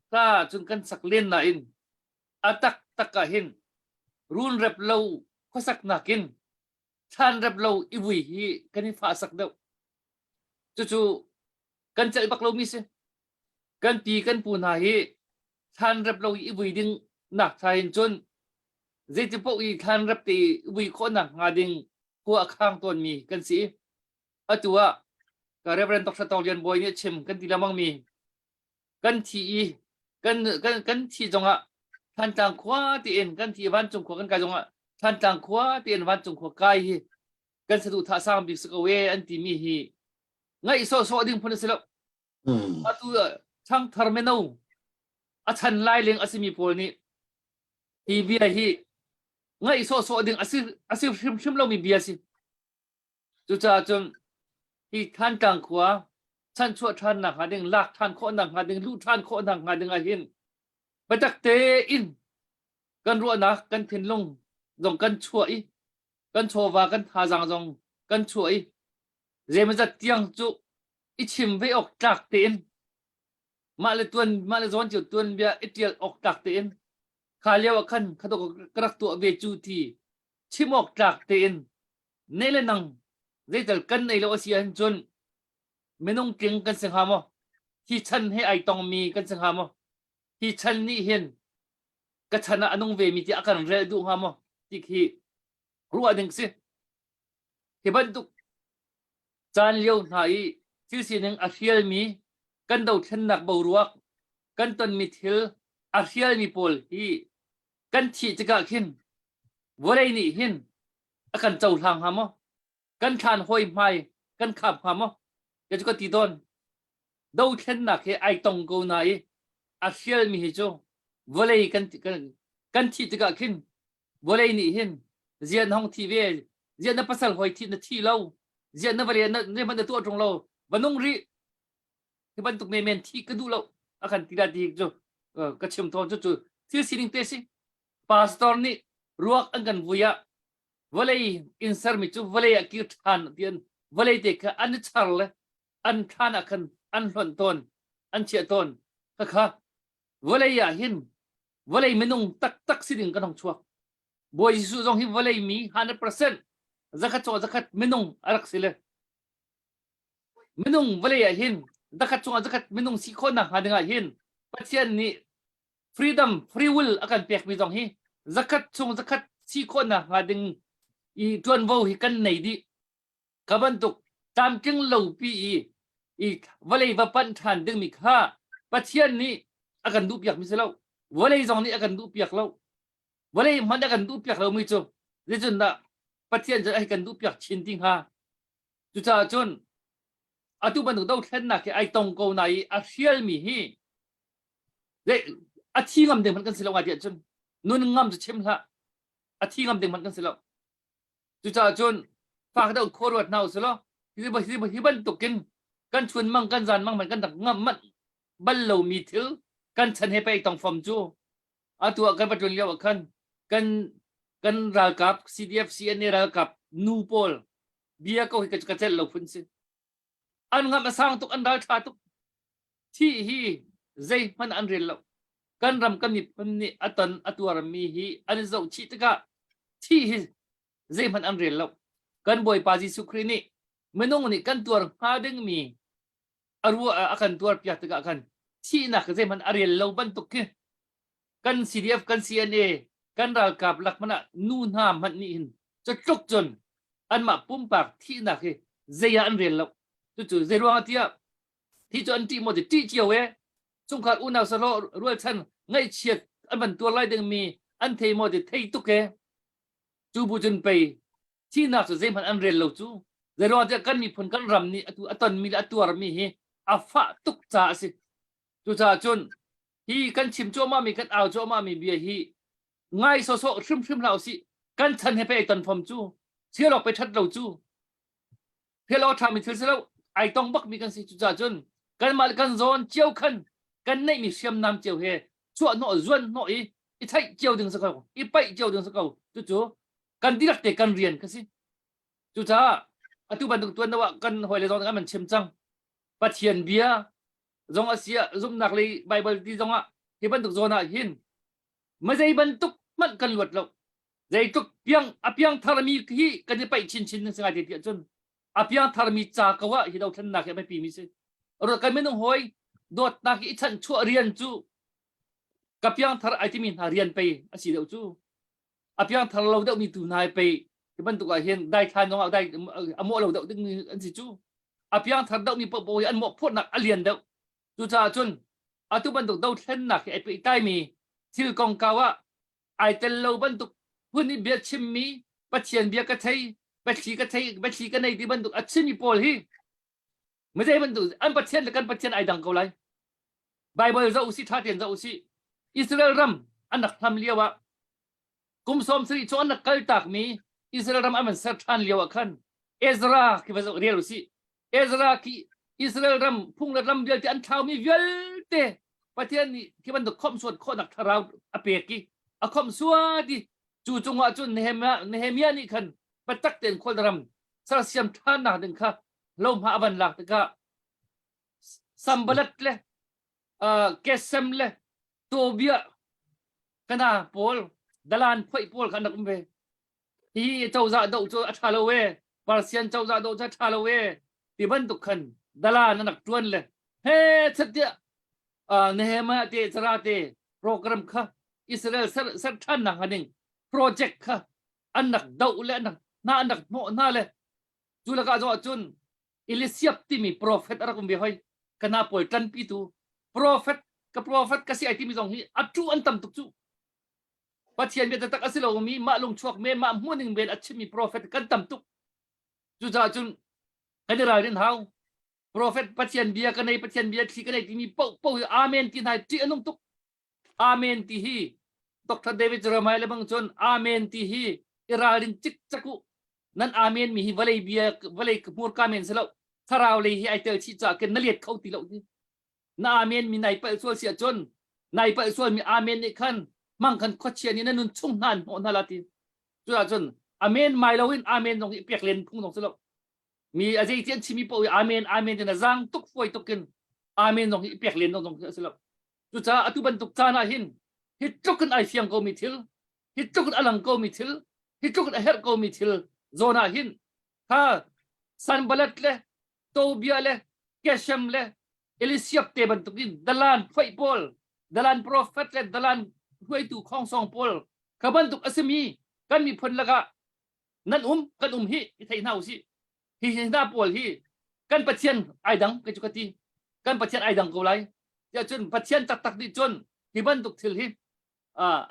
hla cun kan sak len nain a taktak ah hin run rep lo khuasak nakin thlan rep lo i vui hi kan i fahsak deuh. Cucu kan celh bak lomi si. Kan pi kan pu hna hi thlan rep lo i vui ding nak tha hin cun zeiti paoh i thlan rep te i vui khawh nak hnga ding khua a khang tawnmi kan si. Atu ah ka Reverend Dr. Tawng Lian Bawi nih a chim kan ti lengmang mi kan thi i kan kan kan thi zongah Thantlang khua tiin kan thi vancung khua kan kai zongah Thantlang khua tiin vancung khua kai hi kan saduhthah sang bik si ko e an ti mi hi ngaih sawhsawh ding phun a si lo. Atu ṭhangthar mino a chan lai leng a simi pawl nih hi bia hi ngaih sawhsawh ding a si a si hrimhrim lomi bia si. Cucaah cun hi Thantlang khua chanchuah ṭhannak hnga ding, lak ṭhan khawhnak hnga ding, luh ṭhan khawhnak hnga ding ah hin biatak tein kan ruahnak, kan thinlung zong kan chuah i kan chawva, kan thazaang zong kan chuah i zeimawzat tiang cu i chim ve awk tlak tein mah le tuan mah le zawn cio tuanbia i ṭial awk tlak tein kha lio ah khan kha ka rak tuah ve cu ti chim awk tlak tein ne le nang zeital kan nei lo a si ahcun cun minung tling kan si hnga maw hi chan he ai tongmi kan si hnga maw hi chan nih hin ka chan ah a nung ve mi ti a kan rel duh hnga maw ti khi ruah ding si hi bantuk caan lio hna i thil sining a hrialmi kan dothlennak boruak kan tonmi thil a hrialmi pawl hi kan thih tikah khin vawlei nih hin a kan cohlang hnga maw kan thlan hawi hmai kan khap hnga maw ka cu ka ti tawn dothlennak he ai tong ko na i a hrialmi hi cu vawlei kan kan kan thih tikah khin vawlei nih hin zian hong thi ve zian na pasal hoi thi na thi lo zian na vale na ne man na tuah ṭung lo va nung rih hi bantuk men thi ka duh lo a kan ti la ti cu ka chim tawn cu cu thil sining te si pastor nih ruak an kan vui ah vawlei in sermi cu vawlei ah kir ṭhan tian vawlei te kha an i char le an thlan ah khan an hlonh tawn an chiah tawn khakha vawlei ah hin vawlei minung taktak si ding kan hong chuak Bawi Jesuh zong hi vawlei mi 100% zakhat chaw zakhat minung a rak si le. Minung vawlei ah hin zakhat chungah zakhat minung si khawhnak hnga dingah hin Pathian nih freedom free will a kan pekmi zong hi zakhat chung zakhat si khawhnak hnga ding i ṭuanvo hi kan nei dih. Kha bantuk tlamtling lopi i i vawlei va panh ṭhan dingmi kha Pathian nih a kan duhpiakmi si lo. Vawlei zong nih a kan duhpiak lo. Vawlei hmanh a kan duhpiak lomi cu zeicundah Pathian cu a kan duhpiak chin ti hnga? Cucaah cun atu bantuk dothlennak hi ai tong ko na i a hrialmi hi a thi ngam ding hmanh kan si lo ngai tiah cun nun ngam cu chim hlah a thi ngam ding hmanh kan si lo. Cucaah cun fak deuh khua ruat hna usih law hi bantukin kan chun mang kan zan mang hmanh kan rak ngam manh bal lomi thil kan chan he pei tong fom cu atu ah kan va tlun lio ah khan kan kan ralkap CDF CNA ralkap nu pawl bia ko hi ka celh lo phun si an ngam a sang tuk an ral tha tuk thi hi zeihmanh an rel lo kan ram kan miphun nih a ton a tuarmi hi an i zoh chih tikah thi hi zeihmanh an rel lo kan bawipa Jesuh Khrih nih minung nih kan tuar hnga dingmi a ruah a kan tuar piak tikah khan thihnak zeihmanh a rel lo bantuk khi kan CDF kan CNA kan ralkap lak hmanh ah nu hna hmanh nih hin cutluk cun anmah pumpak thihnak hi zei ah an rel lo cucu zei ruangah tiah thi cu an ṭih maw ti ṭih cio e chungkhar unau sahlawh rualchan ngaihchiat an van tuar lai dingmi an thei maw ti thei tuk e cu bu cun pei thihnak cu zeihmanh an rel lo cu zeiruang tiah kan miphun kan ram nih atu a tonmi le a tuarmi hi a fah tuk caah a si cucaah cun hi kan chim cuahmahmi kan au cuahmahmi bia hi ngai sawsawh hrimhrim hlah usih kan chan he pe ton fom cu sialok pe that lo cu Phel awk ṭhami thil si lo ai tong bakmi kan si cucaah cun kanmah le kan zawn cio khan kan neihmi hriamnam cio he chuahhnawh zuanhnawh i i theih cio ding si ko i paih cio ding si ko cucu kan dihlak te kan rian kha si cucaah atu bantuk tuan ah kan hawile zong an chim cang Pathian bia zong a si ah zumhnak lei Bible ti zong ah hi bantuk zawn ah hin mazei bantuk hmanh kan luat lo zeitluk piang a piang tharmi hi kan i paih chinchin nan si ngai te tiah cun a piang tharmi ca ko ah hi dothlennak hi a biapi mi si ro kan minung hawi dawtnak i chanh chuah rian cu ka piang thar ai timi hna rian pei a si deuh cu a piang thar lo deuh mi tu hna pei hi bantuk ah hin dai thlan zong ah dai a mawh lo deuh ding an si cu a piang thar deuh mi popo hi an mawh phurhnak a lian deuh cucaah cun atu bantuk dothlennak hi ai pehtlai mi thil kongkau ah ai tel lo bantuk phun i bia chimmi Pathian bia ka thei biathli ka thei biathli ka nei ti bantuk a chimmi pawl hi mizei bantuk an Pathian le kan Pathian ai dang ko lai Bible zoh usih ṭha tein zoh usih Israel ram an rak hlam lio ah kum sawm sarih cu an rak kaltakmi Israel ram an van ser ṭhan lio ah khan Ezra khi va zoh rel usih Ezra khi Israel ram phung le ram vialte an thlaumi vialte Pathian nih khi bantuk khomhsuat khawhnak thlarau a pek i a khomhsuat i cu cungah cun Nehemiah, Nehemiah nih khan biatak tein khualram sersiam ṭhannak ding kha lohma a van lak tikah Sambalat le uh, Kesem le Tobiah kana pawl dalan phoih pawl kha an rak um ve hi cozah doh cu a ṭha lo e Persian cozah doh cu a ṭha lo e ti bantuk khan dalan an rak ṭuan le he chat tiah Nehemiah te Ezra te program kha Israel ser ser ṭhannak hnga ding project kha an rak doh le an rak hna an rak hnawh hna le cu lakah zoh ahcun Elisiab timi prophet a rak um ve hoi kana pawl ṭanpitu prophet ka prophet ka si ai timi zong hi a ṭu an tam tuk cu Pathian bia taktak a si lomi mah lungchuak men mah hmuhning men a chimmi prophet kan tam tuk. Cucaah cun kan i ralrin hau. Prophet Pathian bia ka nei Pathian bia thli ka nei timi paoh paoh hi amen ti hna ṭih a nung tuk. Amen ti hi Dr. David Jeremiah le bang cun amen ti hi i ralrin cikcak u. Nan amen mi hi vawlei bia vawlei hmurka men si lo. Thlarau lei hi ai tel chih caah khin na let kho ti lo ti. Na amen mi nai palh sual si ahcun nai palh sual mi amen nih khan mang khan khuachia nih na nun chung hna an hnawh hna la ti cuah cun amen mai loin amen zong hi pek len phung zong si lo mi a zei ti an chimi paoh i amen amen tin a zang tuk fuai tuk in amen zong hi pek len zong si lo cucaah atu bantuk caan ah hin hi tluk in ai fiang ko mi thil hi tluk in a lang ko mi thil hi tluk in a herh ko mi thil zawn ah hin kha sanbalat le. Tobia le Keshem le Elisiab te bantukin dalan phoih pawl, dalan prophet le dalan hruaitu khongsong pawl kha bantuk a simi kan miphun lakah nan um kan um hi i thei hna usih. Hi hi hna pawl hi kan Pathian ai dang kei cu ka ti. Kan Pathian ai dang ko lai. Tiah cun Pathian taktak nih cun hi bantuk thil hi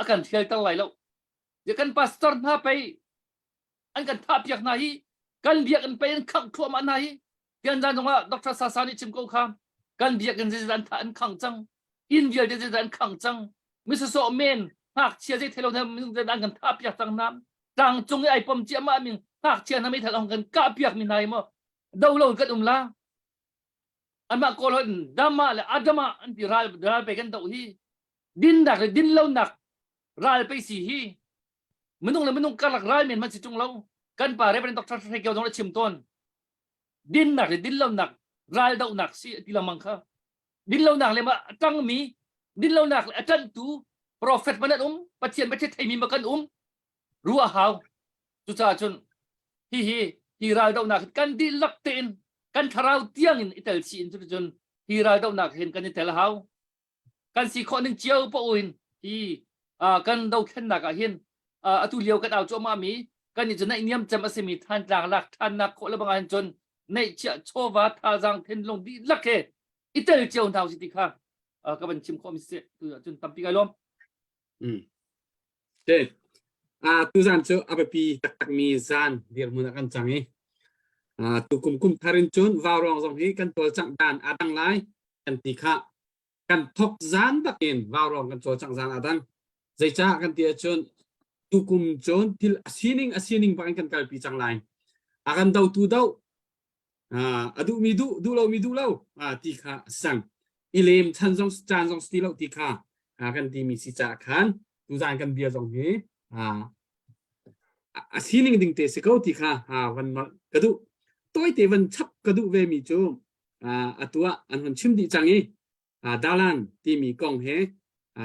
a kan hrialter lai lo. Kan pastor hna pei an kan thah piak hna hi kan biakinn pei an khangh thluahmah hna hi tian zan zongah Dr. Sasa nih chim ko kha kan biakinn zeizat an thah an khang cang inn vialte zeizat an khang cang misasawh men ngakchia zei thelo hna minung an kan thah piak cang hna tlang cung i ai pom ciahmah mi ngakchia hna meithal ong kan kah piak mi hna hi maw do lo kan um la anmah kawl hon dama le adama an ti ral ral pe kan do hi dinnak le din lonak ral pe si hi minung le minung karlak ral men man si tung lo kan pa Reverend Dr. Hre Kio zong a chim tawn dinnak le dinlonak ral dohnak si ti lengmang kha dinlonak le ma a tangmi dinlonak le a ṭanhtu prophet man an um pathian pathian theimi ma kan um ruah hau cucaah cun hi hi hi ral dohnak kan dihlak tein kan thlarau tiang in i tel chih in cuticun hi ral dohnak hin kan i tel hau kan si khawh ning cio paoh in hi kan dothlennak ah hin atu lio kan au cuahmah mi kan i cu naihniam cem a simi Thantlang lak ṭhannak khawh le bang cun neihchiah chawva thazaang thinlung dihlak he i tel cio hna usih ti kha ka van chim khawh mi si tu cun tampi kai lawm. Mm. Okay. Ah tuzan cu a biapi taktakmi zan dirhmun ah kan cang i ah tu kum kum thar in cun vaurawng zong hi kan cawlcangh dan aa dang lai kan ti kha kan thok zan bakin vaurawng kan cawlcangh zan aa dang zeicah kan ti ahcun tukum cun thil a sining a sining bakin kan kalpi cang lai a kan dotu do a duhmi duh duh lomi duh lo ti kha a si cang i lem chan zong caan zong si lo ti kha kan timi si caah khan tuzan kan bia zong hi a sining ding te si ko ti kha van ka duh tawite van chap ka duh ve mi cu atu ah an hun chim dih cang i dalan timi kong he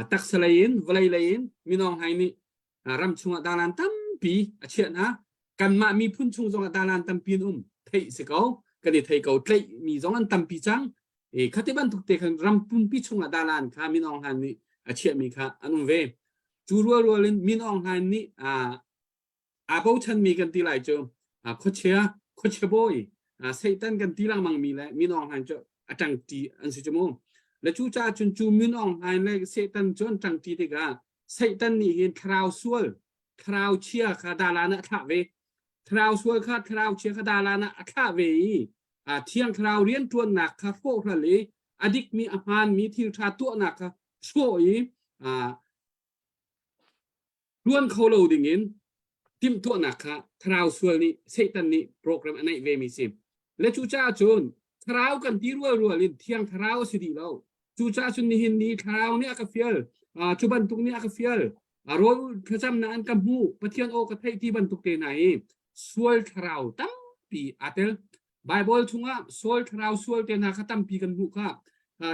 taksa lei in vawlei lei in minong hai nih ram chungah dalan tampi a chiah hna kanmah miphun chung zongah dalan tampi an um theih si ko kan i thei ko tleih mi zong an tampi cang e khati bantuk te khan ram pumpi chungah dalan kha Min Aung Hlaing nih a chiahmi kha an um ve cu rual rual in Min Aung Hlaing nih aa bochanmi kan ti lai cu khuachia khuachia bawi Satan kan ti lengmang mi le Min Aung Hlaing cu a ṭangṭi an si cu mu le cu caah cun cu Min Aung Hlaing le Satan cu an ṭangṭi tikah Satan nih hin thlarau sual thlarau chia kha dalan ah a thlah ve thlarau sual kha thlarau chia kha dalan ah a thlah ve i thiang thlarau rianṭuannak kha hrawhhral i a dikmi a hmaanmi thil ṭha tuahnak kha hrawh i Ṭuan kho lo dingin timhtuahnak kha thlarau sual nih Satan nih program a neih vemi si. Le cucaah cun thlarau kan ti rualrual in thiang thlarau a si dih lo. Cucaah cun nihin ni thlarau nih a ka fial, cu bantuk nih a ka fial, rawl thlacamnak an ka hmuh, Pathian aw ka theih ti bantuk te hna hi sual thlarau tampi aa tel. Bible chungah sual thlarau sual te hna kha tampi kan hmuh kha.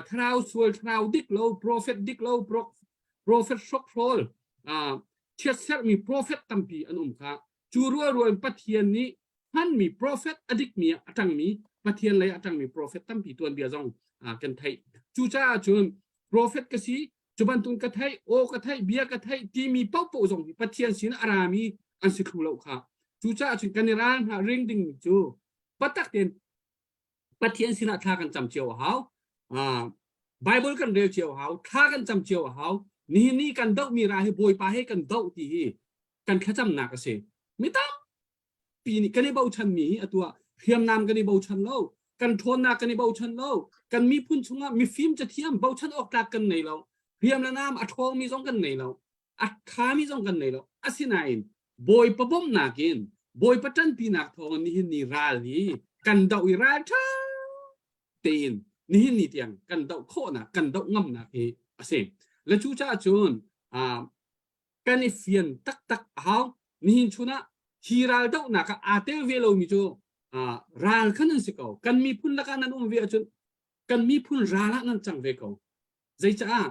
Thlarau sual thlarau dik lo, prophet dik lo, prophet hrokhrawl chiatserhmi prophet tampi an um kha cu rualrual in Pathian nih hmanmi prophet a dikmi a ṭangmi Pathian lei a ṭangmi prophet tampi tuanbia zong kan theih cucaah cun prophet ka si cu bantuk ka theih aw ka theih bia ka theih timi paohpaoh zong hi Pathian sin a rami an si thlu lo kha cucaah cun kan i ral hna ring dingmi cu patak tein Pathian sinah thla kan cam cio a hau. Bible kan rel cio a hau. Thla kan cam cio a hau. Nihin ni kan dohmi ra hi Bawipa he kan doh ti hi kan thlacamnak a si. Mi tampi nih kan i bochanmi hi atu ah hriamnam kan i bochan lo. Kan ṭhawnnak kan i bochan lo. Kan miphun chungah mifim cathiam bochan awk tlak kan nei lo. Hriam le nam a ṭhawngmi zong kan nei lo. A ṭhami zong kan nei lo. Asinain Bawipa bawmhnak in Bawipa ṭanpinak thawngin nihin ni ral hi kan doh i ral ṭha tein nihin ni tiang kan doh khawhnak kan doh ngamnak hi a si. Le cucaah cun kan i fian taktak a hau. Nihin chun ah hi ral dohnak ah aa tel ve lomi cu ral kha nan si ko. Kan miphun lakah nan um ve ahcun kan miphun ral ah nan cang ve ko. Zeicaah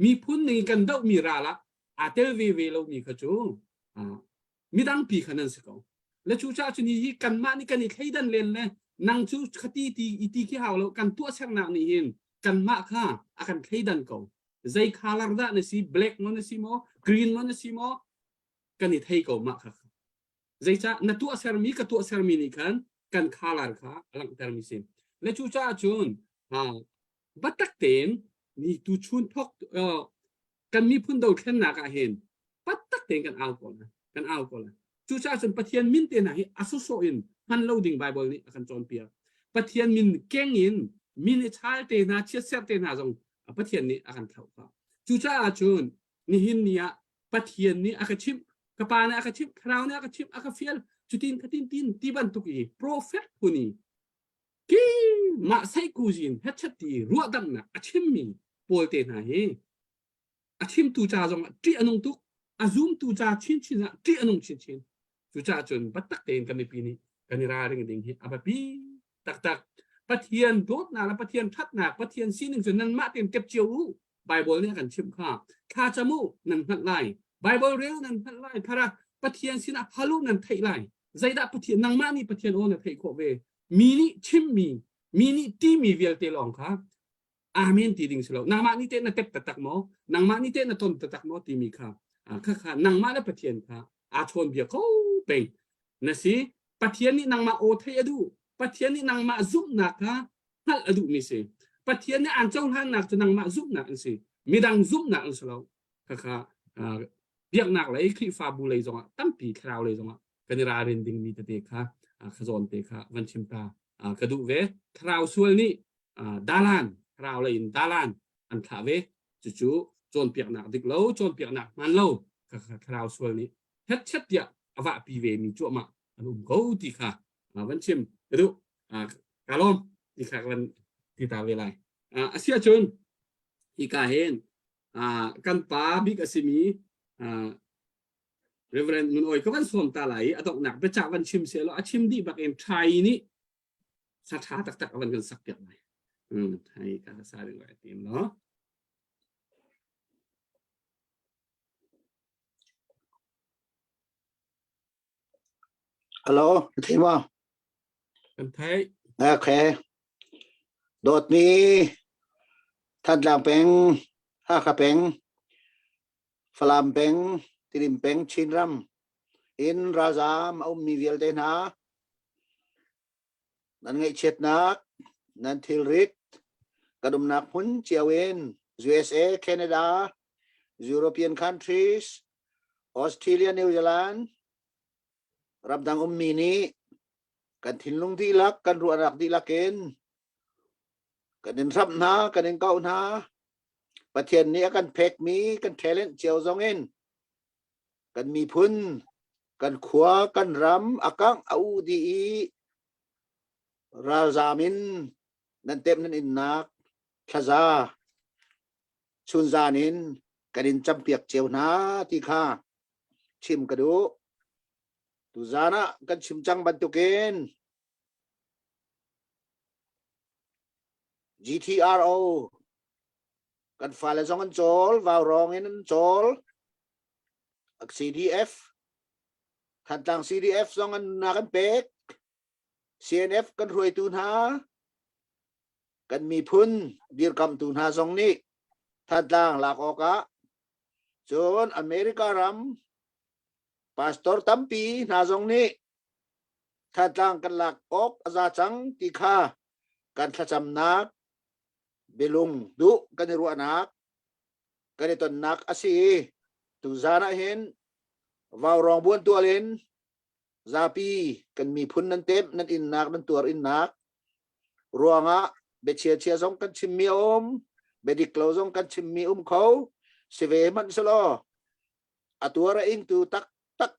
miphun ning kan dohmi ral ah aa tel ve ve lomi kha cu midang pi kha nan si ko le cucaah cun hi kanmah nih kan i thleidan len le Nang cu khati ti i ti khi hau lo kan tuahsernak nih hin kanmah kha a kan thleidan ko. Zei color dah na si black maw na si maw green maw na si maw kan i thei ko mah kha. Zeicah na tuahsermi ka tuahsermi nih khan kan color kha a langhtermi si. Le cucaah cun biatak tein ni tu chun thok kan miphun dothlennak ah hin pattak tein kan au ko lai kan au ko lai cucaah cun Pathian min te hna hi a sawsawh in hman lo ding Bible nih a kan cawnpiak Pathian min keng in min i chal te hna chiatserh te hna zong Pathian nih a kan thlauh kha cucaah cun nihin ni ah Pathian nih a ka chimh ka pa nih a ka chimh thlarau nih a ka chimh a ka fial cutin khatin tin ti bantuk i prophet phun i ki mah seihkuzin hetchet ti ruahdamhnak a chimmi pawl te hna hi a chimtu ca zong ah ṭih a nung tuk a zumtu ca chinchin ah ṭih a nung chinchin cucaah cun biatak tein kan mipi nih kan i ralring ding hi a biapi taktak Pathian dawtnak le Pathian ṭhatnak Pathian sining cu nanmah tein tep cio u Bible nih a kan chimh kha thla cam u nan hngalh lai Bible rel nan hngalh lai thara Pathian sinah hal u nan theih lai zeidah Pathian nangmah nih Pathian aw na theih khawh ve mi nih chimmi mi nih timi vialte lawng kha amen ti ding si lo nangmah nih teh na tep taktak maw nangmah nih teh na ton taktak maw timi kha kha kha nangmah le Pathian kha aa chawn bia ko peng na si Pathian nih nangmah aw theih a duh Pathian nih nangmah zumhnak kha hngalh a duhmi si Pathian nih aan cohlannak cu nangmah zumhnak an si midang zumhnak an si lo kha kha biaknak lei Khrihfabu lei zongah tampi thlarau lei zongah kan i ralrin dingmi tete kha kha zawn te kha van chim ta ka duh ve thlarau sual nih dalan thlarau lei in dalan an thlah ve cucu cawnpiaknak dik lo cawnpiaknak hmaan lo thlarau sual nih hetchet tiah a vahpi ve mi cuahmah an um ko ti kha van chim ka duh ka lawm ti kha van ti ta ve lai a si ahcun hika hin kan pa bik a simi Reverend Ngun Oi ka van sawm ta lai i a donghnak biacah van chim seh law a chim dih bak in ṭhai nih sa ṭha taktak a van kan sak piak lai. Hmm, ṭhai ka sa ding lai tim lo. Hello, thei ma? Kan thei. Okay. Dawtmi Thantlang peng, Hakha peng, Falam peng, Tidim peng, Chinram in ralzaam a ummi vialte hna nan ngaihchiatnak, nan thilrit, kan umnak hmun cio in USA, Canada, European countries, Australia, New Zealand, ramdang ummi nih kan thinlung dihlak, kan ruahnak dihlak in kan in hramh hna, kan in kauh hna. Pathian nih a kan pekmi kan talent cio zong in kan miphun, kan khua, kan ram a kangh a uh dih i ralzaam in nan temh nan innak thlaza chunzan in kan in campiak cio hna ti kha chim ka duh. Tuzan ah kan chim cang bantukin GTRO kan fale zong an cawl, vaurawng in an cawl. CDF Thantlang CDF zong an nunnak an pek. CNF kan hruaitu hna kan miphun dirkamtu hna zong nih Thantlang lak awkah cun America ram pastor tampi hna zong nih Thantlang kan lak awk a za cang ti kha kan thlacamnak bilung duh kan i ruahnak kan i tonnak a si i tuzan ah hin vaurawng buantual in zapi kan miphun nan temh nan innak nan tuar innak ruangah biachia chia zong kan chimmi a um biadik lo zong kan chimmi um kho si ve hmanh selaw a tuar a ingtu taktak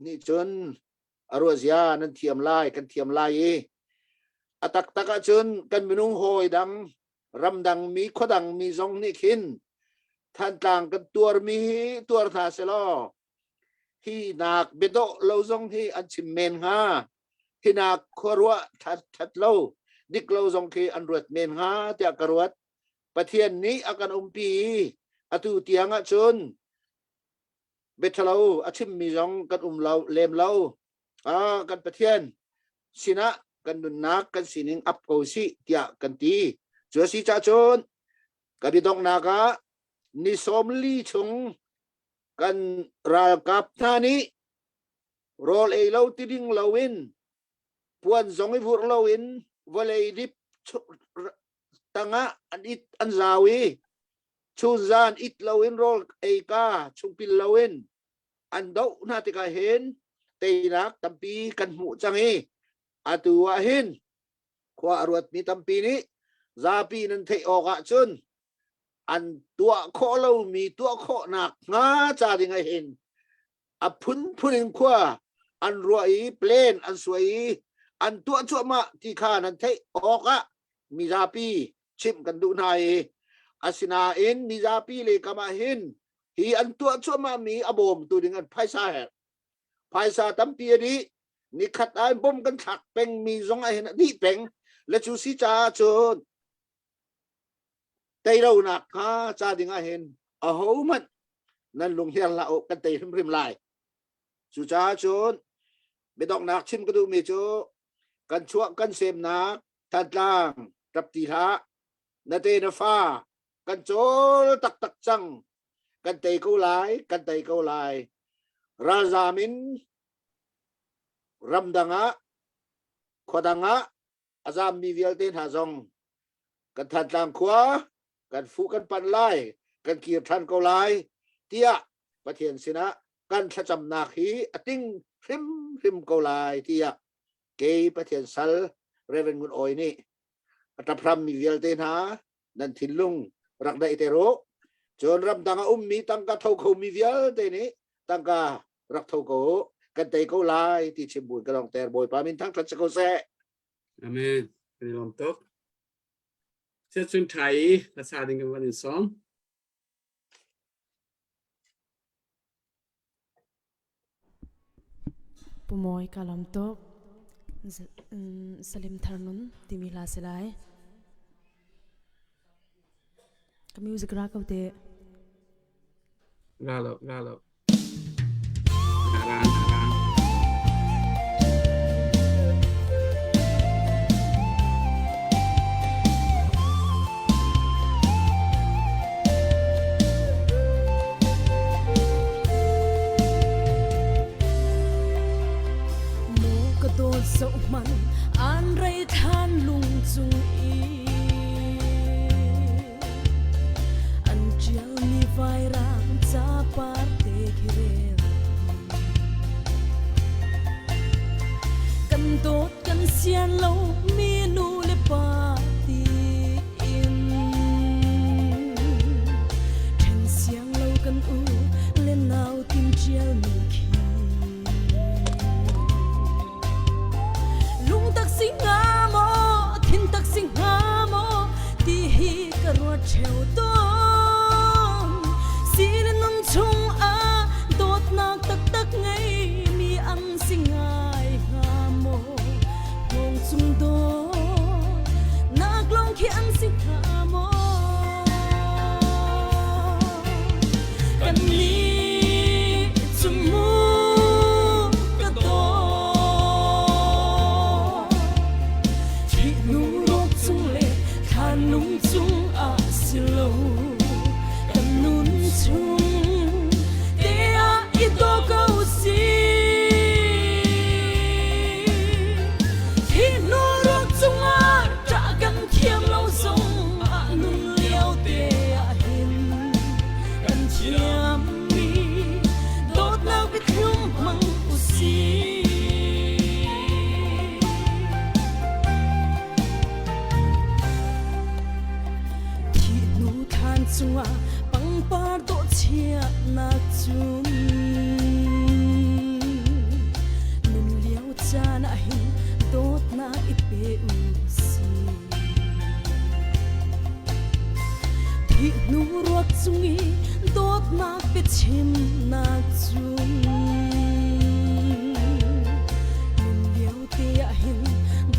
nih cun a ruahzia nan thiam lai kan thiam lai i a taktak ahcun kan minung hawi dang ramdang mi khuadang mi zong nih khin Thantlang kan tuarmi hi tuar hna selaw hi nak biadawh lo zong hi an chim men hnga hi nak khuaruah that that lo dik lo zong khi an ruat men hnga tiah ka ruat Pathian nih a kan umpi i atu tiang ahcun biathalo a chimmi zong kan um lo lem lo ah kan Pathian sinah. kan nunnak kan sining ap ko sih tiah kan ti. Cu a si cah cun ka biadonghnak ah ni 40 chung kan ralkap hna nih rawl ei lo ti ding loin puan zong i vurh loin vawlei dip tangah an it an zau i chunzan it loin rawl ei ka chungpil loin an doh hna tikah hin teinak tampi kan hmuh cang i atu ah hin khua a ruatmi tampi nih zapi nan theih awk ahcun an tuah khawh lomi tuah khawhnak hnga ca ding ah hin a phunphun in khua an ruah i plan an suai i an tuah cuahmah ti kha nan theih awk ah mizapi chimh kan duh hna i asinain mizapi le kam ah hin hi an tuah cuahmah mi a bawmtu ding an phaisa herh phaisa tampi a dih nikhat ah bom kan thlak peng mi zong ah hin a dih peng le cu si caah cun teilonak kha ca ding ah hin ahohmanh nan lung hiar hlah u kan tei hrimhrim lai cucaah cun biadonghnak chim ka duhmi cu kan chuah kan semnak Thantlang ṭap ti hlah na te na fa kan cawl taktak cang kan tei ko lai kan tei ko lai ralzam in ramdang ah khuadang ah a zammi vialte hna zong kan Thantlang khua kan fuh kan panh lai kan kir ṭhan ko lai tiah Pathian sinah kan thlacamnak hi a ting hrimhrim ko lai tiah kei Pathian sal Reverend Ngun Awi nih a ṭaphram mi vialte hna nan thinlung rak daih te rawh cun ramdang a ummi tangka tho khomi vialte nih tangka rak tho ko kan tei ko lai ti chim buin ka longter Bawipa min thangṭhat si ko seh. Amen. Kan i lawm tuk. Siacun ṭha i hlasa ding kan van in sawm. Pu Mawi ka lawm tuk. Salim Thar Nun timi hla si lai. Ka music ra ko te. Ra lo, ra lo. Mu ka dawt zoh hmanh an rei than lung cung i An ṭialmi vairang capar te khi rel. Kan dawt kan sian lo mi nu le pa tiin ṭhen siang lo kan u le nau tin ṭialmi khi. Lungtak si hnga maw, thintak si hnga maw, ti hi ka ruat ṭheo tawn. Sile nun chung ah dawtnak taktak ngeimi an si ngai hnga maw, hngawng cung dawt nak lawng khi an si hnga maw. Kan nih cu mu ka dawt Thih hnu ruak cung le thlan lung cung ah si lo kan nun chung te ah i daw ko si Thih hnu ruak cung ah ṭah kan thiam lo zong ah nun lio te ah hin kan thiammi dawtnak biathlum hmang usih. Thih hnu thlan cungah pangpar dawh chiahnak cun nun lio caan ah hin dawtnak i pe usih. Thih hnu ruak cung i dawtnak biachimnak cun nun lio te ah hin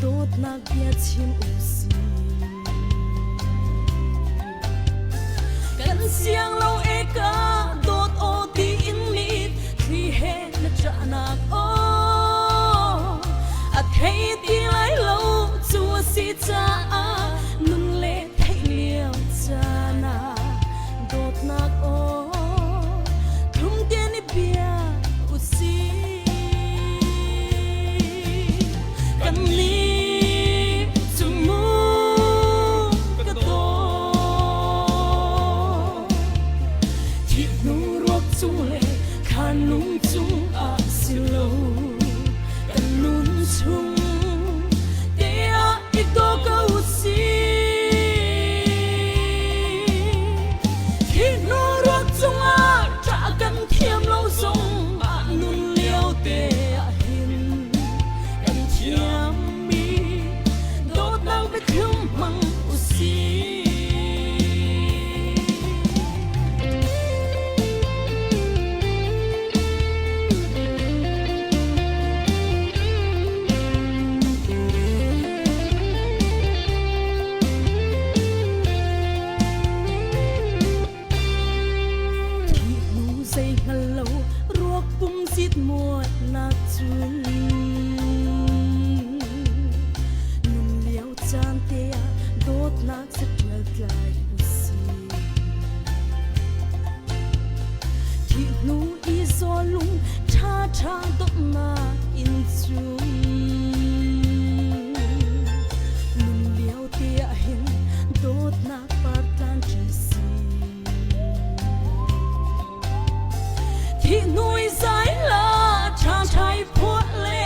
dawtnak bia chim usih. Kan siang lo e ka dawt aw tiin mit thli he na ṭahnak aw a thei ti lai lo. caan te ah dawtnak catial tlai usih. Thih hnu i zawlung ṭha ṭha dawtnak in cun nun lio te ah hin dawtnak par tlan ṭi si. Thih hnu i zai la ṭha ṭha i phuah le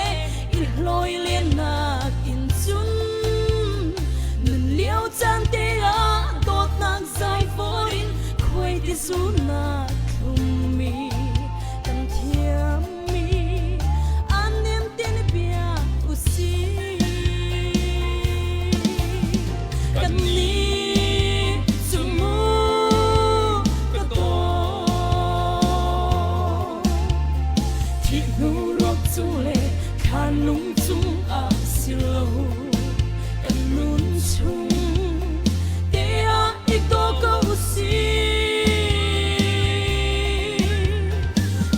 i hlawi lennak in cun nun lio caan te ah dawtnak zai for in khuai ti zunak thlummi kan thiammi an nem ten bia usih. Kan nih cu mu ka daw. Thih hnu ruak cung le thlan lung cung ah si lo kan nun chung te ah i daw ko usih.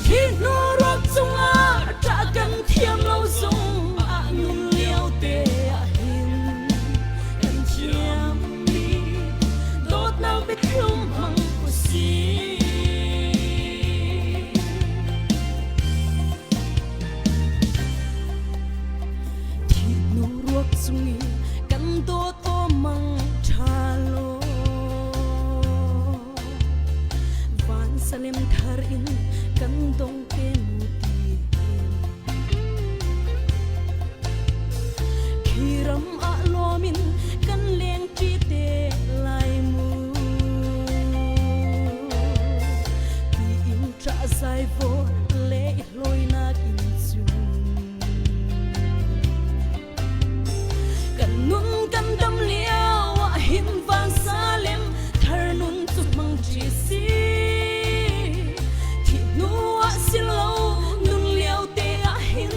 Thih hnu ruak cung ah ṭah kan thiam lo zong ah nun lio te ah hin kan thiammi dawtnak biathlum hmang usih. Thih hnu ruak cung i kan dawt aw mang ṭha lo. Van salem thar in kan dong te mu ti hin. Khi ram ah lawm in kan leng ṭi te lai mu. Ti in ṭah zai vaw le i hlawinak in cun. Kan nun kan dam lio ah hin van salem thar nun cu hmang ṭi si. Thih hnu ah si lo nun lio te ah hin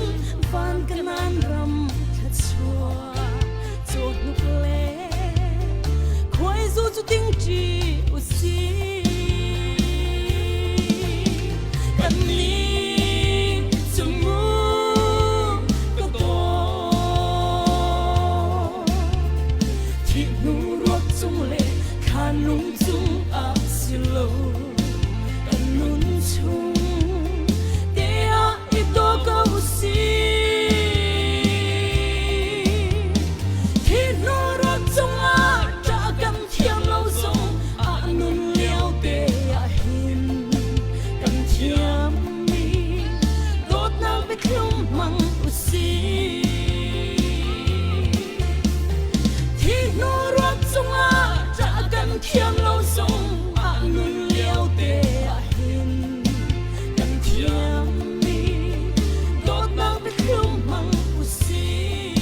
van kanan ram thluachuah cawhnuk le khuaizu cu ting ṭi usih. Kan nih cu mu ka daw. Thih hnu ruak cung le thlan lung cung ah si lo kan nun chung te ah i daw ko usih. Thih hnu ruak cung ah ṭah kan thiam lo zong ah nun lio te ah hin kan thiammi dawtnak biathlum hmang usih. Thi hnu ruak cungah ṭah kan thiam lo zong ah nun lio te ah hin kan thiammi dawtnak biathlum hmang usih.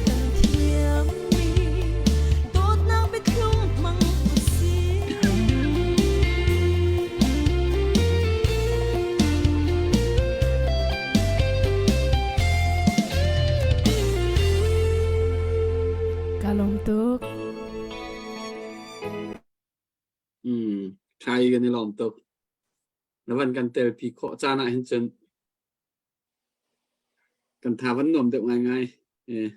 Kan thiammi dawtnak biathlum hmang usih. Ka lawm tuk. Mm, ṭhai kan i lawm tuk. Na van kan telpi khawh caan ah hin cun kan tha van nuam deuh ngaingai. Eh.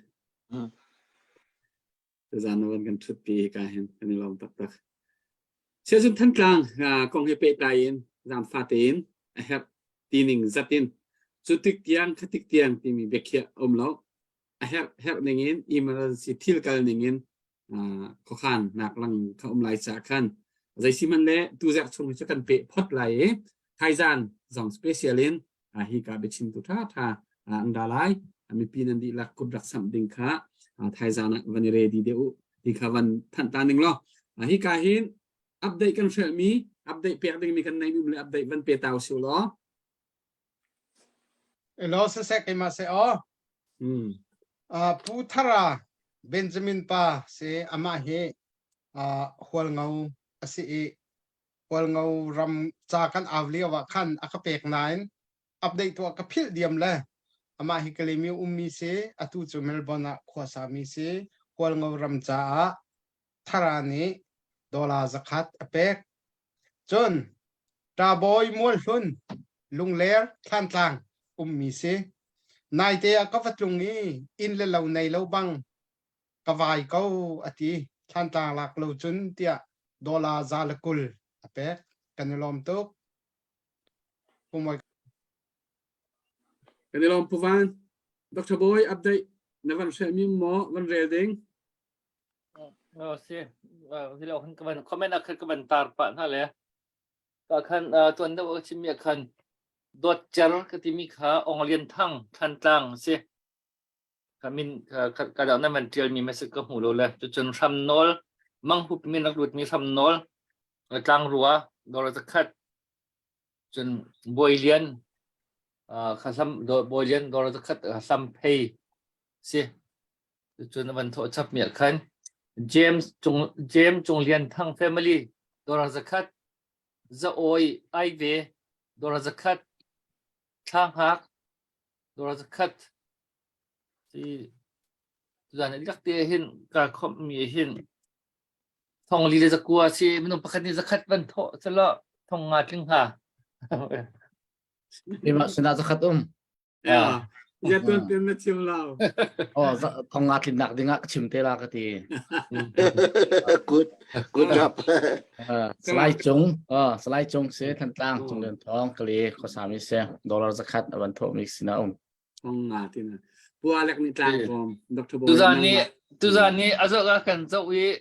Tuzaan na van kan ṭhutpi hika hin kan i lawm taktak. Siazun Thantlang kong he pehtlai in zaangfa tein a herh tining zat in cu tik tiang kha tik tiang timi biakhiah a um lo. A herh herh ning in emergency thil kal ning in khuakhan nak lang kha um lai caah khan zeisihmanh le tuzarh chung hi cu kan peh phot lai i thaizan zong special in hi ka biachimtu ṭha ṭha an ra lai mipi nan dihlak kut rak samh ding kha thaizan ah van i ready deuh u ti kha van thanh ta ning law hi ka hin update kan hrelhmi update pek dingmi kan nei um le update van pe ta usih law Elo siseh keimah seh aw. Hmm. Uh, Pu Thara Benjamin pa si amah hi uh, Hualngo a si i Hualngo ram ca kan au lio ah khan a ka pek nain update tuah ka philh diam le amah hi Kalemi ummi si atu cu Melbourne ah khuasa mi si Hualngo ram caah Thara nih dollar zakhat a pek Cun Ṭabawi Mualhlun Lungler Thlantlang ummi si. Naite ah ka va tlung i inn le lo nei lo bang ka vai ko a ti. Thlantlang lak lo cun tiah dollar 120 a pek. Kan i lawm tuk. Pu Mawi Kan i lawm Pu Van. Dr. Bawi update na van hreh mi maw van rel ding? No si. Zilo khan ka van comment ah khan ka van tar pah hna le. Ka khan tuan deuh ka chimmi ah khan dawt cer ka timi kha Ong Lian Thang Thantlang si. Ka min ka dau na van tial mi message ka hmu lo le. Cucun hram nawl manghup min rak lut mi hram nawl tlang rua dollar zakhat cun Bawi Lian kha hlam Bawi Lian dollar zakhat hlam phei si. Cun a van thawh chap mi ah khan James Cung James Cung Lian Thang family dollar zakhat Za Awi Ai Ve dollar zakhat Thla Hngak dollar zakhat si tuzan lak te hin ka khomh mi hin thong li le zakua si minung pakhat nih zakhat van thawh selo thong nga tling hnga Ima sinah zakhat um. Yeah. Ya tuan pian na chim lo. Oh, thong nga tlin nak ding ah ka chim te la ka ti. Good. Good job. Salai Cung, oh, Salai Cung se Thantlang Cung Lian Thong kali khosami se dollar zakhat avan tho mi sina um. Thong nga tin. Pu Alek ni tlang kom Dr. Boy. Tuzan ni tuzan ni azok a kan zo i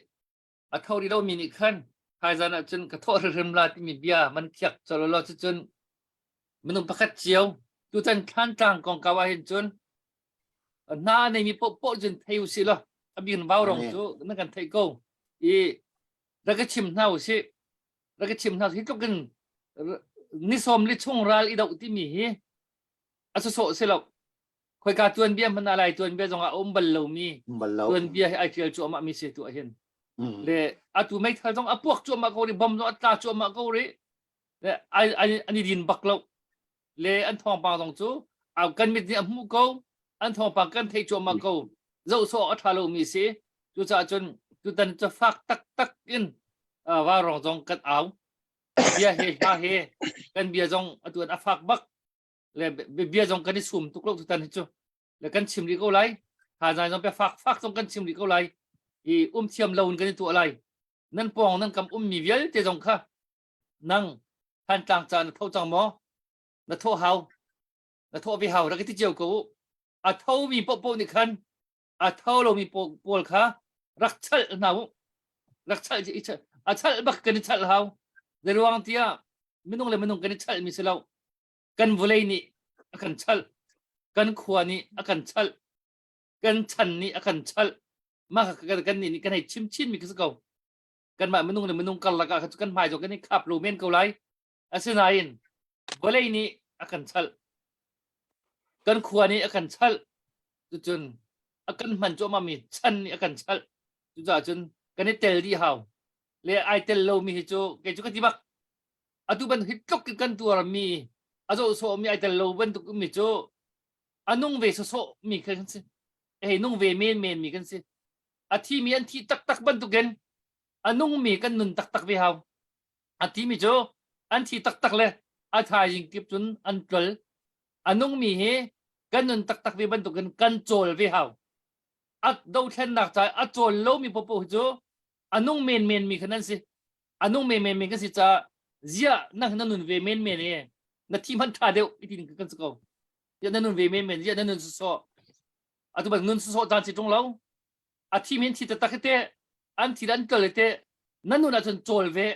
a tho ri lo mi nih khan thaizan ah cun ka thawh hrimhrim la timi bia man khiak colo lo cucun minung pakhat cio tutan thlantlang kongkau ah hin cun hna neimi poah cun thei usih law a bin vau rong cu na kan theih ko i rak ka chim hna usih rak ka chim hna hi tluk in ni sawm li chung ral i doh timi hi a sawsawh si lo khoika tuanbia hmanh ah lai tuanbia zong ah a um bal lomi tuanbia hi ai tial cuahmah mi si tu ah hin le atu meithal zong a puak cuahmah ko rih bom zong a tla cuahmah ko rih le ai an i din bak lo le an thawngpang zong cu kan mit nih a hmuh ko an thawngpang kan theih cuahmah ko zoh sawh a tha lomi si cucaah cun tutan cu fak taktak in vaurawng zong kan au bia he hla he kan bia zong atu a fak bak le bia zong kan i sum tuk lo tutan hi cu le kan chim rih ko lai thazaang zong pe fak fak zong kan chim rih ko lai i um thiam lo in kan i tuah lai nan pawng nan kam ummi vialte zong kha nang Thantlang ca na tho cang maw na thawh hau na thawh ve hau rak i ti cio ko u a tho mi popo nih khan a tho lomi pawl kha rak chalh hna u rak chalh a chalh bak kan i chalh hau zeruang tiah minung le minung kan i chalh mi si lo kan vawlei nih a kan chalh kan khua nih a kan chalh kan chan nih a kan chalh mah kan kan nih kan hei chim chin mi ka si ko kanmah minung le minung karlak ah kan hmai zong kan i khap lo men ko lai asinain vawlei nih a kan chalh kan khua nih a kan chalh cucun a kan hman cuahmah mi chan nih a kan chalh cucaah cun kan i tel dih hau le ai tel lomi hi cu kei cu ka ti bak atu ban hi tluk in kan tuar mi a zoh sawh mi ai tel lo bantuk mi cu a nung ve sawsawh mi kan si hei nung ve men men mi kan si a thi mi an thi taktak bantukin a nung mi kan nun taktak ve hau a thi mi cu an thi taktak le a thaizing kip cun an tlol a nung mi hi kan nun taktak ve bantukin kan cawl ve hau a dothlennak ca a cawl lo mi popo hi cu a nung men men mi khan an si a nung men men men kan si ca ziah nang na nun ve men men e na thi hman tha deuh itin kan si ko ya na nun ve men men ziah na nun so atu bang nun so caan si tung lo a thi men thi taktak te an thi an kal te na nun ahcun cawl ve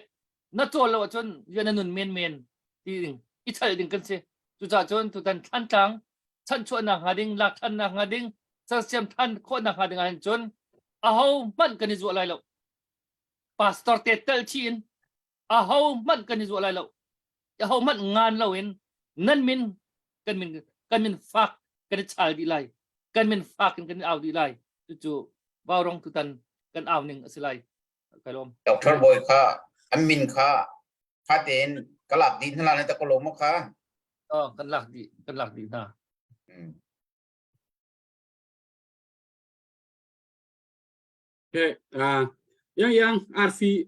na cawl lo ahcun ya na nun men men ti ding i chal ding kan si cucaah cun tutan thlantlang chanchuahnak hnga ding lak thannak hnga ding sersiam than khawhnak hnga ding ahhin cun aho hmanh kan i zuah lai lo pastor te tel chi in aho hmanh kan i zuah lai lo aho hmanh ngan lo in nan min kan min kan min fak kan i chal dih lai kan min fak in kan i au dih lai cucu vaurong tutan kan au ning a si lai kai lawm Dr. Boy kha an min kha kha tein ka lak dih hna lai ta ko lo mo kha oh kan lak dih kan lak dih hna Mm. Okay, uh, yang yang arfi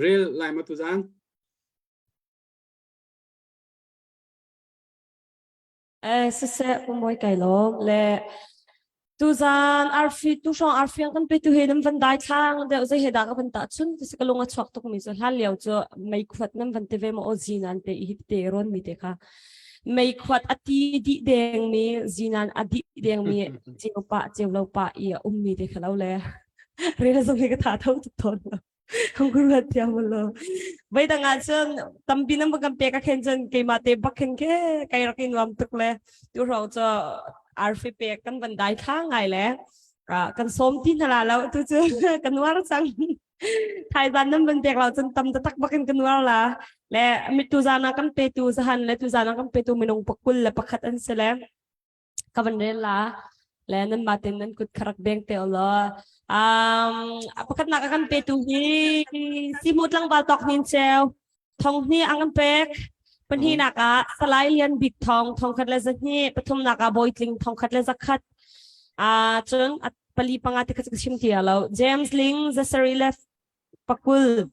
rel lai ma tu zan. Eh, siseh, Pu kai lawm le tuzan arfi tu hrawng arfi an kan pe tu he nan van dai thlang deuh zei he dah ka van tah chun ti ka lung a chuak tuk mi cu hlan lio cu meikhuat nan van te ve maw zinan te hi te ron mi te kha meikhuat a ti dih deng mi zinan a dih deng mi ceu pa ceu lo pa i a um mi te kha lo le rel zong hi ka tha tho tuk thon lo Hungruat thiam lo. Voi dang ah cun tampi nan kan pek a khen cun keimah te bak khin ke kai rak i nuam tuk le tu hrawng cu arfi pek kan van dai thla ngai le kan sawm ti hna la lo tu cu kan nuar cang. Thaizan nan van pek lo cun tam taktak bak in kan nuar la. Le mit tu zan ah kan petu zahan le tu zan ah kan petu minung pakul le pakhat an si le. Ka van rel la le nan mah ten nan kut kha rak beng te law. Um, pakhatnak a kan petu hi Simu tlangval tawk hnin cheu thong hnih an kan pek. Pahnihnak ah Salai Lian Bik Thong thong khat le zahnih, pathumnak ah Bawi Tling thong khat le zakhat. Ah cun pali panga ti kha ka chim ti lo. James Ling Zasari le pakul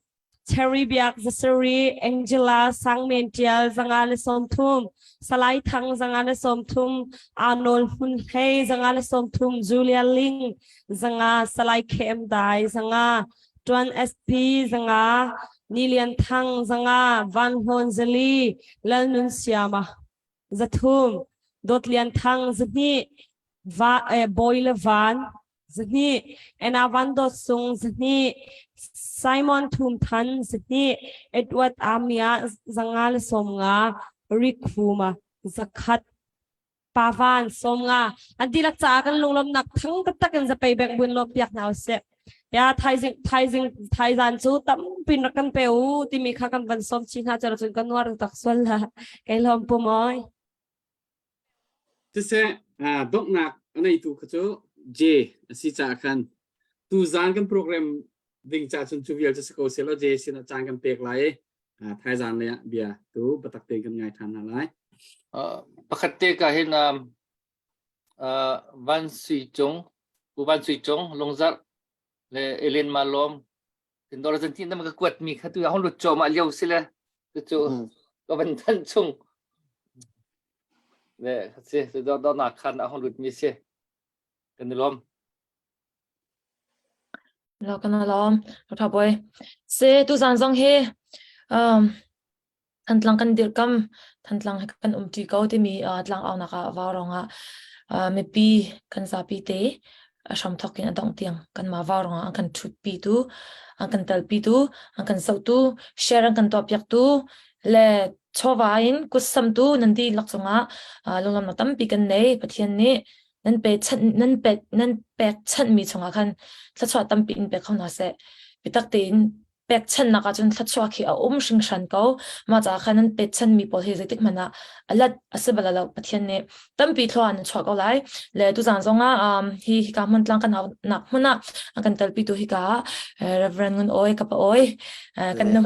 Cherry Biak Zasari Angela Sangmen Tial zanga le 30 Salai Thang zanga le 30 Arnold Hmun Hlei zanga le 30 Julia Ling zanga Salai KM Dai zanga Tuan SP zanga Nilian Thang zanga Van Hlawn Zali Lalnun Siama 300 Dawt Lian Thang 200 Va eh, Bawi le Van 200 Anna Van Dawt Sung 200 Simon Thum Than 200 Edward Amia 150 Rick Fuma 100 Pavan 50 an dihlak caah kan lunglawmhnak thang taktak in zapei beng buin lawm piak hna usih. Ya thaizing thaizing thaizan cu tampin rak kan pe u timi kha kan van sawm chi hna cun cun kan nuar tak sual la kei lawm pum oi. Siseh, donghnak a neitu kha cu J a si caah khan tuzaan kan program ding ca cun cu vial cu si ko seh law J sinah caan kan pek lai i thaizaan lei ah bia tu biatak tein kan ngai ṭhan hna lai. Pakhat te ka hin Van Sui Cung, Pu Van Sui Cung, Lungzarh le Elen Malawm Tindor zan ti nam ka kuat mi kha tu hong lut cho ma lio si le cu ka van than chung le si do do na khan a hong lut mi si kan i lawm Lo kan lawm. Tha boy. Se tu zan zong hi um Thantlang kan dirhkam, Thantlang he kan umṭi ko timi tlangaunak ah Vaurawng ah mipi kan zapi te a hramthawk in a dongh tiang kanmah Vaurawng ah an kan ṭhutpitu, an kan telpitu, an kan zohtu, share an kan tuahpiaktu le chawva in kutsamtu nan dihlak cungah lunglawmhnak tampi kan nei. Pathian nih nan pekchanh nan pek nan pekchanhmi chungah khan thluachuah tampi in pe kho hna seh. Biatak tein pekchanhnak ahcun thluachuah khi a um hringhran ko. Mah caah khan nan pekchanhmi pawl hi zeitik hmanh ah a lat a si bal lo. Pathian nih tampi thlua an chuah ko lai. Le tuzaan zongah um, hi hika hmun tlang kan nak hmun ah a kan telpitu hika Reverend Ngun Oi ka pa oi kan na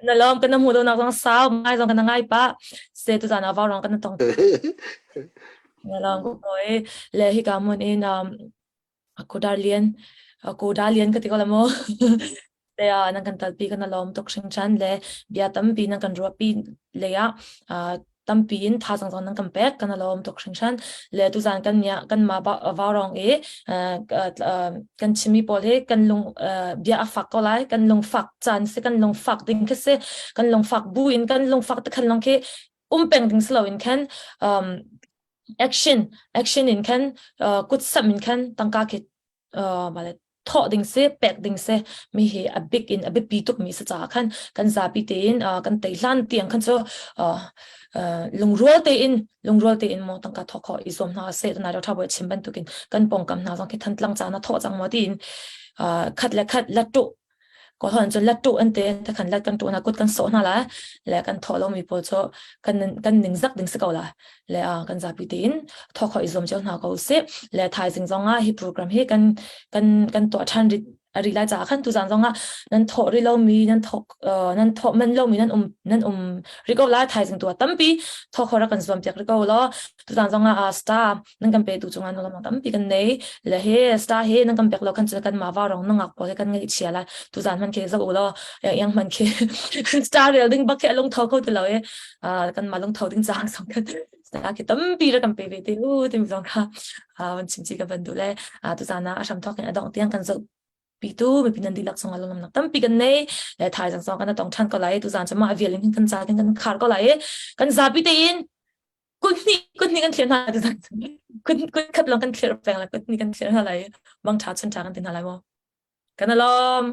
na lom kan na hmu do nak zong sau ngai zong kan na ngai pa se tuzaan ah vau rong kan na tong na lom ko oi le hika hmun in um, Kodar lian Kodar lian ka ti ko la mu. Te ah nan kan talpi kan lawm tuk hringhran le bia tampi nan kan ruahpi lei ah tampi in thazaang zong nan kan pek kan lawm tuk hringhran le tuzan kan nia kan ma vaurong i kan chimi pawl hi kan lung bia a fak ko lai kan lung fak caan si kan lung fak ding khi si kan lung fak bu in kan lung fak te khan long khi um peng ding si lo in khan um, action action in khan uh, kut sam in khan tangka khi uh, male thawh ding si pek ding si mi hi a big in a biapi tuk mi sa ca khan kan zapi tein uh, kan tei hlan tiang khan chu uh, uh, lungrual tein lungrual tein mo tangka thawk kho i zuam hna se na tha boi chim bantukin kan pongkam hna zong khi than tlang cha na thawh chang mo tin uh, khat le khat la tu Ko hon cun lat tu an te te khan lat kan tu na kut kan sawh hna la le kan thawh lomi pawl cu kan kan ningzak ding si ko la le kan zapi tein thawh kho i zuam cio hna ko usih le thaizing zong ah hi program hi kan kan kan tuah ṭhan rih ri lai caah khan tuzan zong ah nan thawh rih lomi nan thawk nan thawh manh lomi nan um nan um rih ko la thaizing tu ah tampi thawh kho rak kan zuam piak rih ko law tuzan zong ah star nan kan petu cungah nulam tampi kan nei le he star he nan kan pek lo kan cu kan ma va rong nangak pawl he kan ngai chia la tuzan man khi zo u lo yang man khi star rel ding bak khi lung tho kho ti lo e kan ma lung tho ding chang song kan. Khi tampi ra kan pe ve te u timi zong kha van chim chi ka van duh le tuzan ah a hram thawk in a dongh tiang kan zoh pitu mipi nan dihlak sung ah lunglamnak tampi kan nei le thaizang zong kan tong than ko lai tuzan cu mah vial in kan ca kan kan khar ko lai kan zapi tein kut hnih kut hnih kan thlir hna tuzan kut kut khat long kan thlir peng la kut hnih kan thlir hna lai mang tha chun tha kan tin hna lai mo kan alom.